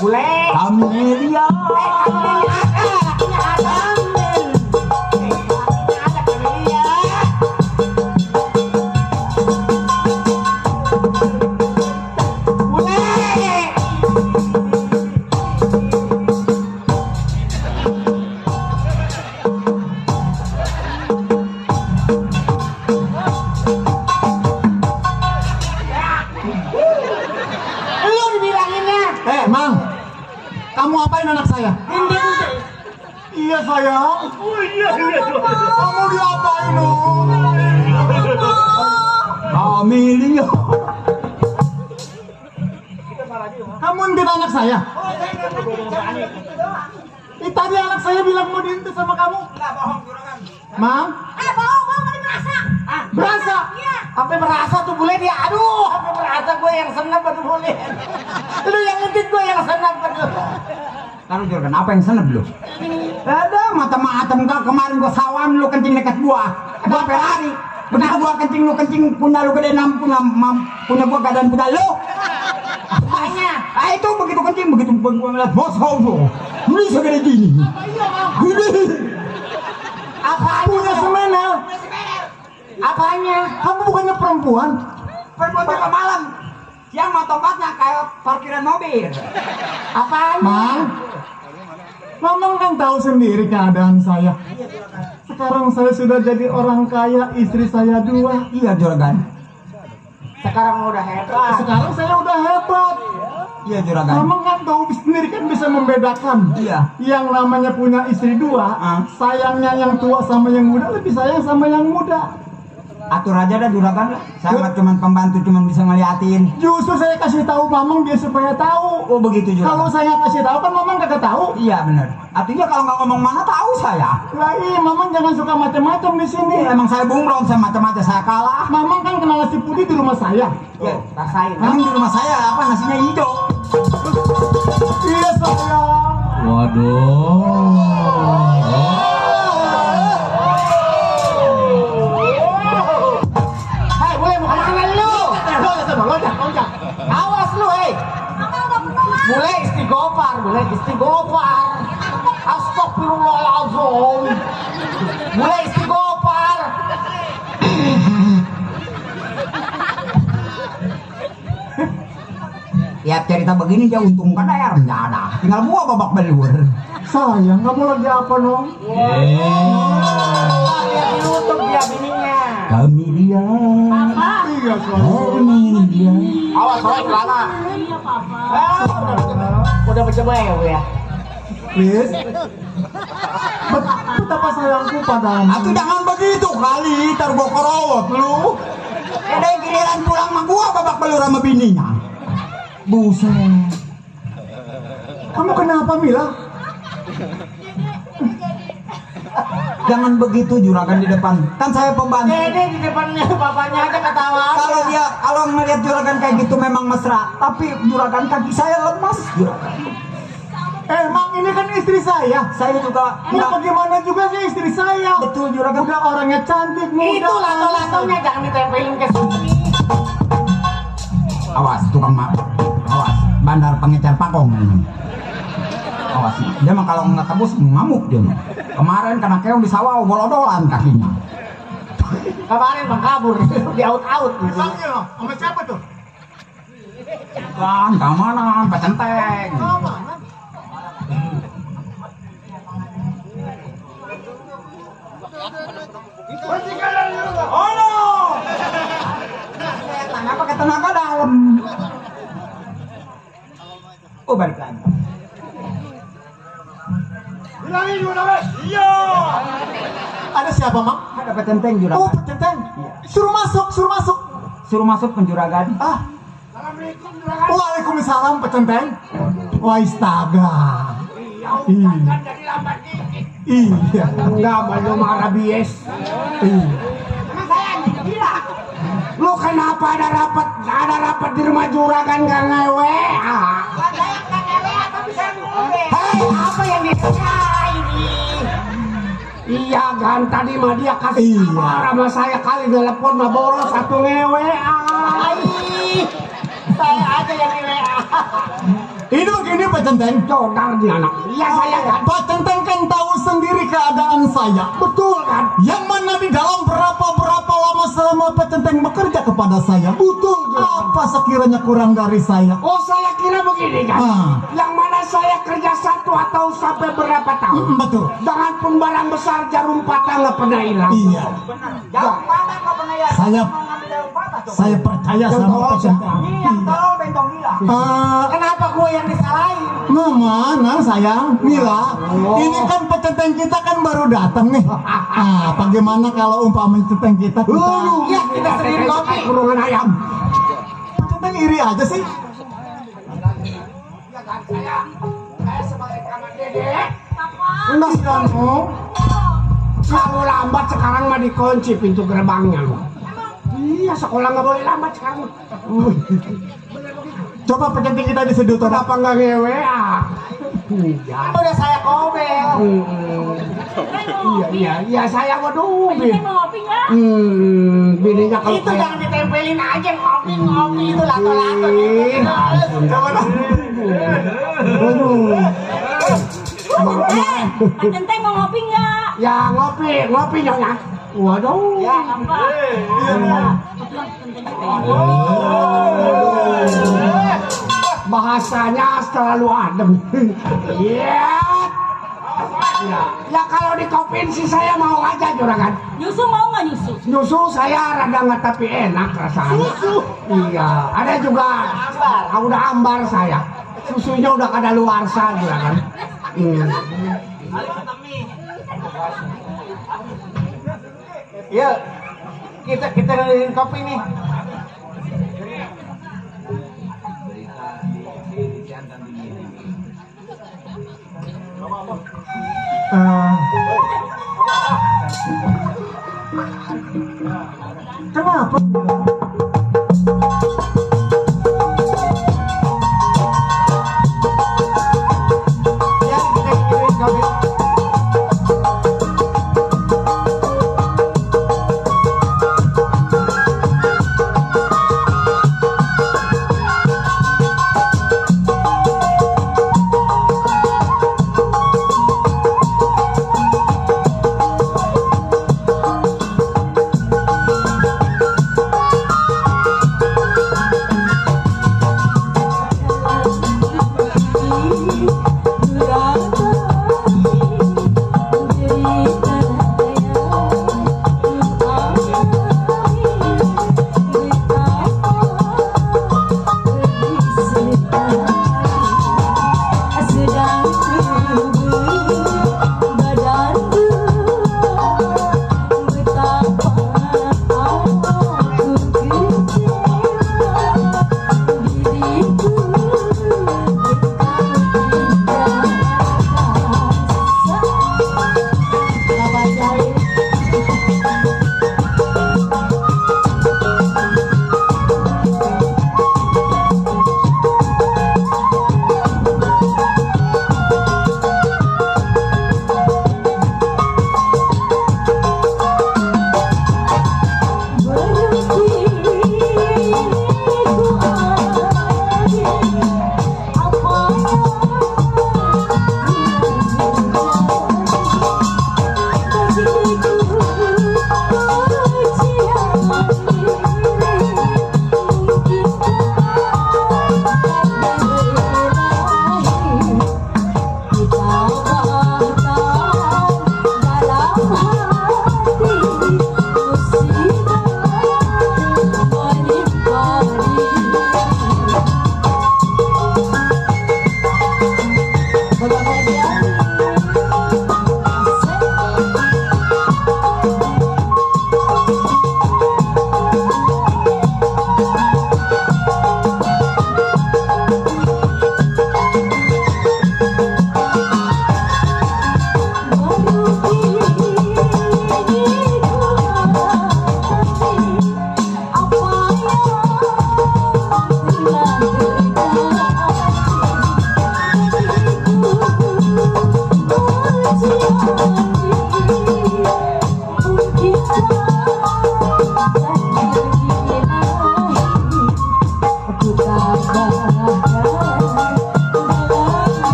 Speaker 9: Bule.
Speaker 2: Kamelia.
Speaker 9: Kamelia ada.
Speaker 2: kamu apain anak saya?
Speaker 9: Ini.
Speaker 2: Iya sayang.
Speaker 8: Oh iya.
Speaker 2: Kamu diapain dong? Amelia. Kamu entin anak saya? Tadi anak saya bilang mau diinti sama kamu.
Speaker 9: Enggak bohong juragan.
Speaker 2: Mam?
Speaker 7: Bohong tadi merasa.
Speaker 2: Berasa?
Speaker 7: Iya.
Speaker 9: Sampai merasa tuh bule dia. Aduh, sampai merasa gue yang senang baru bule. Lu yang ngetit gue yang senang baru.
Speaker 2: Taruh juragan, apa yang senep lu? Ada mata-mata enggak kemarin gua sawan lu kencing dekat gua. Gua Ferrari. Begitu gua kencing lu kencing punya lu gede punya gua keadaan punya lu.
Speaker 9: Apanya?
Speaker 2: Ah itu begitu kencing begitu gua ngeliat bos lu. Ini segede gini. Gini.
Speaker 9: Apanya?
Speaker 2: Punya semena.
Speaker 9: Apanya?
Speaker 2: Kamu bukannya perempuan?
Speaker 9: Perempuan juga malam. Yang mau tongkatnya kayak parkiran mobil. Apanya?
Speaker 2: Mamang kan tahu sendiri keadaan saya. Sekarang saya sudah jadi orang kaya, istri saya 2. Iya juragan.
Speaker 9: Sekarang udah hebat.
Speaker 2: Sekarang saya udah hebat. Iya juragan. Mamang kan tahu sendiri kan bisa membedakan. Iya. Yang namanya punya istri 2, sayangnya yang tua sama yang muda lebih sayang sama yang muda.
Speaker 10: Atur aja dah juragan, saya mah cuman pembantu, cuman bisa ngeliatin.
Speaker 2: Justru saya kasih tahu Mamang biar supaya tahu.
Speaker 10: Oh begitu juragan.
Speaker 2: Kalau saya kasih tahu kan Mamang kagak tahu.
Speaker 10: Iya benar. Artinya kalau nggak ngomong mana tahu saya.
Speaker 2: Lah iya, Mamang jangan suka macam-macam di sini.
Speaker 10: Emang saya bunglon, saya macam-macam, saya kalah.
Speaker 2: Mamang kan kenal nasi putih di rumah saya.
Speaker 10: Ya, rasain. Emang di rumah saya apa nasinya hijau?
Speaker 2: Iya sayang.
Speaker 5: Waduh.
Speaker 9: Hei, boleh mau kemana lu? Loncat. Awas lu, hei. Bule istighfar. Astagfirullahaladzim. Bule istighfar.
Speaker 10: Ya cerita begini dia untungkan air nggak ada. Tinggal gua babak belur.
Speaker 2: Sayang, kamu lagi apa nong?
Speaker 9: Lihat di YouTube dia bininya.
Speaker 10: Kami dia.
Speaker 2: Iya sayang.
Speaker 10: Kami dia.
Speaker 9: Awas, celana. Udah mencoba ya.
Speaker 2: Please. Betapa sayangku padamu.
Speaker 10: Atuh jangan begitu kali, ntar gua korowot lu. Ada yang giliran pulang sama gua babak belur sama bininya. Buset.
Speaker 2: Kamu kenapa Mila?
Speaker 10: Jangan begitu juragan di depan. Kan saya pembantu.
Speaker 9: Dede di depannya bapaknya aja ketawa.
Speaker 10: Kalau ngelihat juragan kayak gitu memang mesra, tapi juragan kaki saya lemas juragan.
Speaker 2: Emang ini kan istri saya.
Speaker 10: Saya juga
Speaker 2: Ya bagaimana juga sih istri saya?
Speaker 10: betul juragan.
Speaker 2: Udah orangnya cantik, muda.
Speaker 9: Itu lato-latonya jangan ditempelin ke sini.
Speaker 10: Awas tukang mak. Awas bandar pengecer pakong ini. Awas dia mah kalau nggak tebus ngamuk dia mah. Kemarin kena keong di sawah golodolan kakinya.
Speaker 9: Kemarin bang kabur di out gitu.
Speaker 2: Sama siapa tuh?
Speaker 10: Kan keamanan pecenteng.
Speaker 2: Oh no!
Speaker 10: Tanya pakai tenaga dalam. Oh balik lagi.
Speaker 2: Bilangin dulu wes. Iya. Ada siapa mak?
Speaker 10: Ada pecenteng juragan.
Speaker 2: Oh pecenteng. Suruh masuk.
Speaker 10: Suruh masuk penjuragan.
Speaker 2: Waalaikumsalam pecenteng. Wah astaga. Iya.
Speaker 9: Enggak, belum rabies.
Speaker 2: Iya.
Speaker 9: Lu kenapa ada rapat di rumah juragan gak ngewe? Hei, apa yang ini? Iya kan, tadi mah dia kasih kabar sama saya kali telepon mah bolos satu ngewe. Saya aja yang ngewe.
Speaker 2: Ini begini pecenteng.
Speaker 9: Codar di anak. Iya saya kan.
Speaker 2: Pecenteng kan tahu sendiri keadaan saya.
Speaker 9: Betul kan?
Speaker 2: Yang mana di dalam berapa lama selama pecenteng bekerja kepada saya. Betul. Apa sekiranya kurang dari saya?
Speaker 9: Oh saya kira begini kan. Yang mana saya kerja 1 atau sampai berapa tahun?
Speaker 2: Betul.
Speaker 9: Dengan pun barang besar jarum patah nggak pernah hilang.
Speaker 2: Iya.
Speaker 10: Jarum patah nggak pernah ya.
Speaker 2: Saya
Speaker 10: ngambil jarum patah. Saya percaya sama Pak Centang.
Speaker 9: Yang tolol bentong gila. Kenapa gue yang disalahin?
Speaker 10: Mana sayang, Mila, ini kan Pecenteng kita kan baru datang nih. Bagaimana kalau umpama Pecenteng kita
Speaker 9: Iya, kita sendiri kopi. Kurungan ayam.
Speaker 10: Pecenteng iri aja sih.
Speaker 9: Ya kan, saya sebagai kaman dedek.
Speaker 10: Mas kamu,
Speaker 9: Kalau lambat sekarang mah dikunci pintu gerbangnya lu. Iya, sekolah nggak boleh lambat sekarang.
Speaker 10: coba Pecenteng kita disedot.
Speaker 9: Kenapa nggak ngewe? Iya. Udah saya kobel. Iya, saya mau dubil. Bininya kalau itu jangan ditempelin aja ngopi itu lato-lato.
Speaker 7: Pak Centeng mau ngopi nggak?
Speaker 9: Ya ngopi nyonya. Waduh.
Speaker 7: Ya, nampak.
Speaker 9: Bahasanya terlalu adem. Iya. Ya kalau di kopiin sih saya mau aja juragan.
Speaker 7: Nyusu mau nggak nyusu?
Speaker 9: Nyusu saya rada nggak tapi enak rasanya. Susu. Iya. Ada juga udah ambar saya. Susunya udah kada luarsa juragan.
Speaker 8: Ya, kita ngelirin kopi nih.
Speaker 10: Kenapa?
Speaker 9: Ya, kita ngelirin kopi.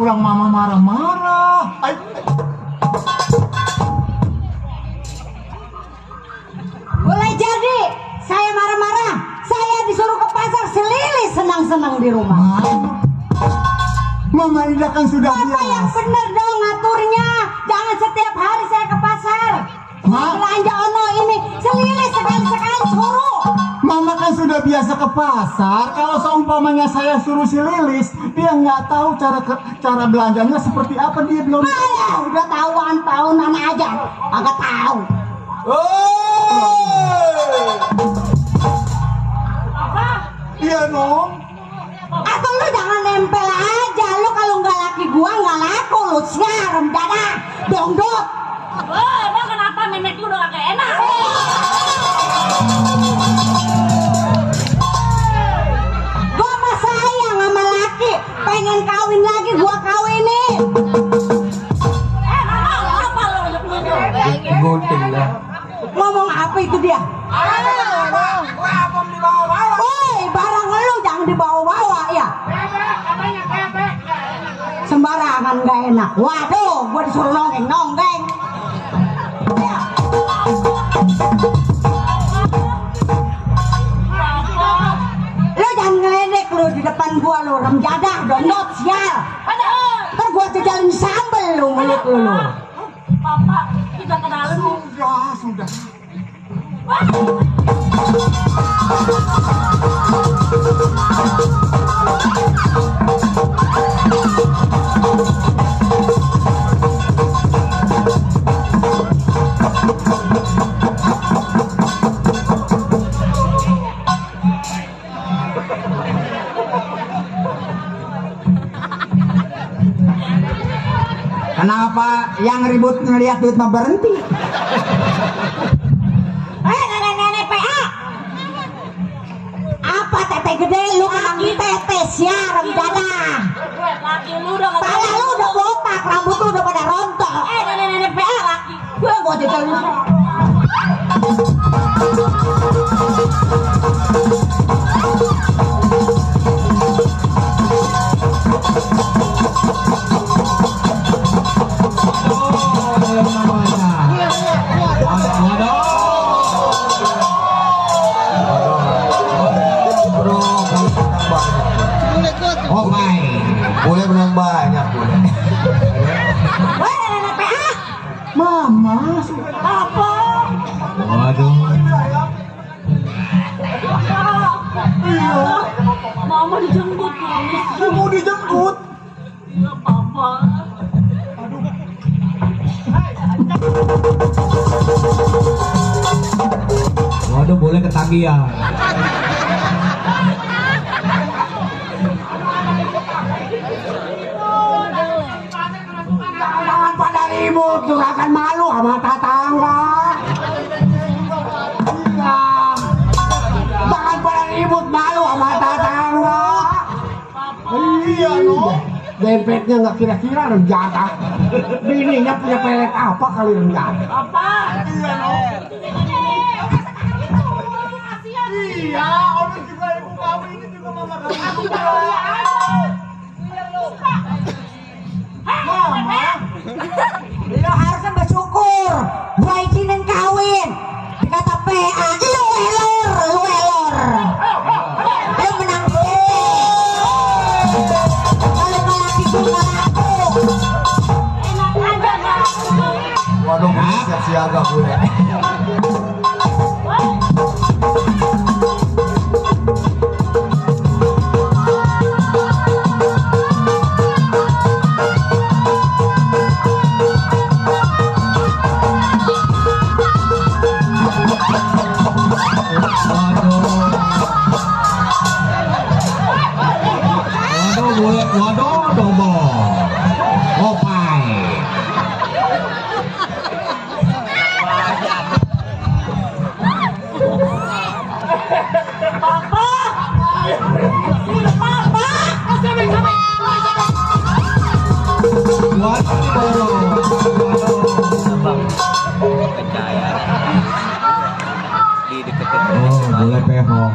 Speaker 10: pulang mama marah-marah.
Speaker 7: Boleh jadi saya marah-marah, saya disuruh ke pasar selilis senang-senang di rumah.
Speaker 10: Mama Ida kan sudah
Speaker 7: Bapak yang
Speaker 10: biasa.
Speaker 7: bener dong ngaturnya, jangan setiap hari saya ke pasar. Belanja ono ini selilis sekali-sekali suruh.
Speaker 10: Mama kan sudah biasa ke pasar. Kalau seumpamanya saya suruh si Lilis, dia nggak tahu cara belanjanya seperti apa, dia belum.
Speaker 7: Alah, udah tahunan aja, agak tahu.
Speaker 10: Iya dong.
Speaker 7: Atau lu jangan nempel aja, lu kalau nggak laki gua nggak laku, lu siaram dada, dongdot.
Speaker 11: Emang kenapa memek lu udah gak enak?
Speaker 7: Gua mah sayang sama laki, pengen kawin lagi gua kawinin.
Speaker 11: Apa lu?
Speaker 10: Gunting lah.
Speaker 7: Ngomong apa itu dia? Woi, barang lu jangan dibawa-bawa ya. Sembarangan gak enak. Waduh, gua disuruh nonggeng. Lu jangan ngeledek lu di depan gua, lu rem jadah, dondot, sial. Ntar gua jejalin sambel lu mulut lu.
Speaker 11: Papa, kita ke dalam.
Speaker 10: Sudah. Kenapa yang ribut ngeliat duit mah berhenti?
Speaker 7: Nenek PA. Apa tete gede lu kenang di tete siaran jadah.
Speaker 11: Laki lu udah gak
Speaker 7: Pala lu udah botak, rambut lu udah pada rontok.
Speaker 11: nenek PA laki.
Speaker 7: Gua jajal lu.
Speaker 10: Oh my, boleh menang banyak boleh.
Speaker 7: Woi nenek PA.
Speaker 10: Mama,
Speaker 7: Apa?
Speaker 10: waduh.
Speaker 11: Mama dijemput.
Speaker 10: Mau dijemput.
Speaker 11: Ya papa.
Speaker 5: Waduh, boleh ketagihan.
Speaker 9: Jangan pada ribut, juga akan malu sama tetangga. Iya. Jangan pada ribut, malu sama tetangga. Iya loh. Dempetnya nggak kira-kira renjata. Bininya punya pelet apa kali renjata?
Speaker 11: Papa.
Speaker 9: Iya loh. Iya, orang juga ibu kamu ini juga mama kamu. Mama.
Speaker 7: Lo harusnya bersyukur. Gua izinin kawin. Kata PA, lu elor. Lu menang tete. Kalau nggak laki gua nggak laku.
Speaker 10: Waduh, siap siaga boleh.
Speaker 5: Waduh, double. Opai. Oh, boleh pehong.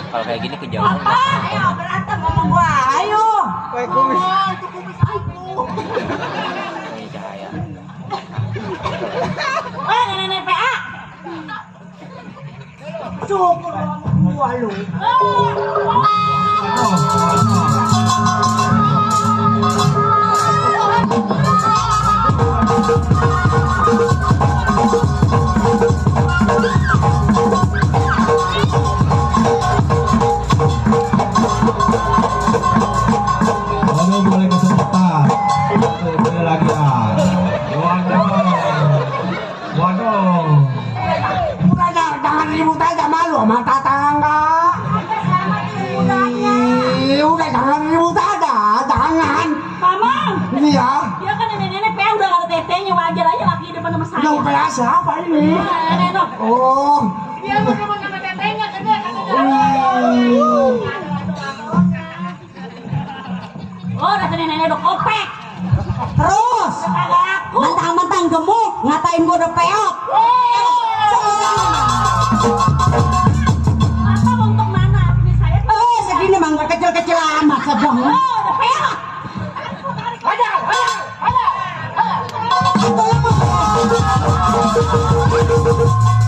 Speaker 6: Kalau kayak gini kejauhan.
Speaker 7: Ayo berantem sama gua, ayo.
Speaker 9: Itu kumis aku.
Speaker 11: Nenek PA.
Speaker 9: Syukur gua lu.
Speaker 2: Waduh, boleh kesempatan. Boleh lagi ya. Waduh.
Speaker 9: Udah jangan ribut aja, malu sama tetangga. Udah jangan ribut aja, jangan.
Speaker 11: Mamang.
Speaker 9: Iya.
Speaker 11: Dia kan nenek PA udah gak ada tetenya, wajar aja laki depan sama saya.
Speaker 9: Yang PA siapa ini?
Speaker 11: Nenek dong.
Speaker 9: Oh.
Speaker 11: Dia mau depan sama tetenya, gede. Oh, rasanya nenek dok opek.
Speaker 7: Terus
Speaker 11: Kagak aku.
Speaker 7: mentang-mentang gemuk ngatain gua udah peot.
Speaker 11: Apa untuk mana? Ini saya
Speaker 7: Segini mah nggak kecil-kecil amat sedang.
Speaker 11: udah peot.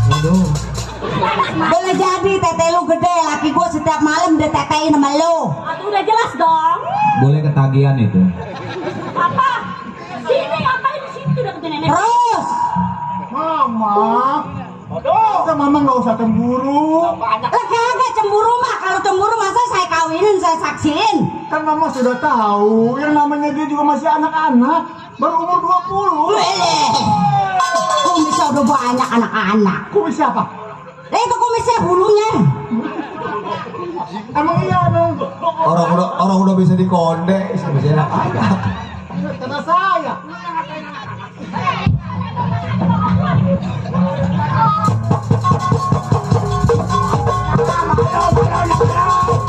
Speaker 2: Waduh.
Speaker 7: Boleh jadi tete lu gede, laki gua setiap malam dia tetein sama lu.
Speaker 11: Aduh udah jelas dong.
Speaker 2: Boleh ketagihan itu.
Speaker 11: Apa? Sini ngapain di situ udah ketemu nenek.
Speaker 7: Terus
Speaker 9: Mama. Aduh, mama nggak usah cemburu.
Speaker 7: lah kagak cemburu mah, kalau cemburu masa saya kawinin, saya saksiin.
Speaker 9: Kan mama sudah tahu, yang namanya dia juga masih anak-anak, baru umur 20.
Speaker 7: Kumisnya udah banyak anak-anak.
Speaker 9: Kumis siapa?
Speaker 7: Itu kumisnya bulunya.
Speaker 9: Emang iya dong.
Speaker 3: Orang udah bisa dikonde, sebenarnya apa?
Speaker 9: Karena saya.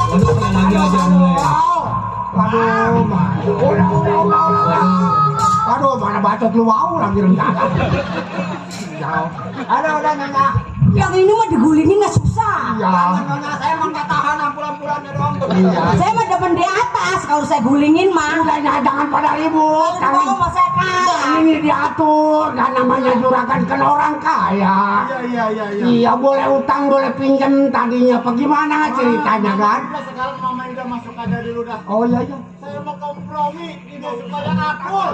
Speaker 2: Waduh, boleh lagi aja mulai.
Speaker 9: Aduh, mana bacot lu mau lagi rencana. Aduh, udah nyonya.
Speaker 7: Yang ini mah digulingin nggak susah.
Speaker 9: Iya.
Speaker 10: Nyonya saya emang gak tahan ampulan-ampulannya doang.
Speaker 9: Iya.
Speaker 7: Saya mah demen di atas, kalau saya gulingin mah.
Speaker 9: Udah jangan pada ribut.
Speaker 7: Kalau mau mah saya kalah.
Speaker 9: Ini diatur, kan namanya juragan kan orang kaya.
Speaker 8: Iya.
Speaker 9: Iya, boleh utang, boleh pinjam tadinya. Apa gimana ceritanya kan?
Speaker 8: Sekarang mama udah masuk aja dulu dah.
Speaker 9: Oh iya.
Speaker 8: Saya mau kompromi, tidak supaya akur.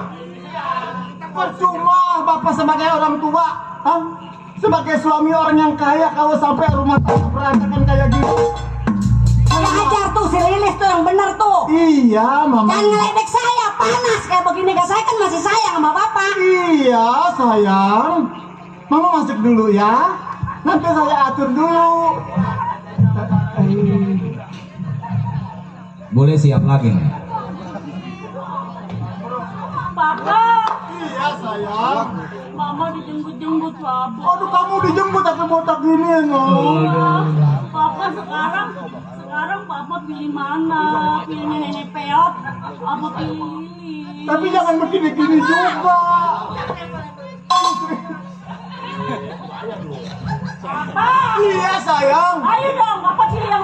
Speaker 9: Percuma bapak sebagai orang tua, Hah? Sebagai suami orang yang kaya, kalau sampai rumah tangga berantakan kayak gitu.
Speaker 7: Saya ajar tuh si Lilis tuh yang bener tuh.
Speaker 9: Iya, mama.
Speaker 7: Jangan ngeledek saya, panas kayak begini. Saya kan masih sayang sama bapak.
Speaker 9: Iya, sayang. Mama masuk dulu ya. Nanti saya atur dulu.
Speaker 2: Boleh siap lagi.
Speaker 11: Papa,
Speaker 9: Iya, sayang.
Speaker 11: mama dijemput-jemput papa.
Speaker 9: Aduh, kamu dijemput tapi botak gini, no.
Speaker 11: Papa sekarang papa pilih mana? Pilih nenek peot apa pilih Lilis?
Speaker 9: Tapi jangan begini-gini juga.
Speaker 11: Papa,
Speaker 9: Iya, sayang.
Speaker 11: ayo dong, papa pilih yang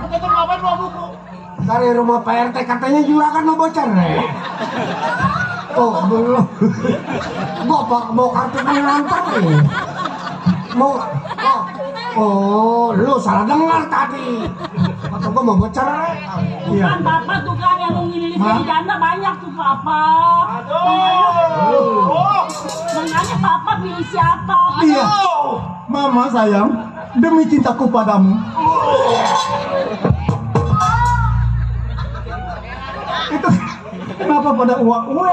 Speaker 9: Kita ngapain bawa buku? Dari rumah PRT katanya juragan mau bocor ya? Oh belum. Mau kartu pengantar nih. Oh, lu salah dengar tadi. Kata gua mau bocor. Iya.
Speaker 11: kan papa tuh kan yang nungguin Lilis jadi janda banyak tuh papa. Makanya papa pilih siapa?
Speaker 9: Iya. Mama sayang, demi cintaku padamu. Itu kenapa pada uak-uwe?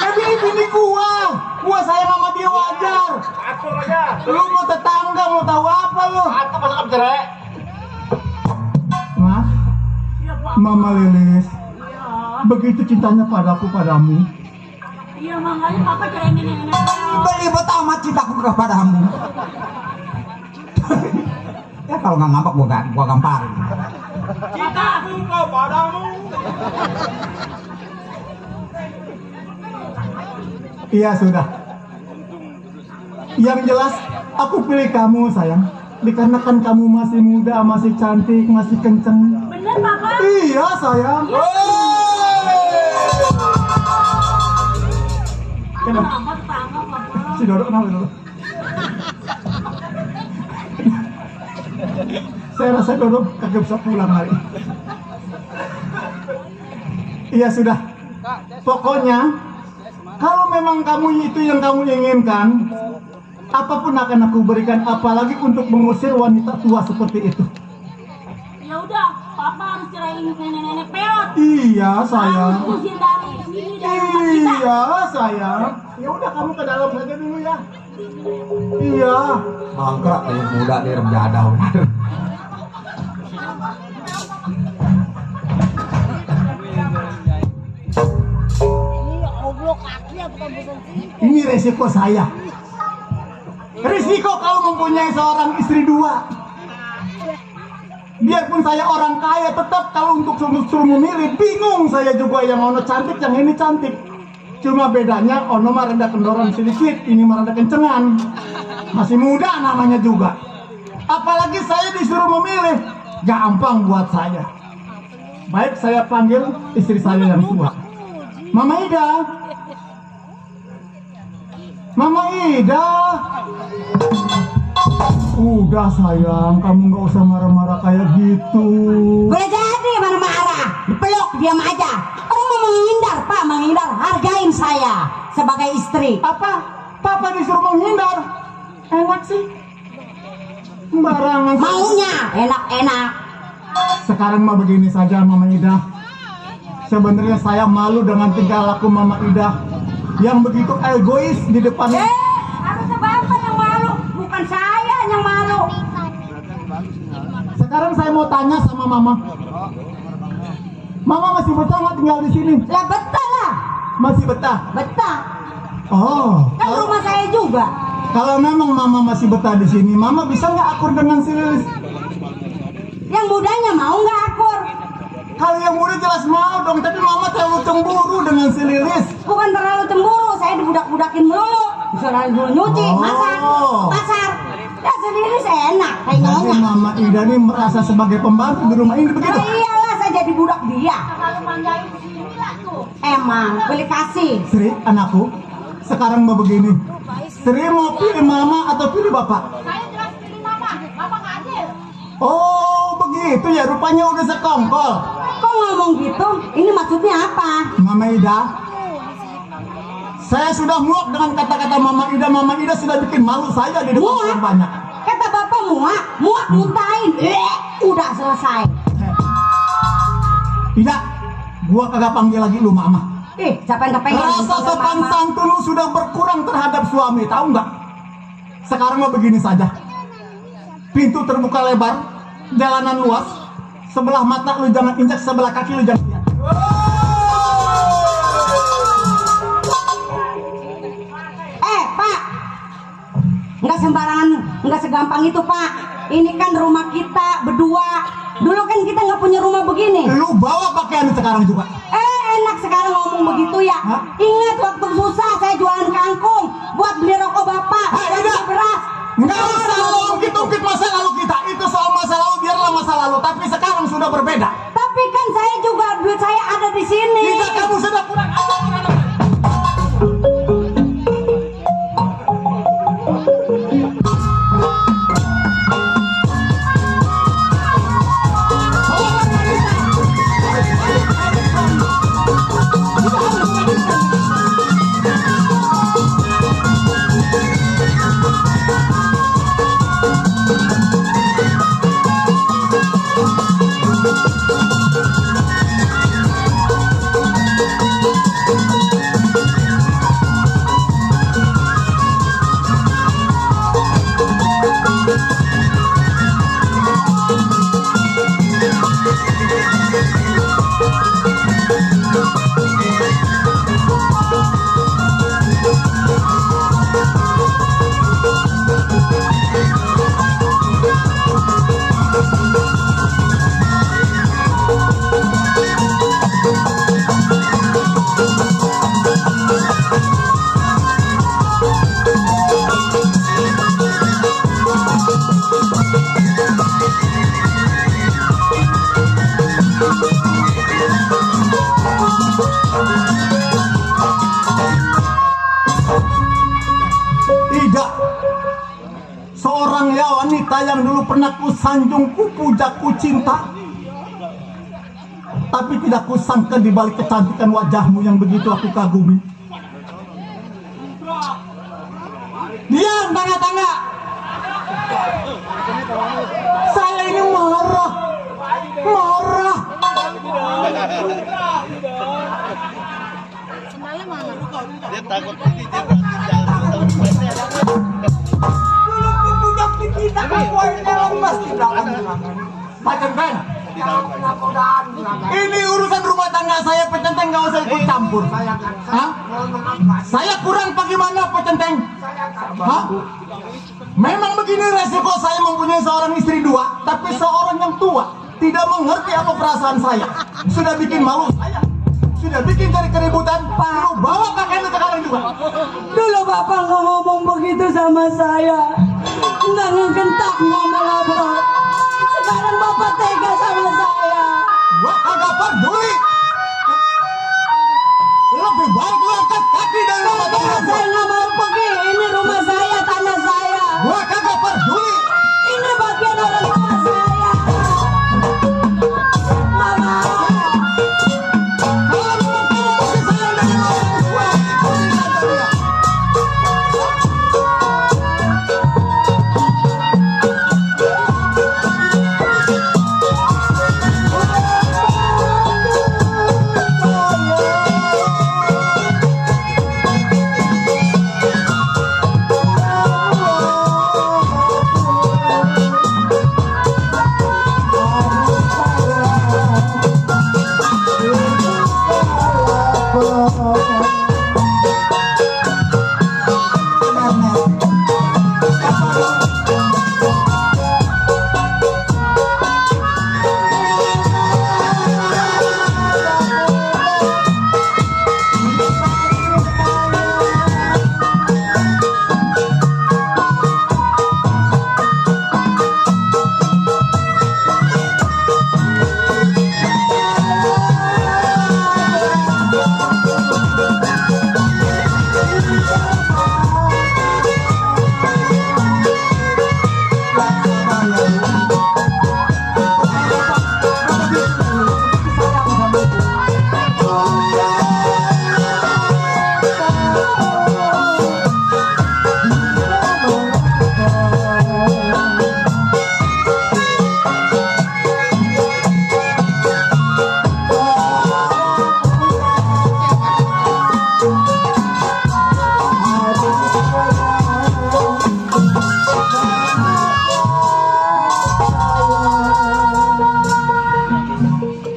Speaker 9: Ini bini gua sayang sama dia wajar.
Speaker 8: Atur aja.
Speaker 9: Lu mau tetangga mau tahu apa lu?
Speaker 8: Atur masuk ke cerai.
Speaker 9: Ma, Mama Lilis, begitu cintanya padamu.
Speaker 11: Iya makanya papa cerain nenek peot.
Speaker 10: Belibet amat cintaku kepadamu. Ya kalau nggak ngambek gua gamparin.
Speaker 8: Cintaku kepadamu.
Speaker 9: Iya sudah. Yang jelas aku pilih kamu sayang.
Speaker 3: Dikarenakan kamu masih muda, masih cantik, masih kenceng.
Speaker 11: Bener papa?
Speaker 3: Iya sayang. Kenapa?
Speaker 11: Amat tangga papa.
Speaker 3: Si Dodo kenapa Dodo? Saya rasa Dodo kagak bisa pulang hari ini. Iya sudah. Pokoknya kalau memang kamu itu yang kamu inginkan, apapun akan aku berikan, apalagi untuk mengusir wanita tua seperti itu.
Speaker 11: Ya udah, papa harus cerain nenek-nenek peot.
Speaker 3: Iya sayang.
Speaker 11: Harus usir dari sini dari rumah kita.
Speaker 3: Iya sayang. Ya udah kamu ke dalam saja dulu ya. Iya.
Speaker 10: Mangkrak yang muda di remjada benar.
Speaker 3: Ini resiko saya. Risiko kalau mempunyai seorang istri dua. Biarpun saya orang kaya, tetap kalau untuk suruh memilih, bingung saya juga yang ono cantik, yang ini cantik. Cuma bedanya ono mah rada kendoran sedikit, ini mah rada kencengan. Masih muda namanya juga. Apalagi saya disuruh memilih, gampang buat saya. Baik, saya panggil istri saya yang tua. Mama Ida. Mama Ida. Udah sayang, kamu nggak usah marah-marah kayak gitu.
Speaker 7: Boleh jadi marah-marah, dipeluk diam aja. Orang mau menghindar, Pak, menghindar. Hargain saya sebagai istri.
Speaker 3: Apa? Papa disuruh menghindar? Enak sih. Sembarangan.
Speaker 7: Maunya enak-enak.
Speaker 3: Sekarang mah begini saja Mama Ida. Sebenarnya saya malu dengan tingkah laku Mama Ida yang begitu egois di depan.
Speaker 7: Harusnya Bapak yang malu, bukan saya yang malu.
Speaker 3: Sekarang saya mau tanya sama Mama. Mama masih betah nggak tinggal di sini?
Speaker 7: Lah betah lah.
Speaker 3: Masih betah?
Speaker 7: Betah.
Speaker 3: Oh.
Speaker 7: Kan rumah saya juga.
Speaker 3: Kalau memang Mama masih betah di sini, Mama bisa nggak akur dengan si Lilis?
Speaker 7: Yang mudanya mau nggak akur?
Speaker 3: Kalau yang muda jelas mau dong, tapi Mama terlalu cemburu dengan si Lilis.
Speaker 7: Bukan terlalu cemburu, saya dibudak-budakin mulu. Disuruh dulu nyuci, masak, pasar. Ya sendiri saya enak, kayak
Speaker 3: Jadi
Speaker 7: nyonya.
Speaker 3: Mama Ida ini merasa sebagai pembantu di rumah ini begitu?
Speaker 7: Nah, iyalah saya jadi budak dia.
Speaker 11: Kalau manjain sini lah tuh.
Speaker 7: Emang, beli kasih.
Speaker 3: Sri, anakku, sekarang mau begini. Sri mau pilih Mama atau pilih Bapak?
Speaker 11: Saya jelas pilih mama, mama nggak adil.
Speaker 3: Oh, begitu ya, rupanya udah sekongkol.
Speaker 7: Kok ngomong gitu? Ini maksudnya apa?
Speaker 3: Mama Ida, saya sudah muak dengan kata-kata Mama Ida. Mama Ida sudah bikin malu saya di depan
Speaker 7: Muak?
Speaker 3: orang banyak.
Speaker 7: Kata bapak muak, muak muntahin. Udah selesai.
Speaker 3: Ida, gua kagak panggil lagi lu Mama.
Speaker 7: Siapa yang kepengen?
Speaker 3: Rasa sopan santun lu sudah berkurang terhadap suami, tahu nggak? Sekarang mau begini saja. Pintu terbuka lebar, jalanan luas. Sebelah mata lu jangan injak, sebelah kaki lu jangan lihat.
Speaker 7: Pak, nggak sembarangan, nggak segampang itu Pak. Ini kan rumah kita berdua. Dulu kan kita nggak punya rumah begini.
Speaker 3: Lu bawa pakaian sekarang juga.
Speaker 7: Enak sekarang ngomong begitu ya.
Speaker 3: Hah?
Speaker 7: Ingat waktu susah saya jualan kangkung buat beli rokok bapak,
Speaker 3: Hai,
Speaker 7: buat
Speaker 3: Ida.
Speaker 7: beli beras.
Speaker 3: Nggak usah lu ungkit-ungkit masa lalu kita. Itu soal masa lalu, biarlah masa lalu. Tapi sekarang sudah berbeda.
Speaker 7: Tapi kan saya juga duit saya ada di sini.
Speaker 3: Tidak, kamu sudah kurang ajar.
Speaker 2: wanita yang dulu pernah kusanjung, kupuja, kucinta. Tapi tidak kusangka di balik kecantikan wajahmu yang begitu aku kagumi. Diam, tangga-tangga. Saya ini marah. Marah.
Speaker 8: Dia takut ini dia
Speaker 2: ini urusan rumah tangga saya, Pecenteng, nggak usah ikut campur. Hah? Saya kurang bagaimana, Pecenteng? Hah? Memang begini resiko saya mempunyai seorang istri dua, tapi seorang yang tua tidak mengerti apa perasaan saya. Sudah bikin malu saya, sudah bikin cari keributan. Lu bawa pakaian sekarang juga.
Speaker 7: Dulu bapak nggak ngomong begitu sama saya, nggak ngegentak ngomong apa. Sekarang bapak tega sama saya.
Speaker 2: Gua kagak peduli. Lebih baik lu angkat kaki dari rumah tangga.
Speaker 7: Saya nggak mau pergi. Ini rumah saya, tanah saya.
Speaker 2: Gua kagak peduli.
Speaker 7: Ini bagian orang tua saya. Mama.
Speaker 2: Kalau lu mau pergi saya dari orang tua, pergi saja dia.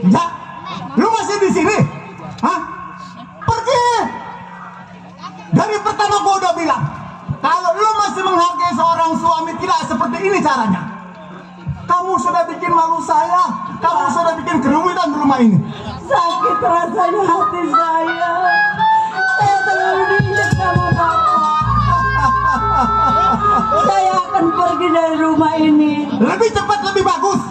Speaker 2: Ya, lu masih di sini? Hah? Pergi. Dari pertama gua udah bilang, kalau lu masih menghargai seorang suami tidak seperti ini caranya. Kamu sudah bikin malu saya, kamu sudah bikin kerumitan di rumah ini.
Speaker 7: Sakit rasanya hati saya. Saya terlalu diinjak sama bapak. Saya akan pergi dari rumah ini.
Speaker 2: Lebih cepat lebih bagus.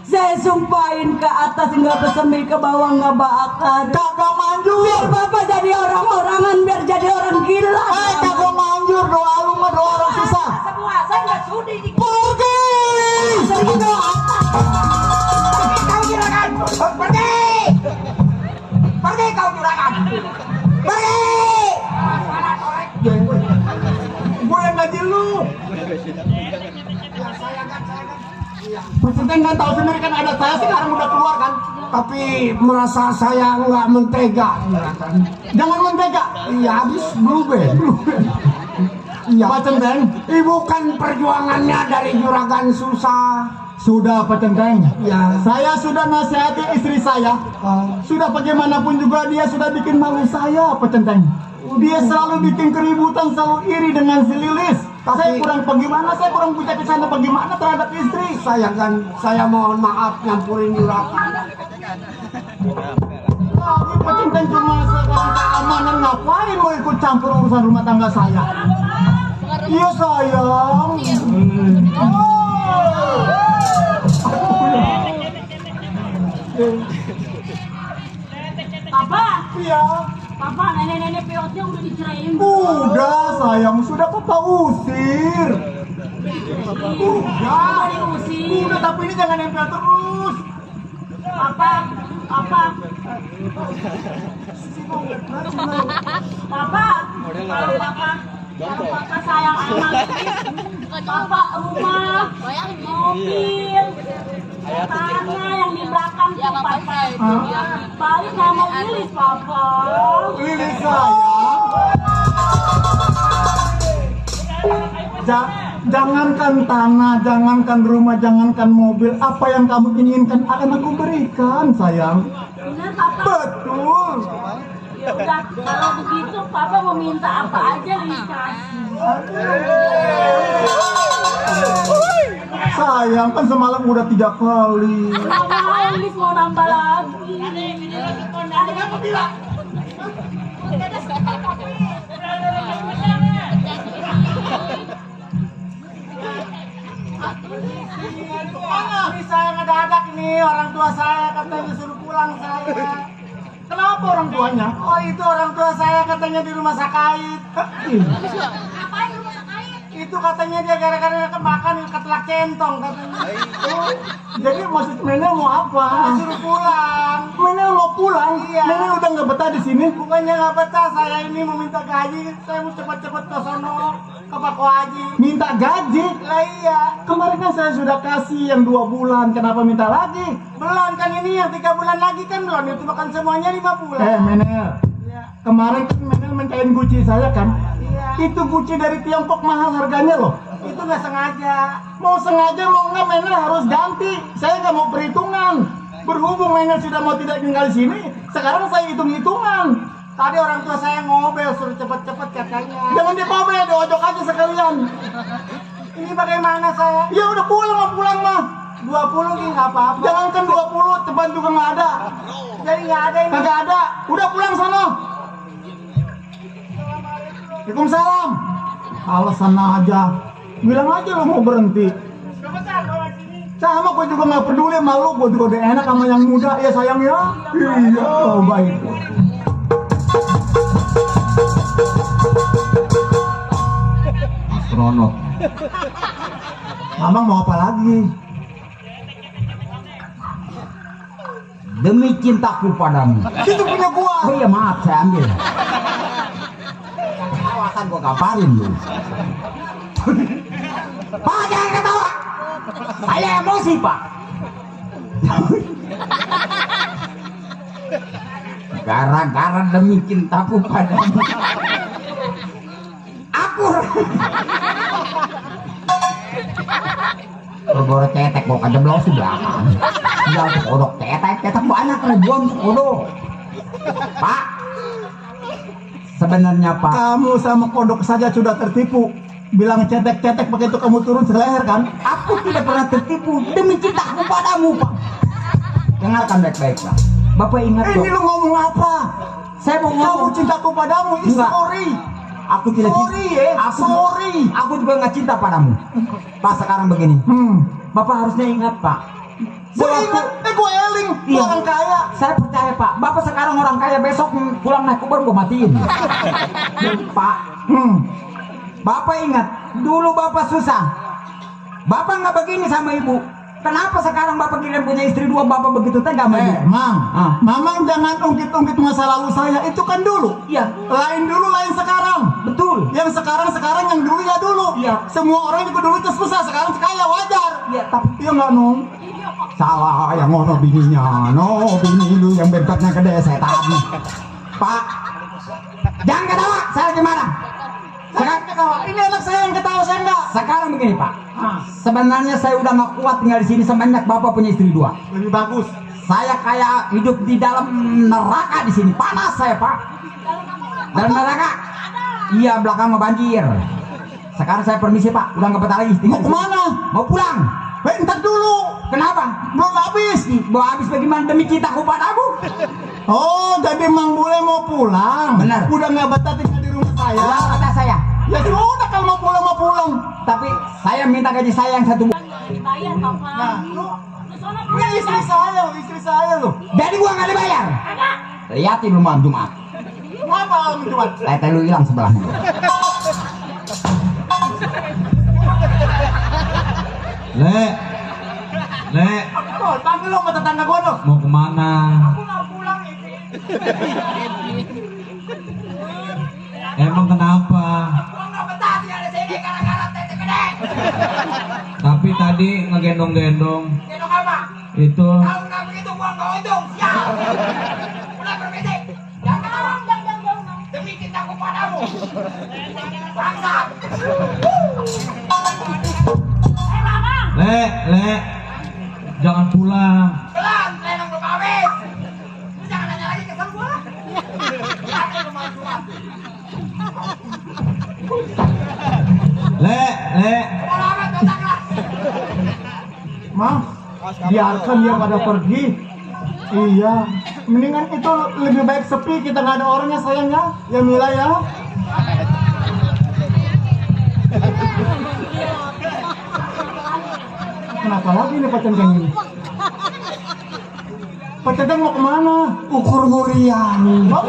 Speaker 7: Saya sumpahin ke atas nggak bersemi, ke bawah nggak bakar.
Speaker 2: Kagak manjur.
Speaker 7: Biar bapak jadi orang-orangan, biar jadi orang gila.
Speaker 2: Kagak manjur, doa lu mah doa orang susah.
Speaker 7: Semua saya nggak sudi.
Speaker 2: Pergi.
Speaker 7: Sering doa.
Speaker 9: Pergi kau juragan. Pergi. Pergi kau juragan. Pergi.
Speaker 2: Gue yang gaji lu. Presiden kan tahu sendiri kan ada saya sekarang udah keluar kan.
Speaker 9: Tapi merasa saya nggak mentega, juragan.
Speaker 2: Jangan mentega.
Speaker 9: Iya, habis blueband. Iya.
Speaker 2: Pak Centeng,
Speaker 9: Ibu kan perjuangannya dari juragan susah.
Speaker 2: sudah Pak Centeng.
Speaker 9: Ya.
Speaker 2: Saya sudah nasihati istri saya. Sudah bagaimanapun juga dia sudah bikin malu saya Pak Centeng. Dia selalu bikin keributan, selalu iri dengan si Lilis. Saya kurang bagaimana, saya kurang punya kesana bagaimana terhadap istri.
Speaker 9: Saya mohon maaf nyampurin juragan.
Speaker 2: Lagi Pak Centeng cuma sekarang keamanan, ngapain mau ikut campur urusan rumah tangga saya? Iya sayang.
Speaker 11: Papa,
Speaker 2: Iya.
Speaker 11: papa, nenek-nenek peotnya udah diceraiin.
Speaker 2: Udah sayang, sudah papa usir.
Speaker 9: Udah
Speaker 11: diusir.
Speaker 9: udah, tapi ini jangan nempel terus.
Speaker 11: Papa, papa. Papa, kalau papa sayang anak, papa rumah, mobil, tanah yang di belakang tuh papa. Balik nggak mau Lilis papa.
Speaker 9: Lilis sayang. Jangankan tanah, jangankan rumah, jangankan mobil, apa yang kamu inginkan akan aku berikan, sayang.
Speaker 11: Benar papa.
Speaker 9: Betul.
Speaker 11: Ya udah, kalau begitu papa mau minta apa aja Lilis kasih.
Speaker 9: Sayang, kan semalam udah 3 kali.
Speaker 11: Nggak mau Lilis mau nambah lagi.
Speaker 9: Ini saya ngedadak ini, orang tua saya katanya suruh pulang saya. Kenapa orang tuanya? Oh itu orang tua saya katanya di rumah sakit.
Speaker 11: Ngapain rumah sakit?
Speaker 9: Itu katanya dia gara-gara makan ketelak centong katanya. Jadi maksud Menel mau apa? Suruh pulang. Menel mau pulang? Iya. Menel udah nggak betah di sini? Bukannya nggak betah, saya ini mau minta gaji. Saya mau cepet-cepet ke sono, ke Pak Haji. Minta gaji? Lah iya. Kemarin kan saya sudah kasih yang 2 bulan. Kenapa minta lagi? Belum kan ini yang 3 bulan lagi kan belum. Itu makan semuanya 5 bulan. Menel. Iya. Kemarin kan Menel mintain Gucci saya kan? Itu Gucci dari Tiongkok mahal harganya loh. Itu nggak sengaja. Mau sengaja mau nggak Menel harus ganti. Saya nggak mau perhitungan. Berhubung Menel sudah mau tidak tinggal di sini, sekarang saya hitung-hitungan. Tadi orang tua saya ngobel suruh cepet-cepet katanya. Jangan dibobel, diojok aja sekalian. Ini bagaimana saya? Ya udah pulang mah. 20 nih nggak apa-apa. Jangankan 20, teman juga nggak ada. Jadi nggak ada ini. Nggak ada. Udah pulang sana. Waalaikumsalam. Alasan aja. Bilang aja lo mau berhenti. Sama gue juga nggak peduli sama lu. Gue juga udah enak sama yang muda ya sayang ya. Iya baik.
Speaker 10: Astronot.
Speaker 9: Mamang mau apa lagi?
Speaker 10: Demi cintaku padamu.
Speaker 9: Itu punya gua.
Speaker 10: Oh iya maaf, saya ambil. Akan gua kabarin lu. Pak, jangan ketawa. Saya emosi, Pak. Gara-gara demi cintaku padamu. Aku Goro cetek bawa kejeblos di belakang. Tinggal kodok cetek banyak ribuan kodok. Pak, sebenarnya Pak,
Speaker 9: Kamu sama kodok saja sudah tertipu. Bilang cetek-cetek pakai itu kamu turun seleher kan?
Speaker 10: aku tidak pernah tertipu demi cintaku padamu, Pak. Dengarkan baik-baik, Pak. Bapak ingat
Speaker 9: Ini lu ngomong apa?
Speaker 10: Saya mau
Speaker 9: Kamu
Speaker 10: ngomong.
Speaker 9: cintaku padamu, is
Speaker 10: Enggak.
Speaker 9: sorry.
Speaker 10: Aku tidak
Speaker 9: Sorry ya, sorry.
Speaker 10: Aku juga nggak cinta padamu. Pak, sekarang begini. Bapak harusnya ingat, Pak.
Speaker 9: Gue ingat, gue eling, gue
Speaker 10: Iya.
Speaker 9: orang kaya.
Speaker 10: Saya percaya, Pak. Bapak sekarang orang kaya, besok pulang naik Uber gue matiin. Pak, Bapak ingat, dulu Bapak susah. Bapak nggak begini sama ibu. Kenapa sekarang Bapak kira punya istri 2, Bapak begitu tega sama ibu?
Speaker 9: Mang, Mamang jangan ungkit-ungkit masa lalu saya. Itu kan dulu.
Speaker 10: Iya.
Speaker 9: Lain dulu, lain sekarang.
Speaker 10: Betul.
Speaker 9: Yang sekarang, yang dulu ya dulu.
Speaker 10: Iya.
Speaker 9: Semua orang juga dulu itu susah, sekarang kaya wajar.
Speaker 10: Iya, tapi
Speaker 9: Iya nggak Nong?
Speaker 10: salah yang ngono bininya. No, bini lu yang berkatnya gede setan. Pak, jangan ketawa. Saya gimana?
Speaker 9: Sekarang ketawa. Ini anak saya yang ketawa, saya enggak.
Speaker 10: Sekarang begini, Pak. Sebenarnya saya udah nggak kuat tinggal di sini semenjak Bapak punya istri 2.
Speaker 9: Lebih bagus.
Speaker 10: Saya kayak hidup di dalam neraka di sini. Panas saya, Pak. Dalam neraka? Iya, belakang mau banjir. Sekarang saya permisi, Pak. Udah nggak betah lagi.
Speaker 9: Mau kemana?
Speaker 10: Mau pulang.
Speaker 9: Ntar dulu.
Speaker 10: Kenapa?
Speaker 9: Belum habis.
Speaker 10: Mau habis bagaimana demi cintaku padamu?
Speaker 9: Oh, jadi Mang Bule mau pulang.
Speaker 10: Benar.
Speaker 9: Udah nggak betah tinggal di rumah saya.
Speaker 10: Ya, kata saya.
Speaker 9: Ya sudah, kalau mau pulang mau pulang.
Speaker 10: Tapi saya minta gaji saya yang 1 bulan.
Speaker 11: Dibayar papa.
Speaker 9: Nah, lu
Speaker 11: Sono
Speaker 9: ini istri saya loh.
Speaker 10: Jadi gua nggak dibayar.
Speaker 11: Kagak.
Speaker 10: Lihatin lu malam Jumat.
Speaker 9: Ngapa malam Jumat?
Speaker 10: Tete lu hilang sebelahnya.
Speaker 2: Le,
Speaker 10: Oh, panggil lo sama tetangga gua tuh.
Speaker 2: mau kemana?
Speaker 10: Aku nggak pulang ini.
Speaker 2: Emang kenapa?
Speaker 10: Gua nggak betah tinggal di sini gara-gara tete gede.
Speaker 2: Tapi tadi ngegendong-gendong
Speaker 10: Gendong apa?
Speaker 2: itu.
Speaker 10: Kalau nggak begitu gua nggak untung. Siap. Mulai berbisik. Jangan. Demi cintaku padamu. Bangsat.
Speaker 2: Le, jangan pulang.
Speaker 10: Pelan, lenong belum habis. Lu jangan nanya lagi kesel gua. Jangan lu mau jual.
Speaker 2: Le.
Speaker 10: Bola amat datanglah.
Speaker 9: Mah, biarkan dia pada pergi. Iya, mendingan itu lebih baik sepi, kita nggak ada orangnya sayangnya. Ya Mila ya. Kenapa lagi nih Pak Centeng ini? Pak Centeng mau kemana?
Speaker 3: Ukur murian.
Speaker 9: Oh,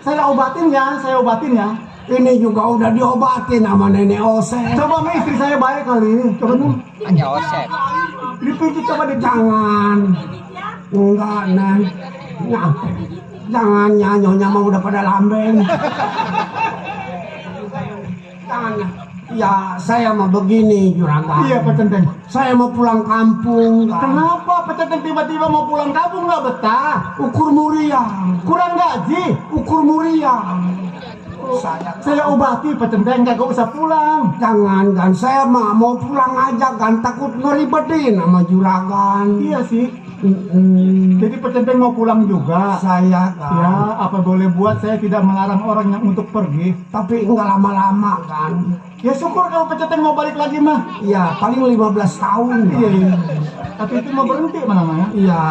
Speaker 9: saya obatin ya.
Speaker 3: Ini juga udah diobatin sama nenek Osep.
Speaker 9: Coba sama istri saya baik kali. Coba dong.
Speaker 6: Hanya Osep.
Speaker 9: Dipijit coba deh.
Speaker 3: Jangan. Enggak, Nen. Nah, jangan nyonya mah udah pada lambeng. Jangan. Ya, saya mau begini, Juragan.
Speaker 9: Iya Pak Centeng.
Speaker 3: Saya mau pulang kampung. Kan?
Speaker 9: Kenapa Pak Centeng tiba-tiba mau pulang kampung nggak betah?
Speaker 3: Ukur murian.
Speaker 9: Kurang gaji?
Speaker 3: Ukur murian.
Speaker 9: Saya obati Pak Centeng, kagak usah pulang.
Speaker 3: Jangan, kan saya mah mau pulang aja kan, takut ngeribetin sama juragan.
Speaker 9: Iya sih.
Speaker 3: Mm-mm.
Speaker 9: Jadi Pak Centeng mau pulang juga.
Speaker 3: Saya kan.
Speaker 9: Ya, apa boleh buat, saya tidak melarang orang yang untuk pergi.
Speaker 3: Tapi nggak lama-lama kan.
Speaker 9: Ya syukur kalau Pak Centeng mau balik lagi mah.
Speaker 3: Iya, paling 15 tahun.
Speaker 9: Iya,
Speaker 3: Kan?
Speaker 9: iya. Tapi itu mau berhenti mana namanya?
Speaker 3: Iya,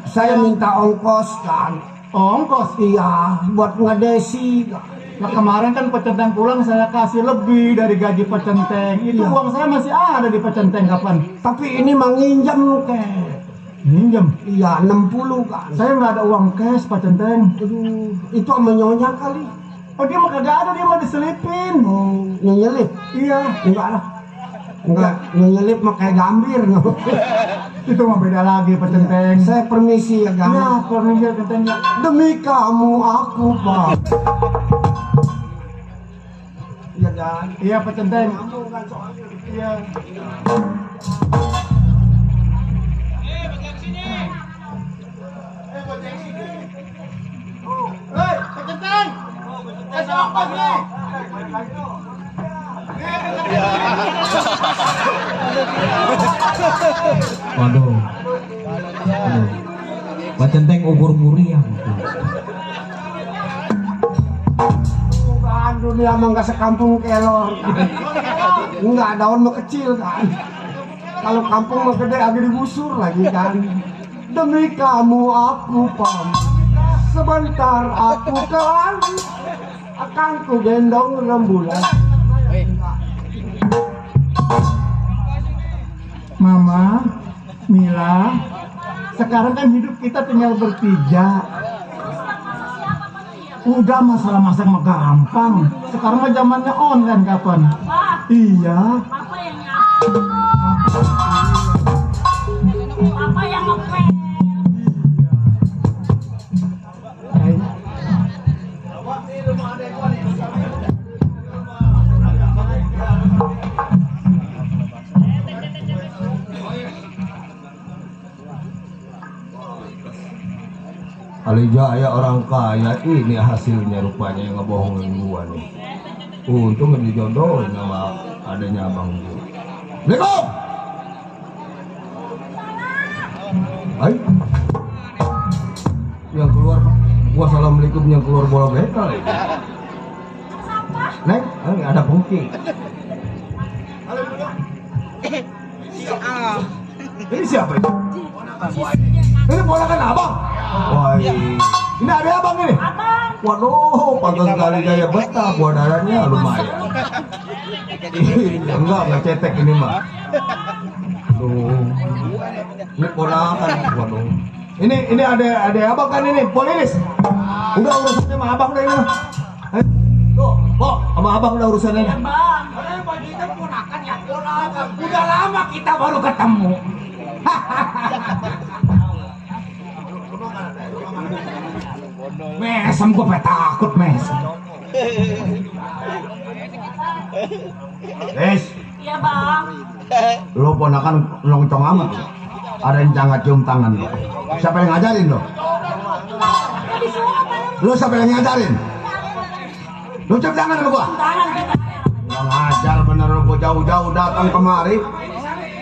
Speaker 3: saya minta ongkos kan.
Speaker 9: Ongkos.
Speaker 3: Iya, buat ngedesi.
Speaker 9: Nah, kemarin kan Pak Centeng pulang saya kasih lebih dari gaji Pak Centeng. Itu
Speaker 3: Iya.
Speaker 9: uang saya masih ada di Pak Centeng kapan?
Speaker 3: Tapi ini mah nginjem ke.
Speaker 9: Minjem.
Speaker 3: Iya, 60 kan.
Speaker 9: Saya nggak ada uang cash Pak Centeng.
Speaker 3: Aduh, itu sama nyonya kali.
Speaker 9: Oh dia mah kagak ada, dia mah diselipin.
Speaker 3: Oh, nyelip.
Speaker 9: Iya.
Speaker 3: Enggak lah. Enggak, nyelip mah kayak gambir.
Speaker 9: Itu mah beda lagi Pak Centeng.
Speaker 3: Saya permisi ya, Gang.
Speaker 9: Ya, permisi Pak Centeng. Ya.
Speaker 3: Demi kamu aku, Pak. Iya, Gang.
Speaker 9: Iya Pak Centeng. Iya. Hei, Pak Centeng. Kasih ongkos nih.
Speaker 2: Waduh. Pak Centeng ukur murian.
Speaker 3: Bukan, dunia mah nggak sekampung kelor. Kan? Enggak, daun mah kecil kan. Kalau kampung mah gede agak digusur lagi kan. Demi kamu aku pam. Sebentar aku kan akan ku gendong rembulan.
Speaker 9: Mama, Mila, sekarang kan hidup kita tinggal bertiga. Udah masalah masak mah gampang. Sekarang mah zamannya online kapan?
Speaker 11: Pak,
Speaker 9: Iya.
Speaker 11: Papa yang nyapu. Papa yang ngepel.
Speaker 1: Alijaya orang kaya ini hasilnya rupanya yang ngebohongin gua nih. Untung nggak dijodohin sama adanya abang gua. Assalamualaikum. Hai. Yang keluar gua assalamualaikum, yang keluar bola bekel ini. Neng, ada bungking. Ini siapa ini? Ini ponakan abang. Wah, ini ada abang ini. Waduh, pantas sekali gaya betah, buah darahnya lumayan. Enggak cetek ini mah. Tuh, ini ponakan. Waduh, ini ada abang kan ini, Polilis. Udah urusannya sama abang deh ini. Tuh, kok sama abang udah urusannya.
Speaker 10: Bang, ini ponakan ya, Udah lama kita baru ketemu. Mesem gue takut mesem.
Speaker 9: Wes,
Speaker 11: Iya bang.
Speaker 9: lo ponakan longcong amat. Ada yang jangan cium tangan lo. Siapa yang ngajarin lo? Lo siapa yang ngajarin? Lo cium tangan sama gua? Nggak ngajar bener lo, gua jauh-jauh datang kemari.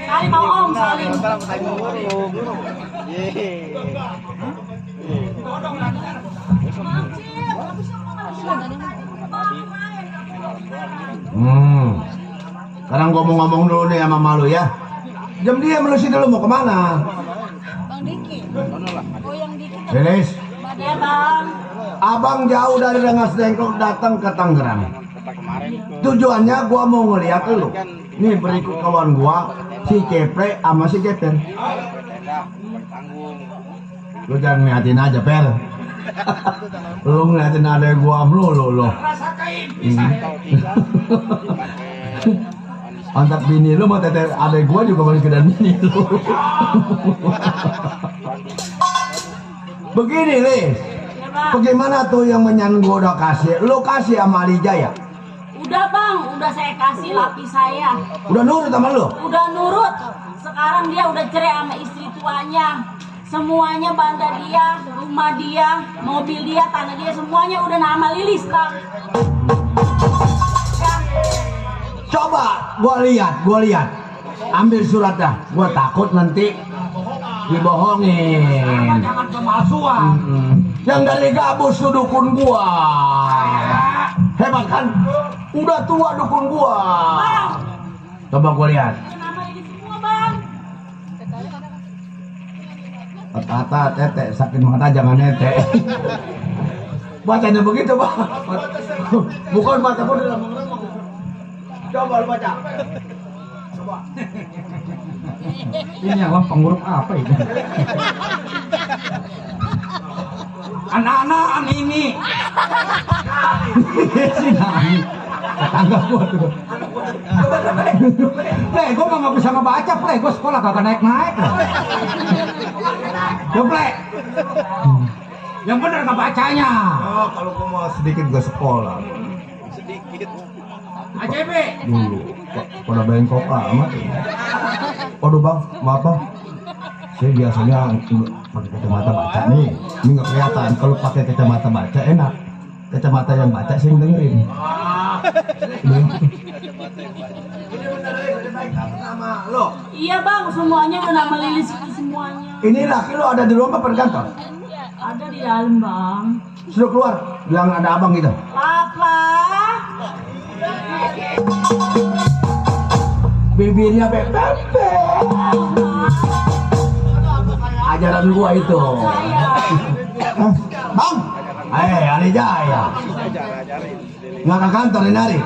Speaker 11: Salim mau om, salim.
Speaker 9: Sekarang gua mau ngomong dulu nih sama malu ya. Jam dia melusi dulu mau kemana?
Speaker 11: Bang Diki. Goyang dikit.
Speaker 9: Lilis,
Speaker 11: Ya bang.
Speaker 9: abang jauh dari Rengas Dengklok datang ke Tangerang. Tujuannya gua mau ngeliat lu. Nih berikut kawan gua, si Cepre sama si Ceper. Lu jangan ngeliatin aja, Per. Lu ngeliatin adek gua melulu lo. Antak bini lu mau teteh adek gua juga balik ke dan bini lu. Begini, Lis. Bagaimana tuh yang menyan gua udah kasih? Lu kasih sama Ali Jaya.
Speaker 11: Udah bang, udah saya kasih lapis saya.
Speaker 9: Udah nurut sama lu?
Speaker 11: Udah nurut. Sekarang dia udah cerai sama istri tuanya. Semuanya banda dia, rumah dia, mobil dia, tanah dia, semuanya udah nama Lilis bang.
Speaker 9: Coba gua lihat. Ambil suratnya. Gua takut nanti dibohongin.
Speaker 10: Jangan kemalsuan.
Speaker 9: Yang dari gabus tuh dukun gua. Hebat kan? Udah tua dukun gua. Coba gua lihat.
Speaker 11: Nama Lilis semua bang.
Speaker 9: Kata tete sakit mata jangan nete. Bacanya begitu, Bang. Bukan baca pun dalam. Coba lu baca. Coba.
Speaker 10: Ini apa pengurus apa ini? Anak-anak ini. Si Nani. Tetangga gua tuh. Play, gua mah nggak bisa ngebaca, Play. Gua sekolah kagak naik-naik. Yo, Play. Yang bener ngebacanya.
Speaker 9: Oh, kalau gua mau sedikit gua sekolah.
Speaker 10: AJB.
Speaker 9: Dulu. Pada bengkok amat. Waduh, Bang, maaf, Bang. Saya biasanya pakai kacamata baca nih. Ini nggak kelihatan. Kalau pakai kacamata baca enak. Kacamata yang baca saya yang dengerin.
Speaker 11: Iya bang, semuanya udah nama Lilis itu semuanya.
Speaker 9: Ini laki lo ada di rumah per kantor?
Speaker 11: Ada di dalam bang.
Speaker 9: Suruh keluar, bilang ada abang gitu.
Speaker 11: Papa.
Speaker 9: Bibirnya bebe. Ajaran gua itu. Bang, Ali Jaya. Nggak ke kantor ini hari.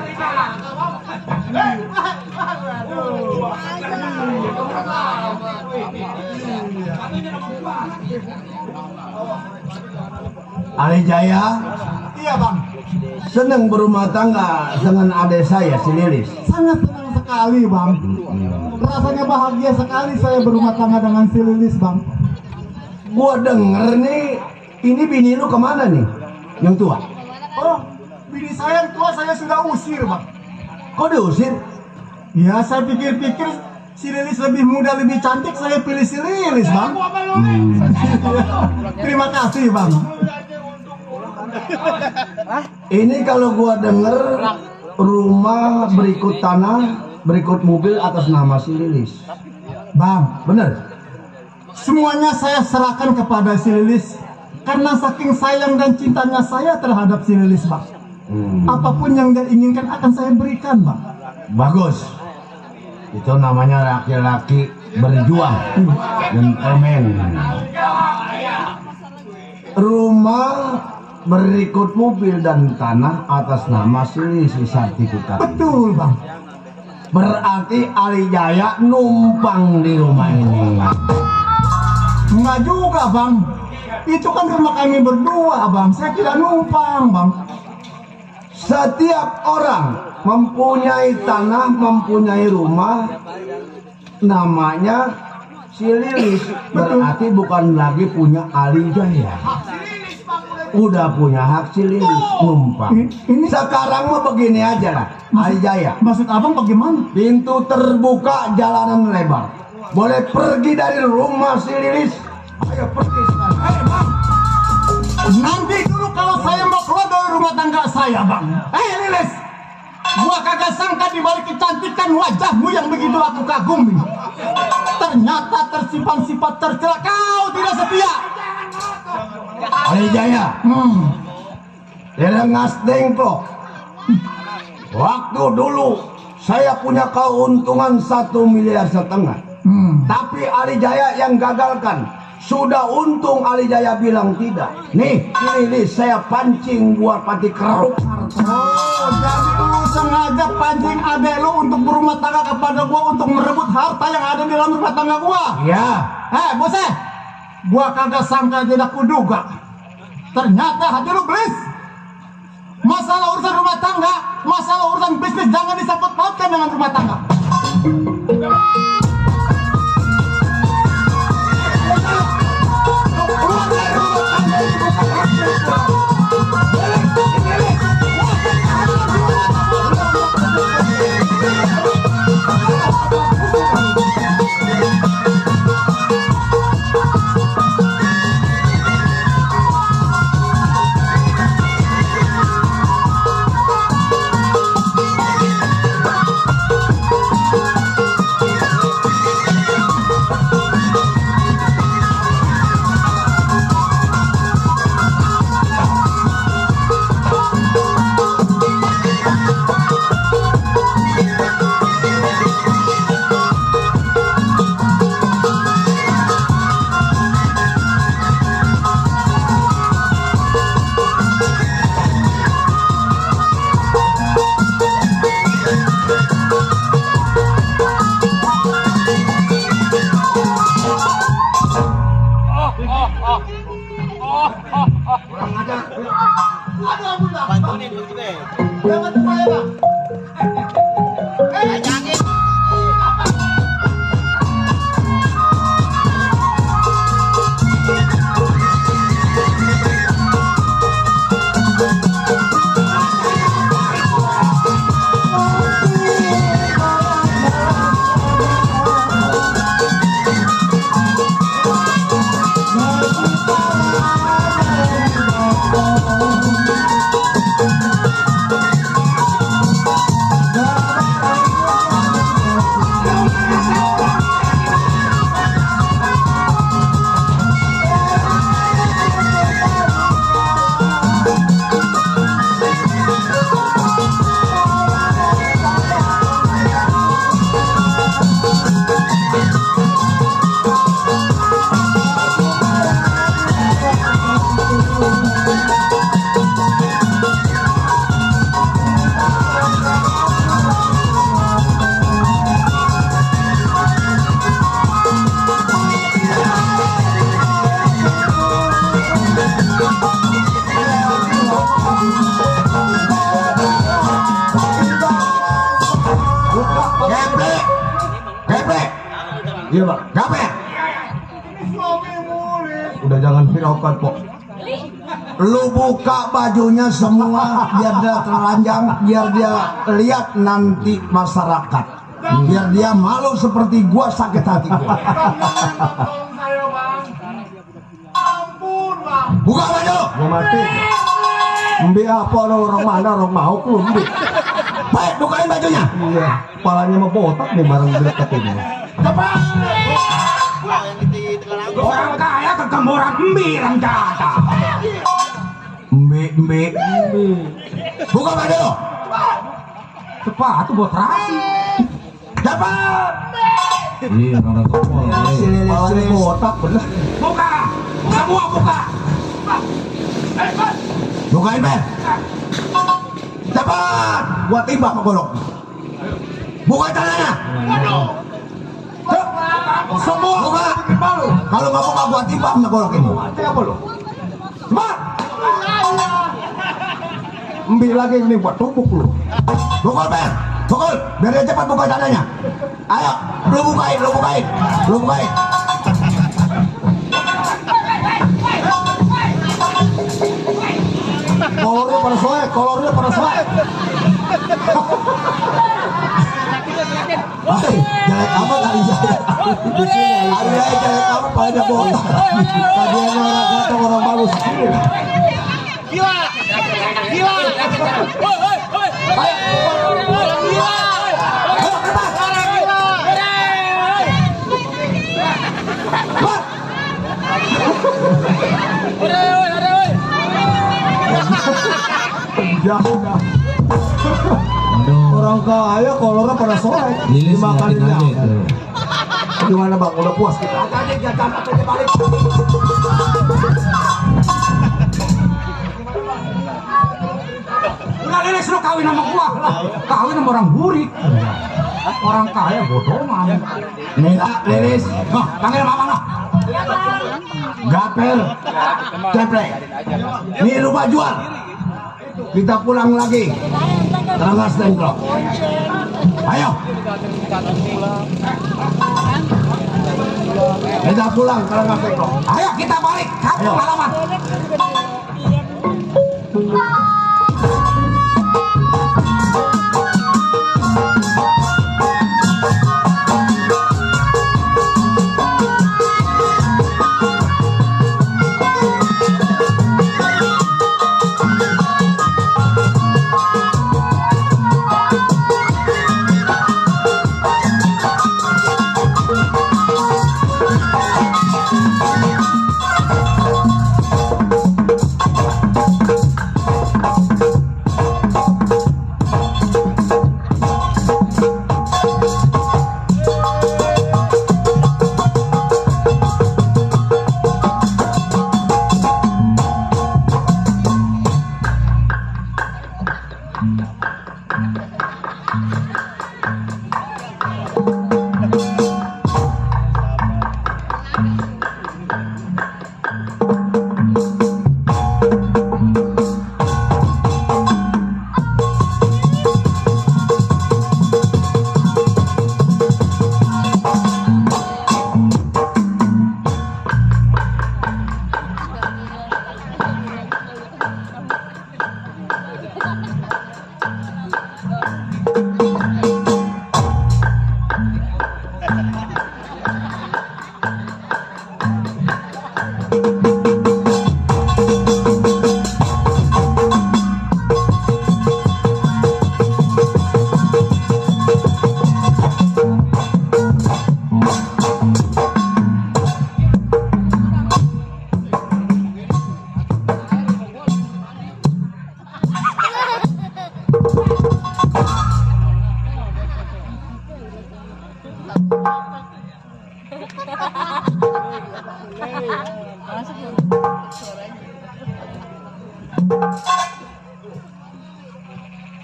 Speaker 9: Ali Jaya.
Speaker 3: Iya bang,
Speaker 9: Senang berumah tangga dengan adik saya si Lilis.
Speaker 3: sangat senang sekali bang. Rasanya bahagia sekali saya berumah tangga dengan si Lilis bang.
Speaker 9: Gua denger nih, ini bini lu kemana nih? Yang tua?
Speaker 3: Oh, bini saya yang tua saya sudah usir bang.
Speaker 9: Kok diusir?
Speaker 3: Ya saya pikir-pikir si Lilis lebih muda, lebih cantik, saya pilih si Lilis bang. Terima kasih bang.
Speaker 9: Ini kalau gua denger rumah berikut tanah, berikut mobil atas nama si Lilis.
Speaker 3: Bang,
Speaker 9: Bener?
Speaker 3: semuanya saya serahkan kepada si Lilis karena saking sayang dan cintanya saya terhadap si Lilis bang. Apapun yang dia inginkan akan saya berikan bang.
Speaker 9: Bagus. Itu namanya laki-laki berjuang. Gentleman. Rumah berikut mobil dan tanah atas nama si Lilis sertifikat.
Speaker 3: Betul bang.
Speaker 9: Berarti Ali Jaya numpang di rumah ini.
Speaker 3: Enggak juga bang. Itu kan rumah kami berdua bang. Saya tidak numpang bang.
Speaker 9: Setiap orang mempunyai tanah, mempunyai rumah, namanya si Lilis. Berarti bukan lagi punya Ali Jaya. Udah punya hak si Lilis numpang. Sekarang mau begini aja lah, Ali Jaya.
Speaker 2: Maksud abang bagaimana?
Speaker 9: Pintu terbuka, jalanan lebar. Boleh pergi dari rumah si Lilis. Ayo pergi sekarang.
Speaker 2: Bang, nanti dulu kalau saya mau keluar dari rumah tangga saya, Bang. Lilis, gua kagak sangka di balik kecantikan wajahmu yang begitu aku kagumi, ternyata tersimpan sifat tercela. Kau tidak setia.
Speaker 9: Ali Jaya, Rengas Dengklok. Waktu dulu saya punya keuntungan 1,5 miliar. Tapi Ali Jaya yang gagalkan. Sudah untung Ali Jaya bilang tidak. Nih, ini saya pancing buat pati keruk.
Speaker 2: Oh, jadi lu sengaja pancing adek lu untuk berumah tangga kepada gua untuk merebut harta yang ada di dalam rumah tangga gua.
Speaker 9: Ya.
Speaker 2: Bose, gua kagak sangka, tidak kuduga. Ternyata hati lu belis. Masalah urusan rumah tangga, masalah urusan bisnis jangan disangkut pautkan dengan rumah tangga.
Speaker 8: Bantuin dulu deh.
Speaker 9: Iya Pak. Gape? Udah jangan hiraukan Pok. Lu buka bajunya semua biar dia telanjang, biar dia lihat nanti masyarakat. Biar dia malu seperti gua, sakit hati gua. Buka baju. Gua mati. Mbi apa orang mana orang mau ku mbi. Baik, bukain bajunya. Iya, kepalanya mah botak nih barang dekat ini. Cepat.
Speaker 2: Orang kaya kegemboran mbirang jata.
Speaker 9: Mbi. Buka baju.
Speaker 2: Cepat, itu buat terasi.
Speaker 9: Cepat.
Speaker 5: Iya, orang topol.
Speaker 9: Kepalanya botak bener.
Speaker 2: Buka, semua buka.
Speaker 9: Bukain Ben. Cepat. Gua timba sama golok. Buka tangannya. Semua buka. Kalau nggak buka gua timba sama golok ini. Cepat. Embi lagi ini buat tumpuk lu.
Speaker 3: Pukul Ben, pukul, biar dia cepat buka dadanya. Ayo, lu bukain, lu bukain, lu bukain.
Speaker 9: Kolornya pada soek, kolornya pada soek.
Speaker 3: Hei, jelek apa kali saya? Ada jelek apa pada botak?
Speaker 9: Tadinya orang kata orang bagus.
Speaker 8: Gila. Gila. Woi, woi, woi. Gila.
Speaker 9: Jangan.
Speaker 2: Aduh.
Speaker 9: Orang kaya kolornya pada soek.
Speaker 2: Lilis
Speaker 9: Dimakanin
Speaker 2: liatin aja
Speaker 9: ya.
Speaker 2: itu.
Speaker 9: Gimana bang? Udah puas kita?
Speaker 3: Tadi jatah apa balik?
Speaker 10: Udah Lilis lu kawin sama gua lah. Kawin sama orang burik. Orang kaya bodoh mah.
Speaker 3: Nela, Lilis,
Speaker 10: Nah, panggil mama lah.
Speaker 3: Gapel, Ceplek. Nih rumah jual. Kita pulang lagi. Terangas Dengklok. Ayo. Kita pulang Terangas Dengklok.
Speaker 10: Ayo kita balik kampung halaman.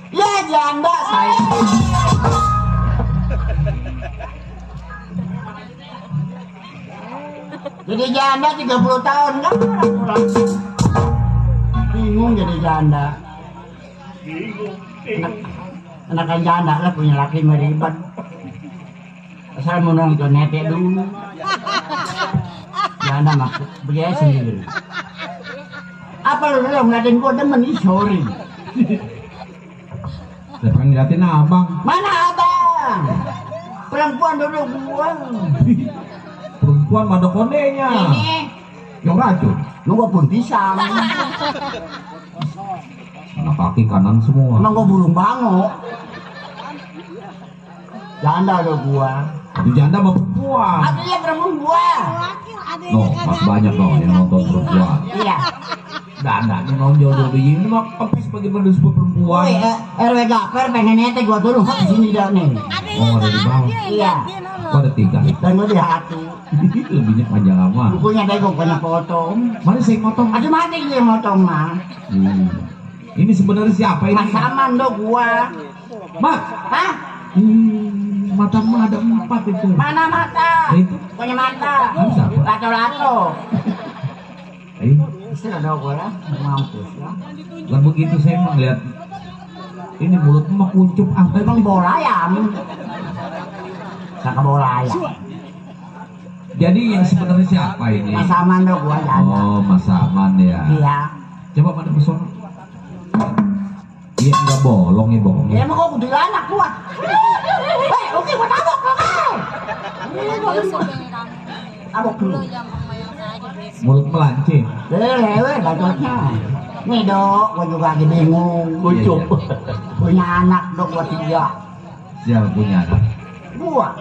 Speaker 7: Ya janda saya. Jadi janda 30 tahun kan orang bingung jadi janda. Anak janda lah punya laki meribet. Asal mau nonton netek dulu. Janda mah biaya sendiri. Apa lu bilang ngeliatin gua demen nih sorry.
Speaker 5: Siapa yang ngeliatin abang?
Speaker 7: Mana abang? Perempuan dulu gua.
Speaker 5: Perempuan ada kondenya.
Speaker 7: Ini
Speaker 5: Yang racun.
Speaker 7: lu gua pun pisang.
Speaker 5: Anak kaki kanan semua.
Speaker 7: Emang gua burung bango. Janda ada gua.
Speaker 5: Itu janda sama perempuan.
Speaker 7: Aku lihat perempuan gua.
Speaker 5: No, mas banyak no yang nonton perempuan.
Speaker 7: Iya.
Speaker 5: Dana nih nonjol dulu ini mah kepis bagaimana disebut perempuan.
Speaker 7: Woi, RW Gaper pengen nete gua turun di sini dah nih.
Speaker 5: Oh ada di bawah.
Speaker 7: Iya.
Speaker 5: Oh ada 3.
Speaker 7: Dan gua di hati.
Speaker 5: Lebihnya panjang lama.
Speaker 7: Bukunya tadi gua pernah potong.
Speaker 5: Mana saya motong?
Speaker 7: Aduh mati dia motong mah.
Speaker 5: Ini sebenarnya siapa ini?
Speaker 7: Mas Saman do gua.
Speaker 5: Mak.
Speaker 7: Hah?
Speaker 5: Mata mah ada 4 itu.
Speaker 7: Mana mata?
Speaker 5: Itu.
Speaker 7: Punya mata.
Speaker 5: Siapa?
Speaker 7: Lato-lato.
Speaker 9: Istri ada gue ya, mampus ya.
Speaker 5: Lah begitu saya mah lihat ini mulutnya mah kuncup
Speaker 9: Memang bola ayam. Saka bola ayam.
Speaker 5: Jadi yang sebenarnya siapa ini?
Speaker 9: Mas Aman dong gua jaga.
Speaker 5: Oh, Mas Aman ya.
Speaker 9: Iya.
Speaker 5: Coba pada pesona. Iya enggak bolong ya bohongnya.
Speaker 9: Ya emang kok kudu anak gua. Oke gua tabok kok. Tabok dulu.
Speaker 5: Mulut melancing.
Speaker 9: Lewe bacotnya. Nih dok, gua juga lagi bingung.
Speaker 5: Kucup.
Speaker 9: Punya anak dok gua 3.
Speaker 5: Siapa punya anak?
Speaker 9: Gua.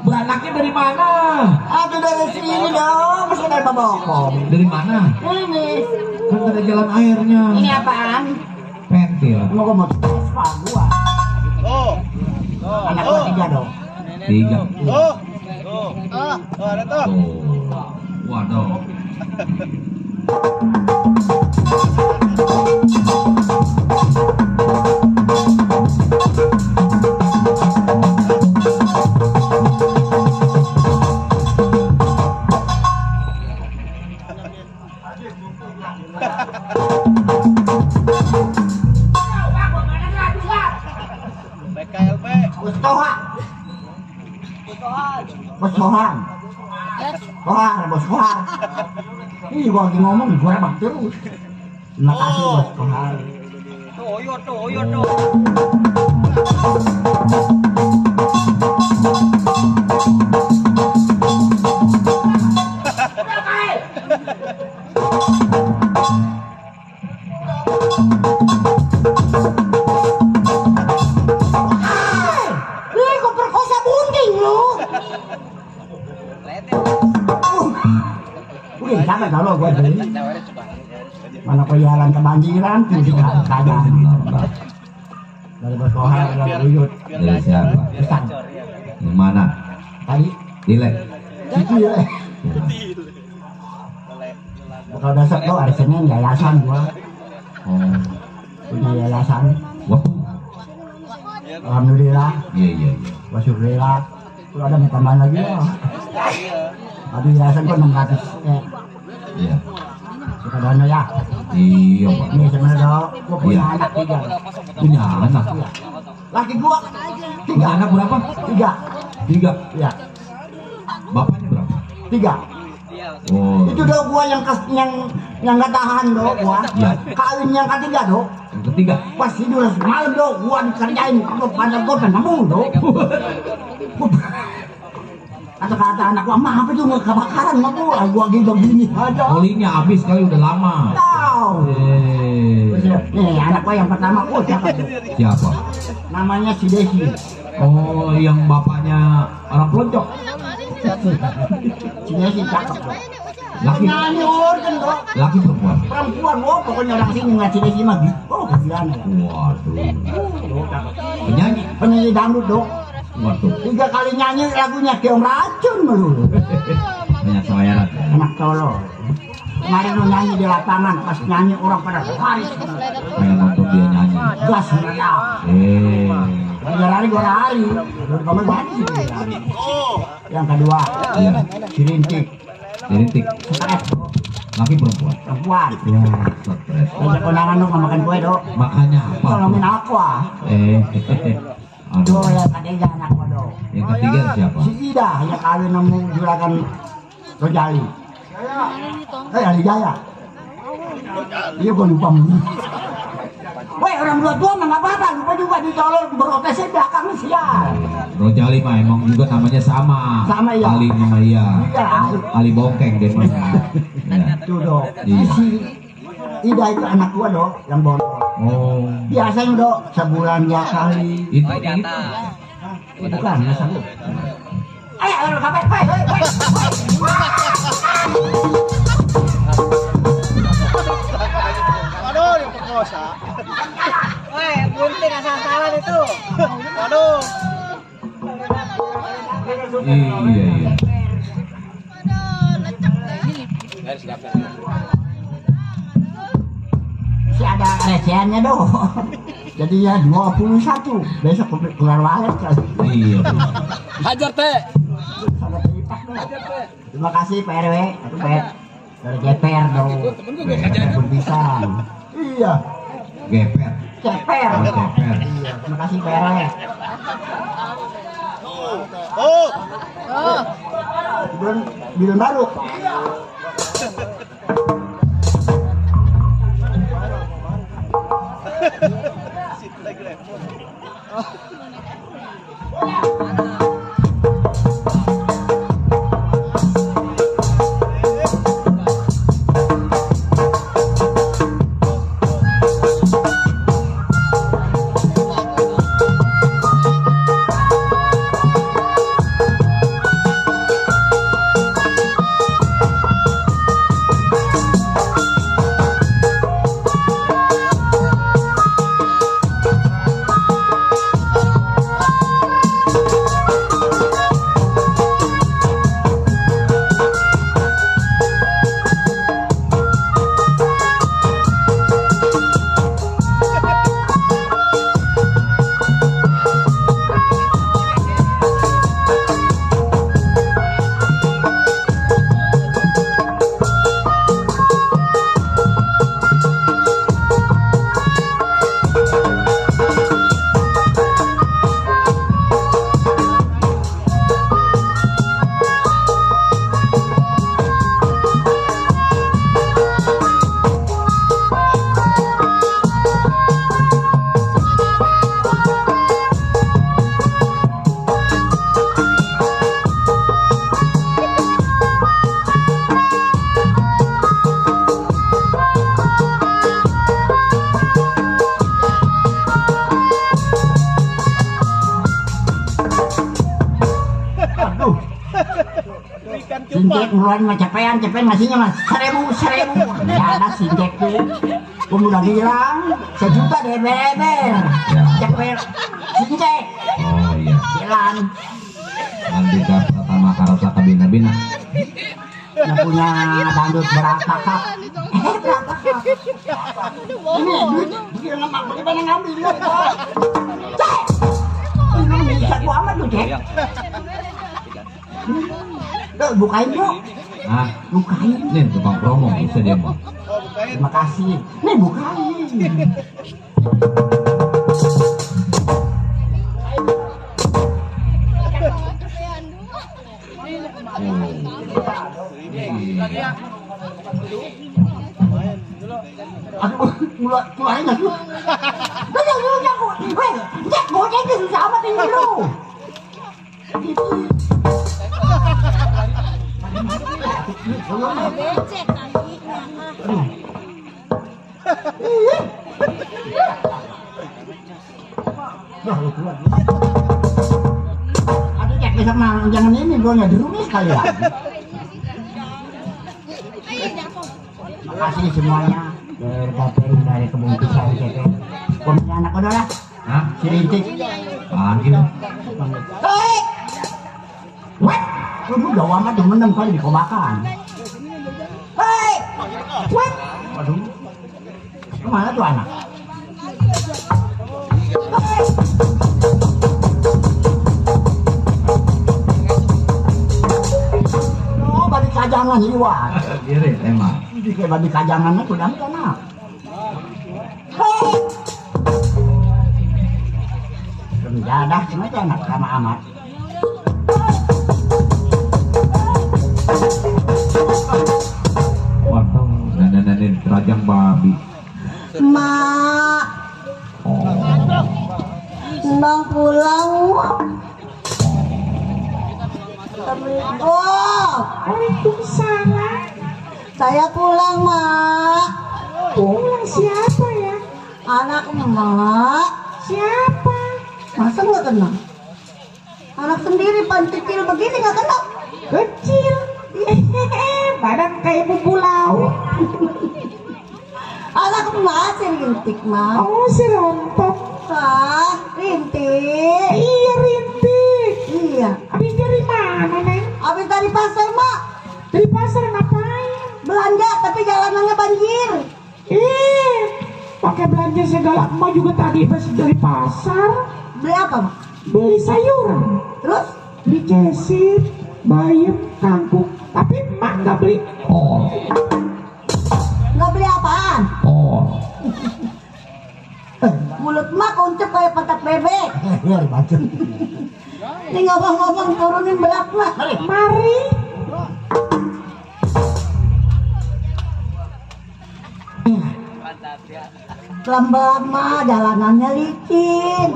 Speaker 5: Beranaknya dari mana?
Speaker 9: Aku dari sini dong, masih dari Babokong.
Speaker 5: Dari mana?
Speaker 9: Ini.
Speaker 5: Kan ada jalan airnya.
Speaker 9: Ini apaan?
Speaker 5: Pentil.
Speaker 9: Mau gua mau Vespa gua. Anak gua 3 dong.
Speaker 5: 3.
Speaker 8: Ada tuh.
Speaker 5: Tuh. Waduh.
Speaker 8: BKLB.
Speaker 9: Bos Toha. Bos Tohan. Tohan, Bos Tohan. Ini gua lagi ngomong, gua rebak terus. Terima kasih Bos Tohan.
Speaker 8: Tuh, Oyo tuh.
Speaker 9: Ih, kok perkosa bunting lu? Udah capek kalau gua beli. Mana jalan kebanjiran, tinggal keadaan. Dari Bos Tohan, dari Uyut.
Speaker 5: Dari siapa?
Speaker 9: Pesan.
Speaker 5: Yang mana?
Speaker 9: Tadi,
Speaker 5: Dilek.
Speaker 9: itu ya. Kalau besok tuh hari Senin yayasan gua.
Speaker 5: Oh.
Speaker 9: Punya yayasan.
Speaker 5: Wah.
Speaker 9: Alhamdulillah.
Speaker 5: Iya.
Speaker 9: Wasyukurillah. Kalau ada tambahan lagi ya. Aduh yayasan gua 600.
Speaker 5: Iya.
Speaker 9: Suka dana ya.
Speaker 5: Iya, Pak.
Speaker 9: Ini sebenarnya dok, gua punya
Speaker 5: Iya.
Speaker 9: anak 3.
Speaker 5: Punya anak.
Speaker 9: Laki gua
Speaker 5: Punya
Speaker 9: 3.
Speaker 5: anak berapa?
Speaker 9: 3.
Speaker 5: 3.
Speaker 9: Ya,
Speaker 5: Bapaknya berapa?
Speaker 9: 3.
Speaker 5: Oh.
Speaker 9: Itu dok gua yang nggak tahan dok gua.
Speaker 5: Iya.
Speaker 9: Kawin yang ketiga dok.
Speaker 5: Yang ketiga.
Speaker 9: Pas tidur malam dok, gua dikerjain pada gua penamung dok. Kata-kata anak gua, mah apa tuh nggak kebakaran mah gua gitu begini aja.
Speaker 5: Olinya habis kali udah lama.
Speaker 9: Tahu. Nih anak gua yang pertama, siapa tuh?
Speaker 5: Siapa?
Speaker 9: Namanya si Desi.
Speaker 5: Oh, yang bapaknya orang pelonco.
Speaker 9: Si Desi cakep dok.
Speaker 5: Laki.
Speaker 9: Nyanyi organ dok.
Speaker 5: Laki perempuan.
Speaker 9: Perempuan, pokoknya orang sini nggak si Desi mah gitu. Oh, kesian.
Speaker 5: Waduh. Penyanyi.
Speaker 9: Penyanyi dangdut dok.
Speaker 5: Waduh.
Speaker 9: 3 kali nyanyi lagunya keong racun melulu.
Speaker 5: Banyak sawayaran.
Speaker 9: Anak Solo. Kemarin lu nyanyi di lapangan, pas nyanyi orang pada lari.
Speaker 5: Pengen nonton dia nyanyi.
Speaker 9: Gas meriah. 3 hari gua lari. Baru kamu mati. Yang kedua, si Rintik.
Speaker 5: Rintik.
Speaker 9: Stres.
Speaker 5: Laki perempuan.
Speaker 9: Perempuan.
Speaker 5: Wah, stres.
Speaker 9: Banyak kondangan lu nggak makan kue dok.
Speaker 5: Makanya apa?
Speaker 9: Tolongin aku ah.
Speaker 5: Aduh.
Speaker 9: Tuh yang ketiga anak gua dok.
Speaker 5: Yang ketiga siapa?
Speaker 9: Si Ida yang kawin nemu juragan Rojali. Ali Jaya. Iya gua lupa. Woi orang tua mah nggak apa-apa, lupa juga dicolong berotesnya belakang sial.
Speaker 5: Rojali mah emang juga namanya sama.
Speaker 9: Sama, iya.
Speaker 5: Ali nama iya.
Speaker 9: Iya.
Speaker 5: Ali Bongkeng dia mah. Iya.
Speaker 9: Tuh dok.
Speaker 5: Iya.
Speaker 9: Si Ida itu anak gua dok, yang bodoh.
Speaker 5: Oh.
Speaker 9: Biasanya dok, sebulan 2 kali.
Speaker 5: Itu.
Speaker 9: Bukan, ya satu. Kapan?
Speaker 8: Waduh, diperkosa. Woi, bunting asal-asalan itu. Waduh.
Speaker 5: Iya.
Speaker 9: Si ada recehannya dong. Jadi ya 21. Besok keluar walet kali.
Speaker 5: Iya.
Speaker 8: Hajar teh.
Speaker 9: Terima kasih Pak RW.
Speaker 10: Dari geper dong. Geper pisan.
Speaker 9: Iya.
Speaker 2: Geper.
Speaker 10: Geper.
Speaker 2: Oh, geper.
Speaker 10: Iya, terima kasih Pere. Bilang baru. Sinjek ngeluarin mah capean ngasihnya mas 1.000 ya ada sinjek tuh gua udah bilang 1 juta deh beber cepet sinjek
Speaker 2: Oh iya.
Speaker 10: jalan
Speaker 2: Nanti pertama karosa kabina-bina.
Speaker 10: yang punya dangdut berantakan berantakan ini duit lama bagaimana ngambil dia cek ini bisa gua amat tuh cek bukain bro.
Speaker 2: Hah?
Speaker 10: Bukain.
Speaker 2: Nih tukang promo bisa dia mau.
Speaker 10: Terima kasih. Nih bukain. Aduh, keluarin nggak tuh? Cek bocah itu susah amat ini bro.
Speaker 11: Becek kakinya.
Speaker 10: Aduh cek besok mah jangan ini gue nggak dirumis kali ya. Makasih semuanya dari dari kebun pisang cek. Gue punya anak udah lah.
Speaker 2: Hah?
Speaker 10: Si Rintik.
Speaker 2: Apaan gitu?
Speaker 10: Hei, what? Lu udah lama demen kali dikobakan. Hei, what? Waduh, kemana tuh anak? Oh, balik kajangan liwat.
Speaker 2: Diri emang.
Speaker 10: Ini kayak balik kajangannya tuh dan anak. Hei, jadah cuma itu anak sama amat.
Speaker 2: Waduh, dandan terajang babi.
Speaker 7: Mak, Nang pulang. Assalamualaikum. Waalaikumsalam. Saya pulang, Mak. Pulang siapa ya? Anak Mak. Siapa? Masa nggak kenal? Anak sendiri pancicil begini nggak kenal? Kecil. Badan kayak bumbu lauk. Anak Mak si Rintik, Mak. Oh, si Rontok. Ah, Rintik. Iya, Rintik. Iya. Habis dari mana, Neng? Habis dari pasar, Mak. Dari pasar ngapain? Belanja, tapi jalanannya banjir. Pakai belanja segala, emak juga tadi pas dari pasar. Beli apa, Mak? Beli sayuran. Terus? Beli cesit, bayam, kangkung. Tapi
Speaker 9: Pak nggak beli.
Speaker 2: Oh,
Speaker 7: Nggak beli apaan?
Speaker 2: oh.
Speaker 7: Mulut mah kuncup kayak patak bebek.
Speaker 9: Ya baca.
Speaker 7: Ini ngomong-ngomong turunin berat mah. Mari. Pelan-pelan mah jalanannya licin.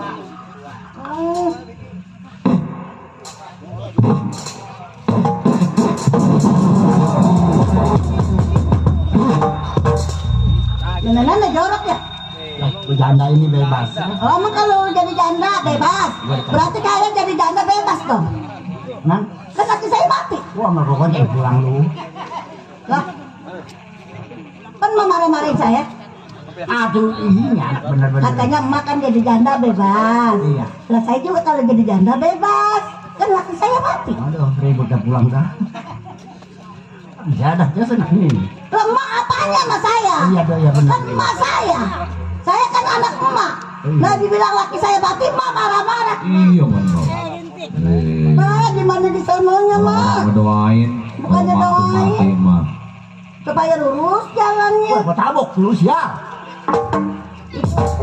Speaker 7: Nenek jorok ya?
Speaker 9: Janda ini bebas.
Speaker 7: Emang kalau jadi janda bebas, berarti kalian jadi janda bebas dong.
Speaker 9: Nah,
Speaker 7: Kan kaki saya mati.
Speaker 9: wah mau pokoknya pulang lu.
Speaker 7: Lah, kan mau marah-marahin saya.
Speaker 9: Aduh, ini anak bener-bener.
Speaker 7: Katanya emak kan jadi janda bebas.
Speaker 9: Iya.
Speaker 7: Lah saya juga kalau jadi janda bebas. Kan laki saya mati.
Speaker 9: Aduh, ribut dah pulang dah. Ya dah, dia senang ini.
Speaker 7: Lah emak apanya sama saya?
Speaker 9: Iya, iya benar.
Speaker 7: Kan emak saya. Saya kan anak emak. Nah dibilang laki saya mati, emak marah-marah.
Speaker 2: Iya benar.
Speaker 7: Nah gimana di sononya mak?
Speaker 2: Ngedoain.
Speaker 7: Bukannya
Speaker 2: kalau mantu
Speaker 7: doain.
Speaker 2: mati mah.
Speaker 7: Supaya lurus jalannya.
Speaker 9: Wah, gua tabok lu ya.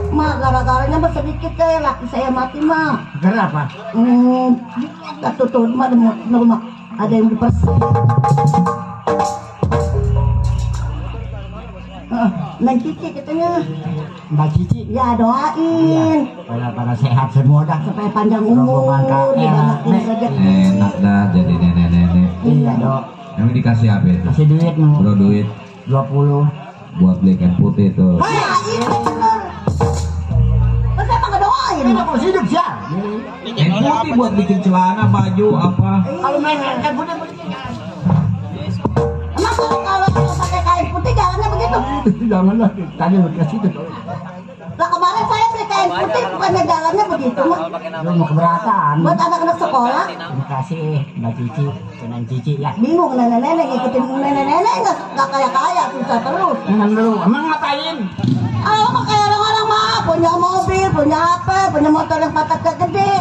Speaker 7: Mak gara-garanya mah sedikit deh laki saya mati mak.
Speaker 9: Kenapa?
Speaker 7: Gak tutup mah rumah ada yang dipersen. Neng Cici katanya.
Speaker 9: Mbak Cici.
Speaker 7: Ya doain.
Speaker 9: Pada sehat semua dah.
Speaker 7: Supaya panjang umur, dibanyakin rezeki.
Speaker 2: Enak dah jadi nenek-nenek.
Speaker 9: Iya dok.
Speaker 2: Emang dikasih apa itu?
Speaker 9: Kasih duit mau.
Speaker 2: Bro duit
Speaker 9: 20.
Speaker 2: buat beli kain putih tuh.
Speaker 7: Ya ini bener. Masa emang ngedoain?
Speaker 9: Ini aku hidup ya.
Speaker 2: Kain putih buat bikin celana, baju apa?
Speaker 9: Kalau main kan putih.
Speaker 7: Emang kalau pakai kain putih jalannya begitu?
Speaker 9: Janganlah. Tadi lu kasih itu.
Speaker 7: Lah kemarin saya beli kain putih bukannya jalannya begitu mah.
Speaker 9: Lu mau keberatan.
Speaker 7: Buat anak-anak sekolah.
Speaker 9: Terima kasih Mbak Cici, Neng Cici ya.
Speaker 7: Bingung nenek-nenek ngikutin nenek-nenek nggak kaya-kaya susah terus.
Speaker 9: Jangan dulu. Emang ngapain?
Speaker 7: Ah mah kayak orang-orang mah punya mobil, punya HP, punya motor yang pataknya gede.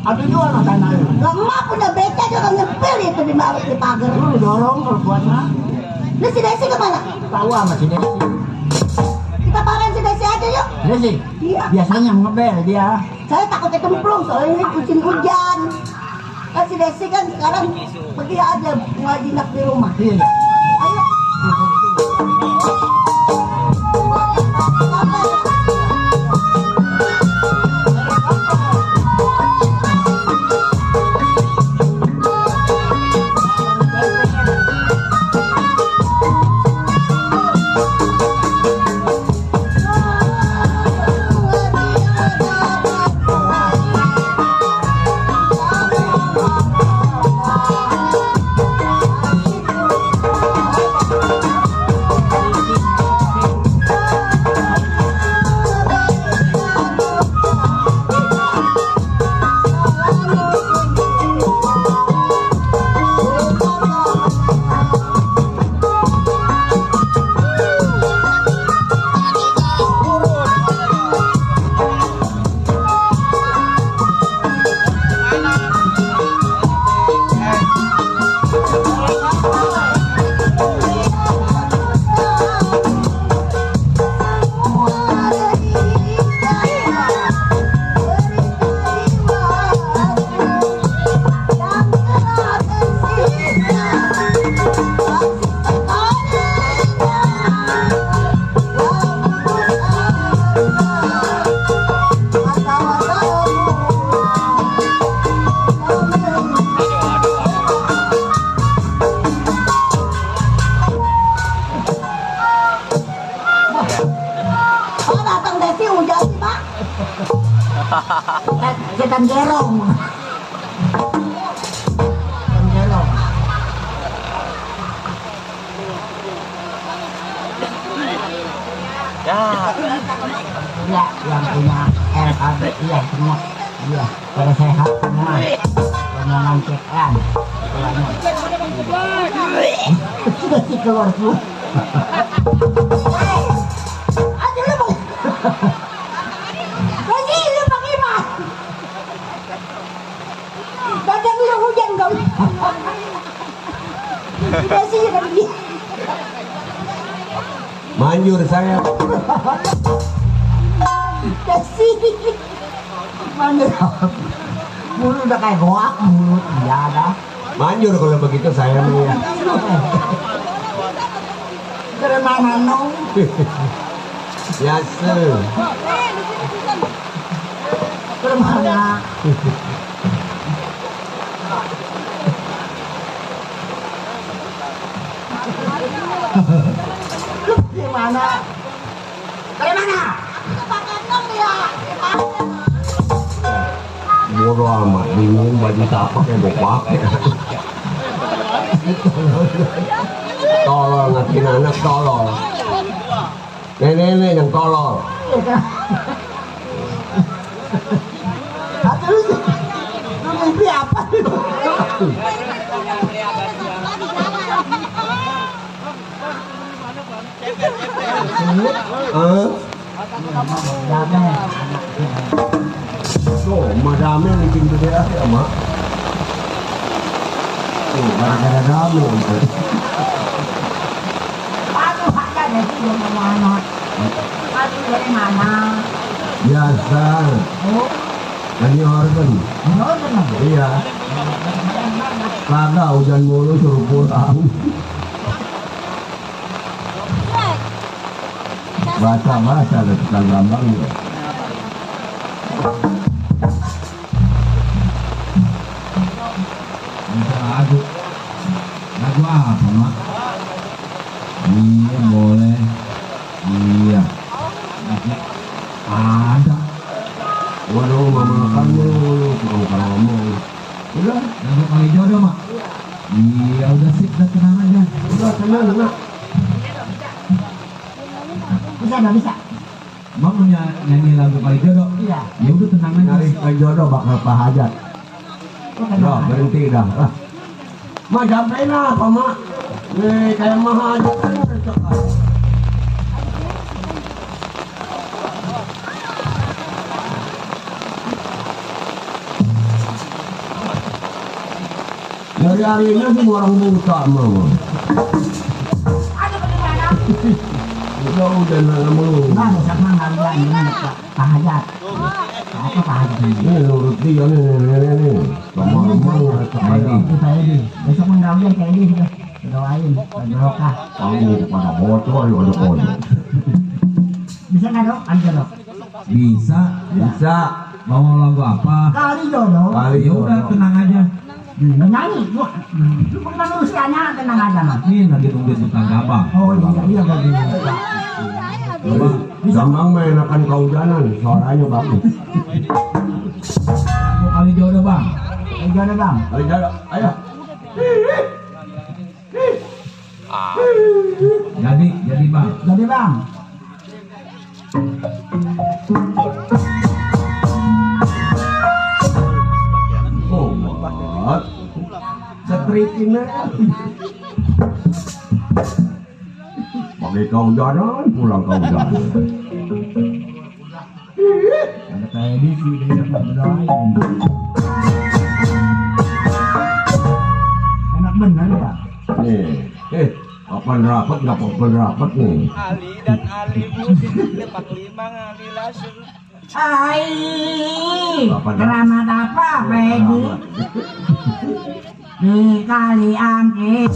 Speaker 9: Aduh jual makanan.
Speaker 7: Lah emak punya beca juga ngepil itu di bawah di pagar.
Speaker 9: Lu dorong kalau buat mah.
Speaker 7: Ini si Desi kemana?
Speaker 9: Tahu sama si Desi.
Speaker 7: Kita parahin si Desi aja yuk.
Speaker 9: Desi.
Speaker 7: Iya.
Speaker 9: Biasanya ngebel dia.
Speaker 7: Saya takut kecemplung soalnya ini musim hujan. Kan si Desi kan sekarang pergi aja ngajinak di rumah.
Speaker 9: Iya.
Speaker 7: Ayo. Oh datang Desi hujan sih pak. Setan gerong. Setan gerong.
Speaker 9: Iya, yang punya LKB, iya semua. Iya, pada sehat semua. Omongan cekan. Sudah sih keluar dulu.
Speaker 7: Aduh lu bang. Lagi lu pakai mas. Badan lu hujan dong. Dikasih kan dia.
Speaker 9: Manjur saya.
Speaker 7: Kasih. Mana? Mulut udah kayak goak mulut dia ada.
Speaker 9: Manjur kalau begitu saya nih.
Speaker 7: Dari mana nong?
Speaker 9: Biasa.
Speaker 7: Dari mana? Gimana? Dari mana? Pakai nong ya.
Speaker 9: Bodo amat, bingung baju tapak yang mau pakai. Tolol ngatin anak tolol. Nenek yang tolol.
Speaker 7: Lu mimpi apa?
Speaker 9: Tuh, madame bikin beda ya, Mak. Tuh, gara-gara dame.
Speaker 7: Aduh, ada dari mana? Aduh, dari mana?
Speaker 9: Biasa.
Speaker 7: Oh,
Speaker 9: Ini organ. Iya. Kagak hujan mulu suruh pulang. Bahasa-bahasa ada tukang gambar ya.
Speaker 5: Lagu apa mak? Iya boleh. Iya. Ada.
Speaker 9: Waduh, mama makan mulu, mau ngomong. Udah,
Speaker 5: Lagu kali jodoh mak. Iya udah sip, udah tenang aja.
Speaker 9: udah tenang, nak.
Speaker 7: bisa nggak bisa?
Speaker 5: Bang mau nyanyi lagu kali jodoh?
Speaker 7: Iya.
Speaker 5: Ya udah tenang aja.
Speaker 9: Nyari jodoh bakal pahajat. Udah, berhenti dah. Ah. Ma, sampai lah, apa, Mak? Nih, kayak mahajat kan udah coklat. Hari-harinya semua orang buta, Mama. Udah nggak mulu.
Speaker 7: Nah, sama nggak ini pahajat. Apa pahajat ini?
Speaker 9: Ini nurut dia nih. Sama mama sekali.
Speaker 7: Saya di besok menggaunya kayak ini sudah doain berokah.
Speaker 9: Kamu pada bocor, ada kode.
Speaker 7: Bisa nggak dok? Aja dok.
Speaker 5: Bisa.
Speaker 9: Bisa.
Speaker 5: Mau lagu apa?
Speaker 7: Kali jodoh.
Speaker 9: Kali
Speaker 5: Ya udah
Speaker 9: jodoh.
Speaker 5: tenang aja.
Speaker 7: Nyanyi, gua. Lu pernah nuliskannya tenang aja mas.
Speaker 5: Ini lagi nungguin tukang gabang.
Speaker 7: Oh iya bagus.
Speaker 5: Coba.
Speaker 9: Gampang menakan kehujanan, suaranya bagus.
Speaker 5: Lagu kali jodoh bang.
Speaker 7: Jodoh bang.
Speaker 9: Ayo jalan, ayo.
Speaker 5: Jadi bang.
Speaker 7: Jadi bang.
Speaker 9: Oh, buat setrikin aja. Pakai kehujanan, pulang kehujanan.
Speaker 5: Ada kayak di sini dia berdoain.
Speaker 7: Enak bener ya.
Speaker 9: Nih, kapan rapat nih.
Speaker 8: Ali dan Ali musim depak lima ngambil asur.
Speaker 7: Hai, keramat apa Peggy? Di kali angkit.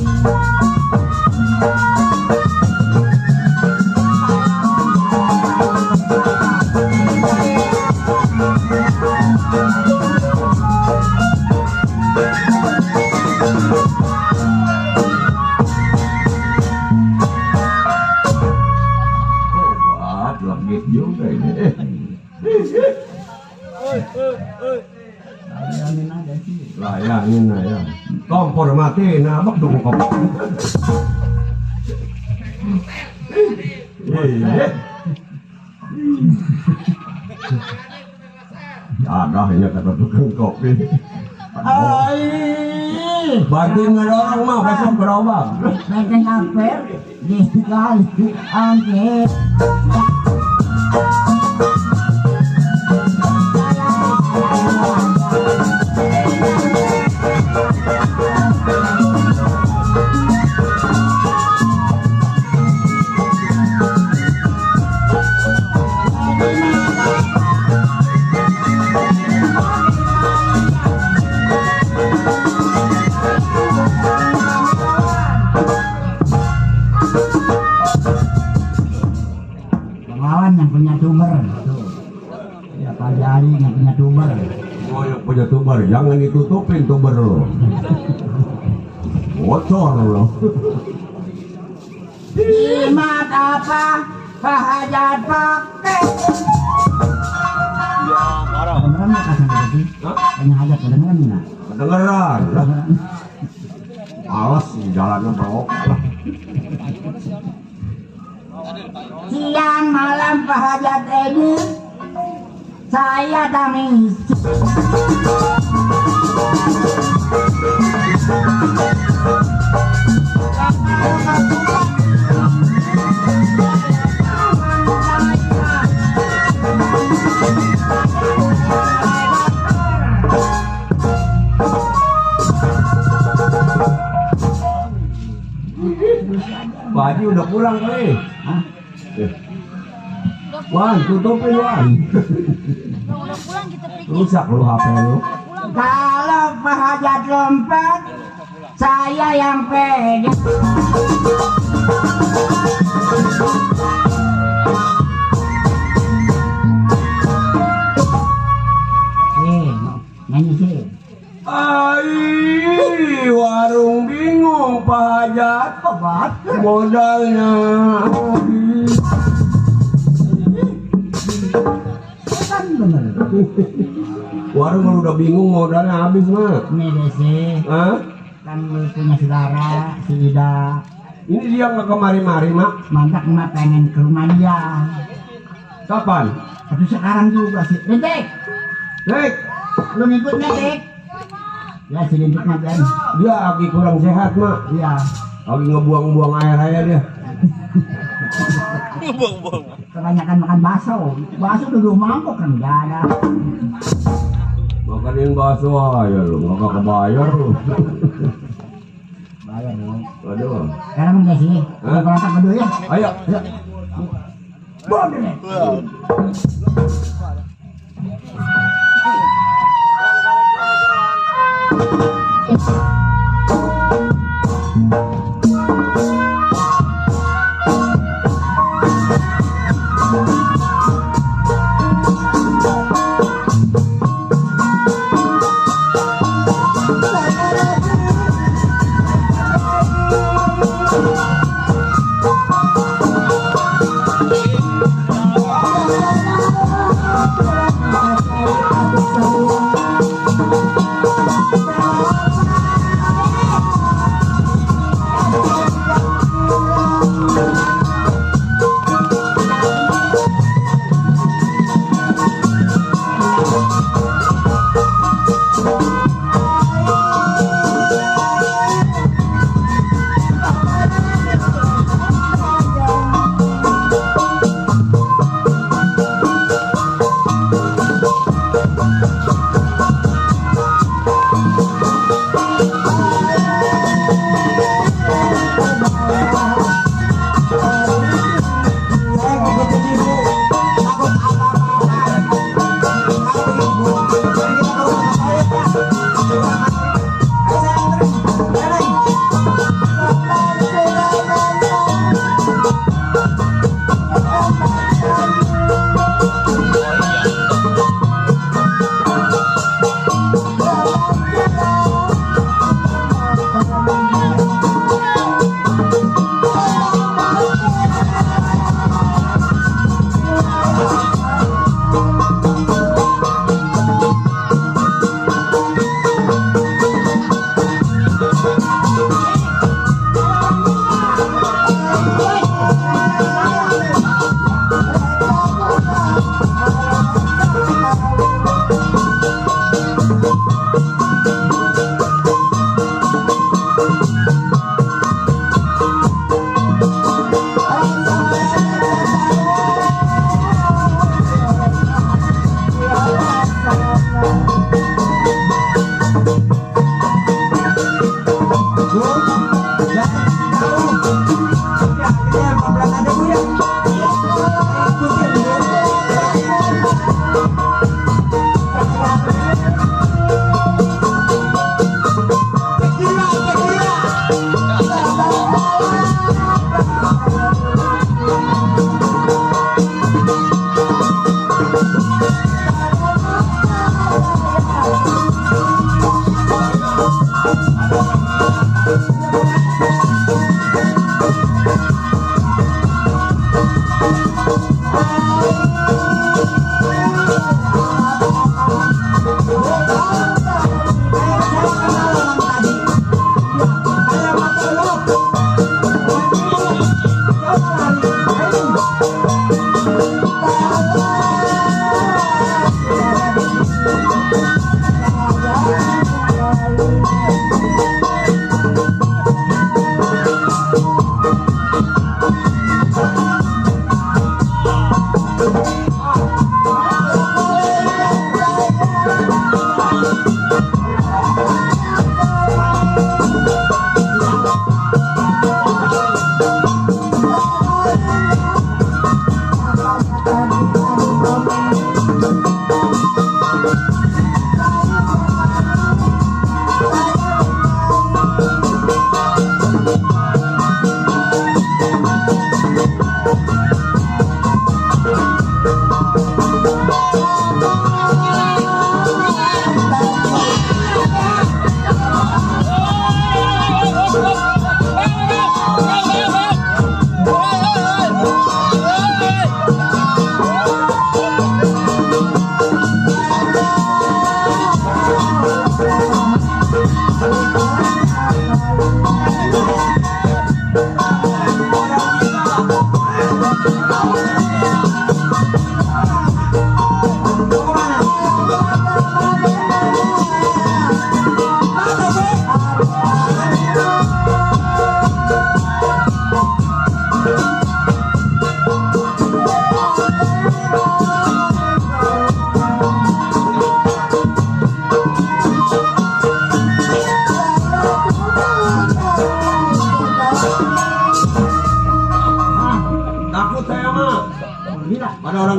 Speaker 9: Buat legit juga ini. Layangin aja. Kompor mati, nabak dong kompor. Ada hanya kata tukang kopi.
Speaker 7: Hai,
Speaker 9: Bantuin ada orang mah besok gerobak.
Speaker 7: bikin apa? Di kali angkit.
Speaker 10: kali nggak punya tuber.
Speaker 9: Oh, yang punya tuber, jangan ditutupin tuber lo. Bocor lo.
Speaker 10: Jimat apa Pak Hajat pakai?
Speaker 8: Ya, marah.
Speaker 10: Kedengeran nggak kasih tadi? Tanya Hajat kedengeran nggak?
Speaker 9: Kedengeran. Alas di jalannya bro.
Speaker 10: Siang malam Pak Hajat ini saya tamis.
Speaker 9: Pak Haji udah pulang kali. Hah? Wan, tutupin Wan.
Speaker 11: Udah pulang kita pikir.
Speaker 9: Rusak lu HP lu.
Speaker 10: Kalau Pak Hajat lompat, saya yang pegang. Nyanyi sih.
Speaker 9: Ai, warung bingung Pak Hajat. Modalnya habis.
Speaker 10: Kan bener.
Speaker 9: Warung kalau udah bingung modalnya habis mah.
Speaker 10: Ini deh sih.
Speaker 9: Hah?
Speaker 10: Kan lu punya saudara, si Ida.
Speaker 9: Ini dia nggak kemari-mari mak.
Speaker 10: Mantap emak pengen ke rumah dia.
Speaker 9: Kapan?
Speaker 10: Tapi sekarang juga sih. Rintik,
Speaker 9: Nek,
Speaker 10: lu ngikut nih, Dik. Ya si Rintik mah kan.
Speaker 9: dia lagi kurang sehat mak.
Speaker 10: Iya.
Speaker 9: Lagi ngebuang-buang air dia.
Speaker 8: Buang-buang.
Speaker 10: Kebanyakan makan bakso. Bakso dulu mangkok kan enggak ada.
Speaker 9: Makanin bakso aja lu, nggak kebayar lu.
Speaker 10: Bayar dong.
Speaker 9: Aduh.
Speaker 10: Sekarang enggak sih. Kita berangkat berdua ya.
Speaker 9: Ayo.
Speaker 10: Ayo. Boleh.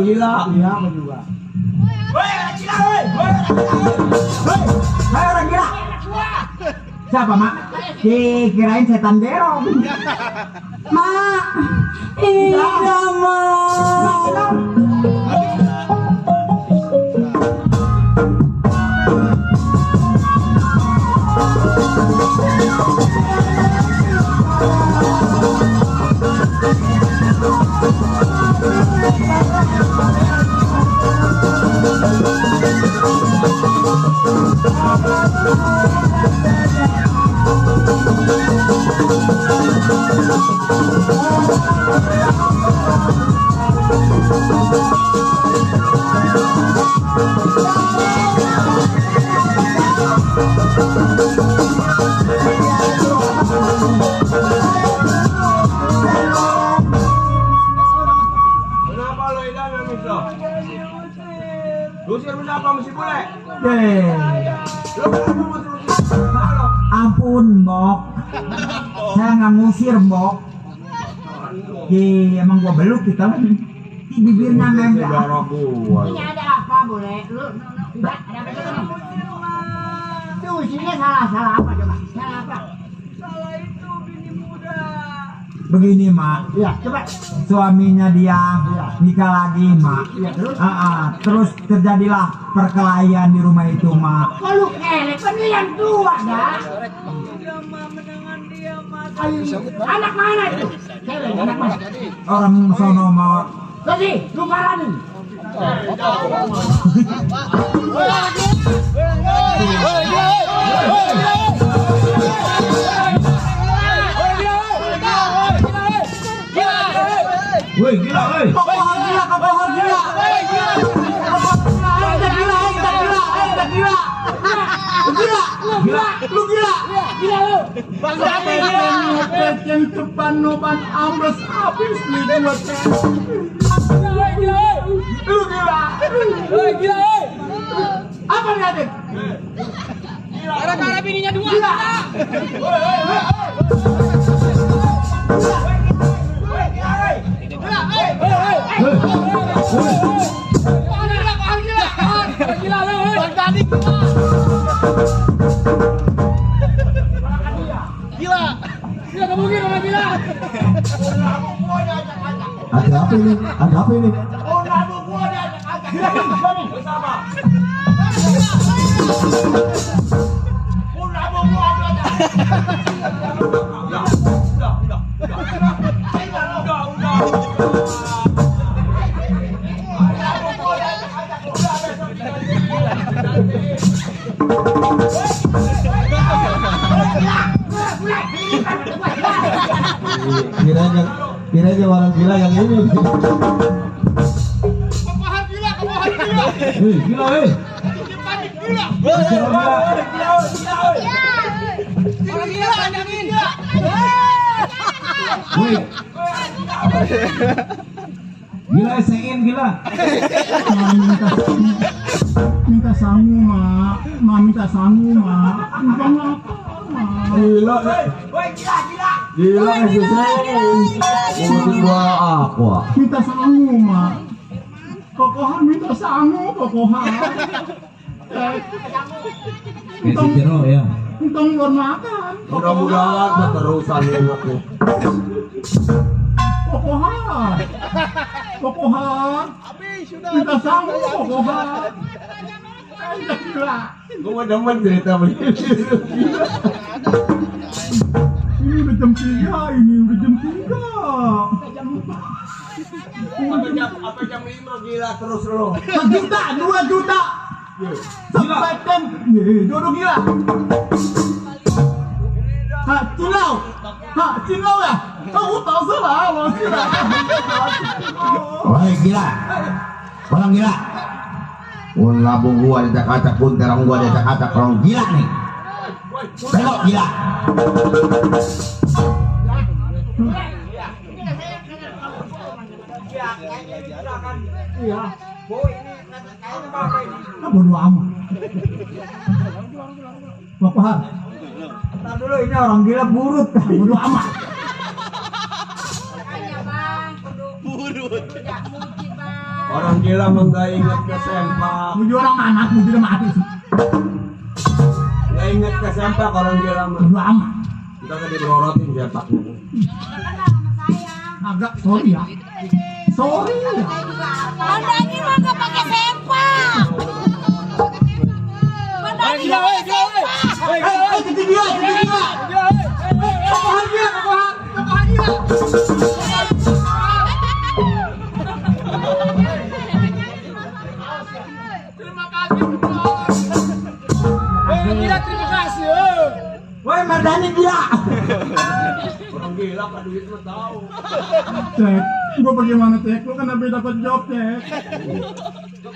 Speaker 9: gila. Iya, aku juga.
Speaker 10: Hai orang gila. Siapa mak? Kirain setan berong.
Speaker 7: Mak, iya mak.
Speaker 9: Kenapa lo idan nangis lo? Lusir kenapa mesti boleh?
Speaker 10: Ampun Mbok, saya nggak ngusir Mbok. Emang gua beluk kita kan, di bibirnya nempel.
Speaker 11: Ini ada apa boleh? Lu tidak ada apa itu? Tuh sini salah apa coba? Salah apa?
Speaker 10: Begini mak,
Speaker 9: Iya, coba.
Speaker 10: suaminya dia nikah lagi mak. Terus terjadilah perkelahian di rumah itu mak.
Speaker 11: Kalau kelek kan dia yang tua dah. Anak mana itu? Cewek, anak mana?
Speaker 10: Orang sono mau.
Speaker 11: Tadi, lu paranin.
Speaker 9: Woi, gila, woi.
Speaker 10: Kokohar gila. Lu gila.
Speaker 9: Sampai nyopet yang depan noban ambles habis nih buat lu gila. Apa nih adik?
Speaker 8: Gara-gara bininya dua.
Speaker 9: Ada apa ini? Ada apa ini? Kiranya orang gila yang ini. Gila, hei.
Speaker 8: Orang gila anjangin.
Speaker 9: Woi. Gila, sein gila. Minta sangu, mak. Minta sangu, mak. Gila, gila itu gua aqua. Minta sangu, mak. Kokohan minta sangu, kokohan. Kasih jero ya. Untung luar makan. Mudah-mudahan keterusan ini. Kokohan. Minta sangu, kokohan. Gila. Gua demen cerita begini. Ini udah jam 3, ini udah jam 3. Apa jam 5 gila terus lo. 2 juta. Sampai tem. Dodo gila. Cilau ya. Aku tahu salah lo gila.
Speaker 3: Woi gila, orang gila. Pun labung gua acak-acak, pun terang gua acak-acak, orang gila nih. Tengok gila.
Speaker 9: Iya. Bodo amat. Bapak,
Speaker 10: Ntar dulu ini orang gila burut.
Speaker 9: bodo amat.
Speaker 11: Makanya bang, kudu tidak muji bang.
Speaker 9: Orang gila mah nggak inget ke sempak.
Speaker 2: Muji orang anak, muji udah mati sih.
Speaker 9: Nggak inget ke sempak orang gila mah.
Speaker 2: Udah amat.
Speaker 9: Kita kan diberorotin cetaknya.
Speaker 2: Agak sorry ya. Sorry ya.
Speaker 7: Mandangin mah nggak pakai sempak. Mandangin nggak pakai sempak.
Speaker 2: Ketik dia. Kokohan dia.
Speaker 8: Terima kasih.
Speaker 10: Woi, Mardani dia.
Speaker 9: Orang gila kan duit lu tahu.
Speaker 2: Cek, gua bagaimana cek? Lu kan habis dapat job cek.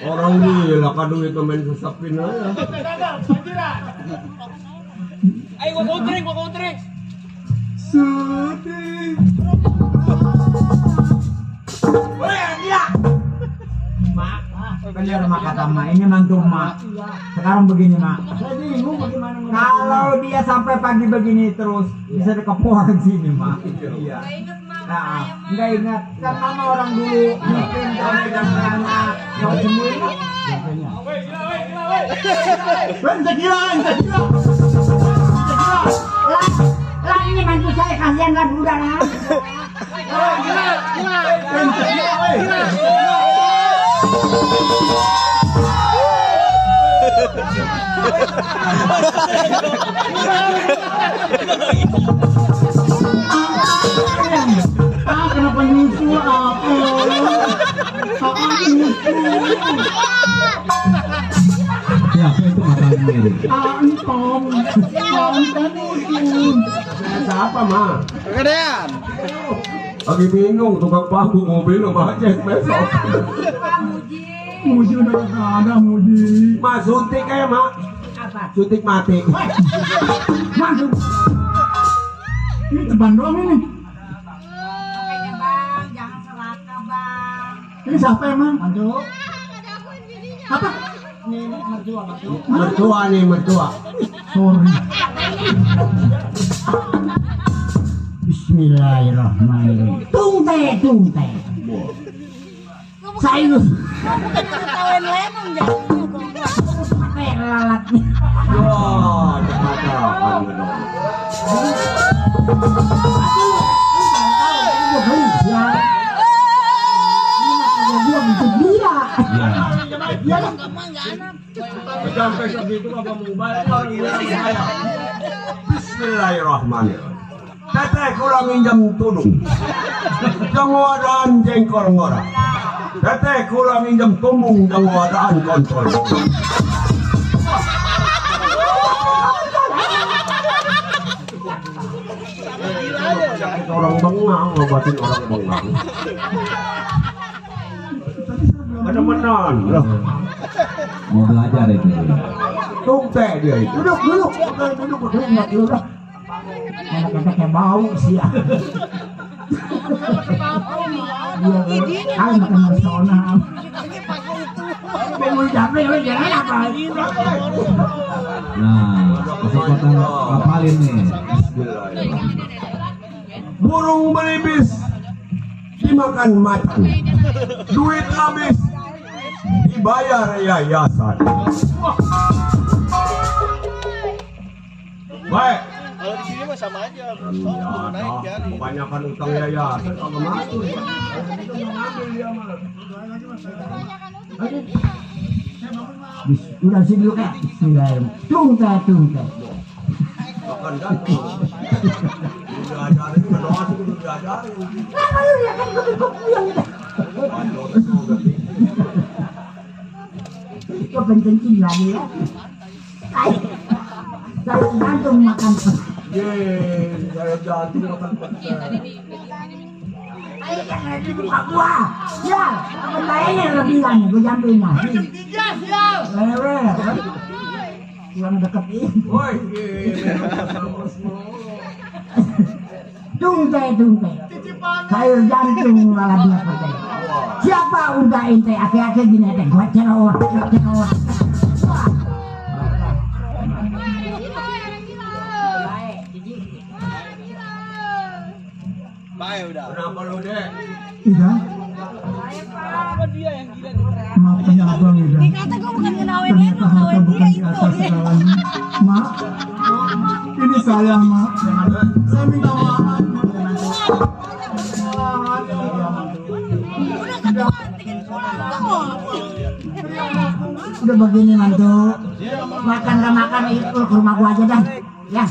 Speaker 9: Orang gila kan duit lu main sesepin aja.
Speaker 8: Ayo gua countering.
Speaker 2: Sedih.
Speaker 10: Woi, dia. Mak, bener mak kata mak, ini mantu mak. Sekarang begini mak. Saya bingung bagaimana. Kalau dia sampai pagi begini terus bisa dikepor di sini mak. Iya. Nah, nggak ingat kan mama orang dulu mungkin sampai jam setengah kalau sembuh ini.
Speaker 7: Lah ini mantu saya kasihan kan udah lah.
Speaker 2: Kenapa nyusul aku?
Speaker 5: Siapa itu makan mirip?
Speaker 2: Anton nyusul.
Speaker 9: Siapa mah?
Speaker 8: Kegedean.
Speaker 9: Lagi bingung tukang paku mobil sama aja besok.
Speaker 2: Muji udah gak ada Muji.
Speaker 9: Mas suntik kayak mak. Suntik mati.
Speaker 2: Masuk. Ini ceban doang ini.
Speaker 7: Makanya bang, jangan serakah bang.
Speaker 2: Ini siapa emang?
Speaker 7: Mantu.
Speaker 2: Apa?
Speaker 7: Nih mertua.
Speaker 9: Mertua nih mertua.
Speaker 2: Sorry.
Speaker 10: Bismillahirrahmanirrahim. Tungte. Sayur.
Speaker 7: Ketahuan lemon deh.
Speaker 10: Pakai lalatnya.
Speaker 9: Wah, cepat.
Speaker 10: Gua beli ya. Ini makanya gua untuk dia.
Speaker 7: Dia nggak mau nggak anak.
Speaker 9: Sampai segitu apa mau balik orang gila saya. Bismillahirrahmanirrahim. Teteh kula minjam tudung. Jang wadaan jengkol ngora. Teteh kula minjam tumbung jang wadaan kontol. Orang bengang ngobatin orang bengang. Bener-bener loh.
Speaker 5: Mau belajar itu.
Speaker 9: Tungte dia itu.
Speaker 10: Duduk. Enggak dulu dah. Anak-anak kayak bau sih ya. Dia makan nasional. Mau capek jangan apa.
Speaker 5: Nah, kesempatan ngapalin nih.
Speaker 9: Burung belibis dimakan macan, duit habis dibayar yayasan. Baik.
Speaker 8: Kalau di sini mah sama aja.
Speaker 9: Iya,
Speaker 8: Naik kan.
Speaker 9: kebanyakan utang yayasan kalau masuk.
Speaker 10: Udah sini dulu kak. Bismillahirrahmanirrahim. Tungte.
Speaker 9: Makan gantung. Diajarin udah doa sih udah diajarin.
Speaker 10: Kenapa lu ya kan gue yang itu penting lagi ya. Saya gantung makan.
Speaker 9: Yeay, saya jantung makan pecel.
Speaker 10: Ayo jangan dibuka gua. Ya, apa lainnya lebih kan gue jantuin lagi. Lewe. Kurang deketin.
Speaker 9: Woi, terus
Speaker 10: Tungte. Sayur jantung malah dia pakai. Siapa udah ente akhir-akhir gini teh gua cerewet.
Speaker 8: Baik udah.
Speaker 9: kenapa lu dek?
Speaker 2: Iya.
Speaker 8: Apa dia yang gila
Speaker 1: saya mah. Saya minta maaf.
Speaker 10: Udah begini mantu, makan gak makan itu ke rumah gua aja dah, ya.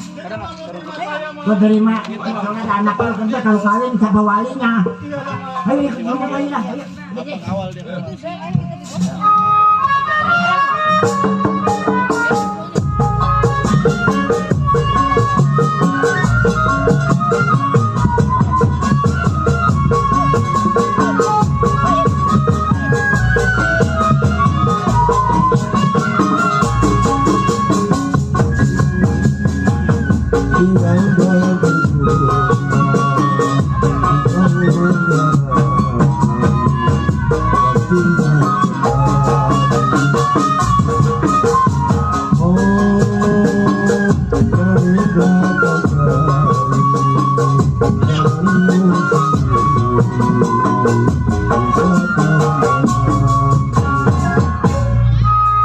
Speaker 10: Gua terima, soalnya ada anak lu kerja kalau kawin siapa walinya. Ayo ke rumah wali lah, ayo.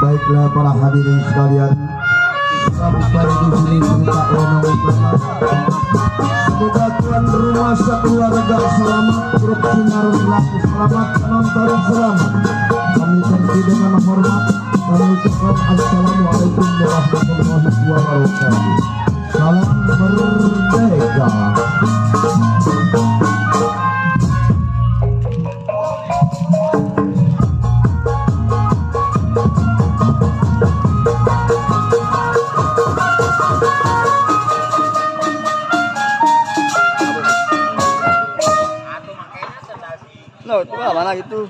Speaker 1: Baiklah para hadirin sekalian, sampai di sini cerita Lenong Utama. Semoga tuan rumah sekeluarga selamat, grup sinar berlaku selamat, penonton selamat. Kami berhenti dengan hormat mengucapkan assalamualaikum warahmatullahi wabarakatuh. Salam merdeka.
Speaker 6: No, itu mana gitu?